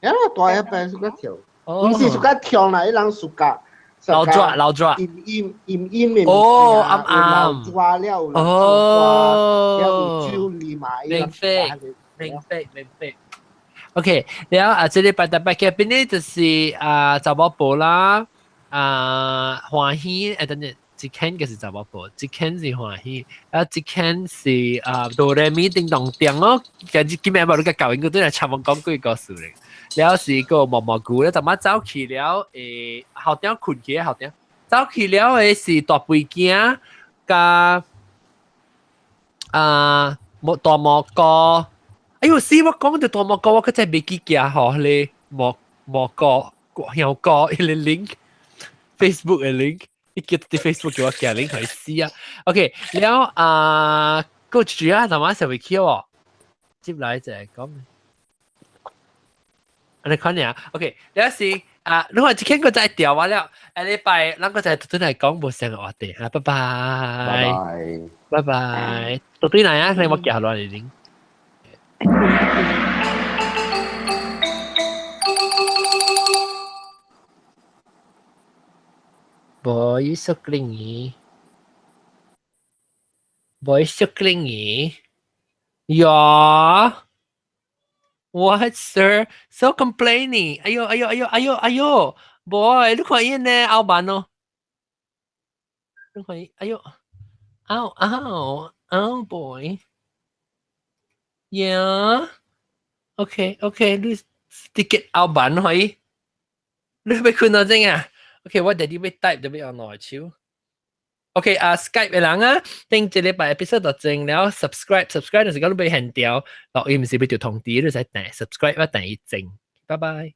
呀，大爺伯 suka 跳，毋是 suka 跳啦，伊人 suka。老抓老抓。陰陰陰陰的。哦，啱啱。老抓了，哦。了有酒啉嘛，明白。明白明白。OK，了啊，這禮拜特別嘅邊呢，就是啊，查某婆啦，啊，歡喜，誒，等陣，一間嘅是查某婆，一間是歡喜，啊，一間是啊，哆來咪叮當叮哦，今日今日無你個教應該都係差唔多講幾個事咧。了是個毛毛菇咧，淡仔走去了，後頂困起後頂，走去了的是大肥囝佮啊，大蘑菇。哎喲，死我講到大蘑菇，我閣真袂記記吼，彼个蘑蘑菇香菇，彼个 link，Facebook 的 link，你記得 Facebook 叫我寄 link 去死啊。OK，了啊，個主啊，淡仔上未去哦，接來就係講，你看下，OK，了是啊，你看這間個再調完了，下禮拜咱閣再轉來講無相的話題，啊，拜拜，拜拜，拜拜，到對來啊，你我寄落來 link。Boy so clingy. Boy so clingy. Yeah. What, sir? So complaining. 哎喲，哎喲，哎喲，哎喲，哎喲。Boy，你看伊呢，拗慢哦。你看伊，哎喲，拗拗拗，boy. Yeah. OK, OK，你 stick it 拗慢可以。你欲睏到正啊？OK，我弟弟欲 type 就欲按內手。OK 啊，Skype 的人啊，頂一禮拜 episode 就整了，subscribe subscribe 就是講你欲現調，錄音毋是欲著通知，你使訂 subscribe 我訂伊整。拜拜。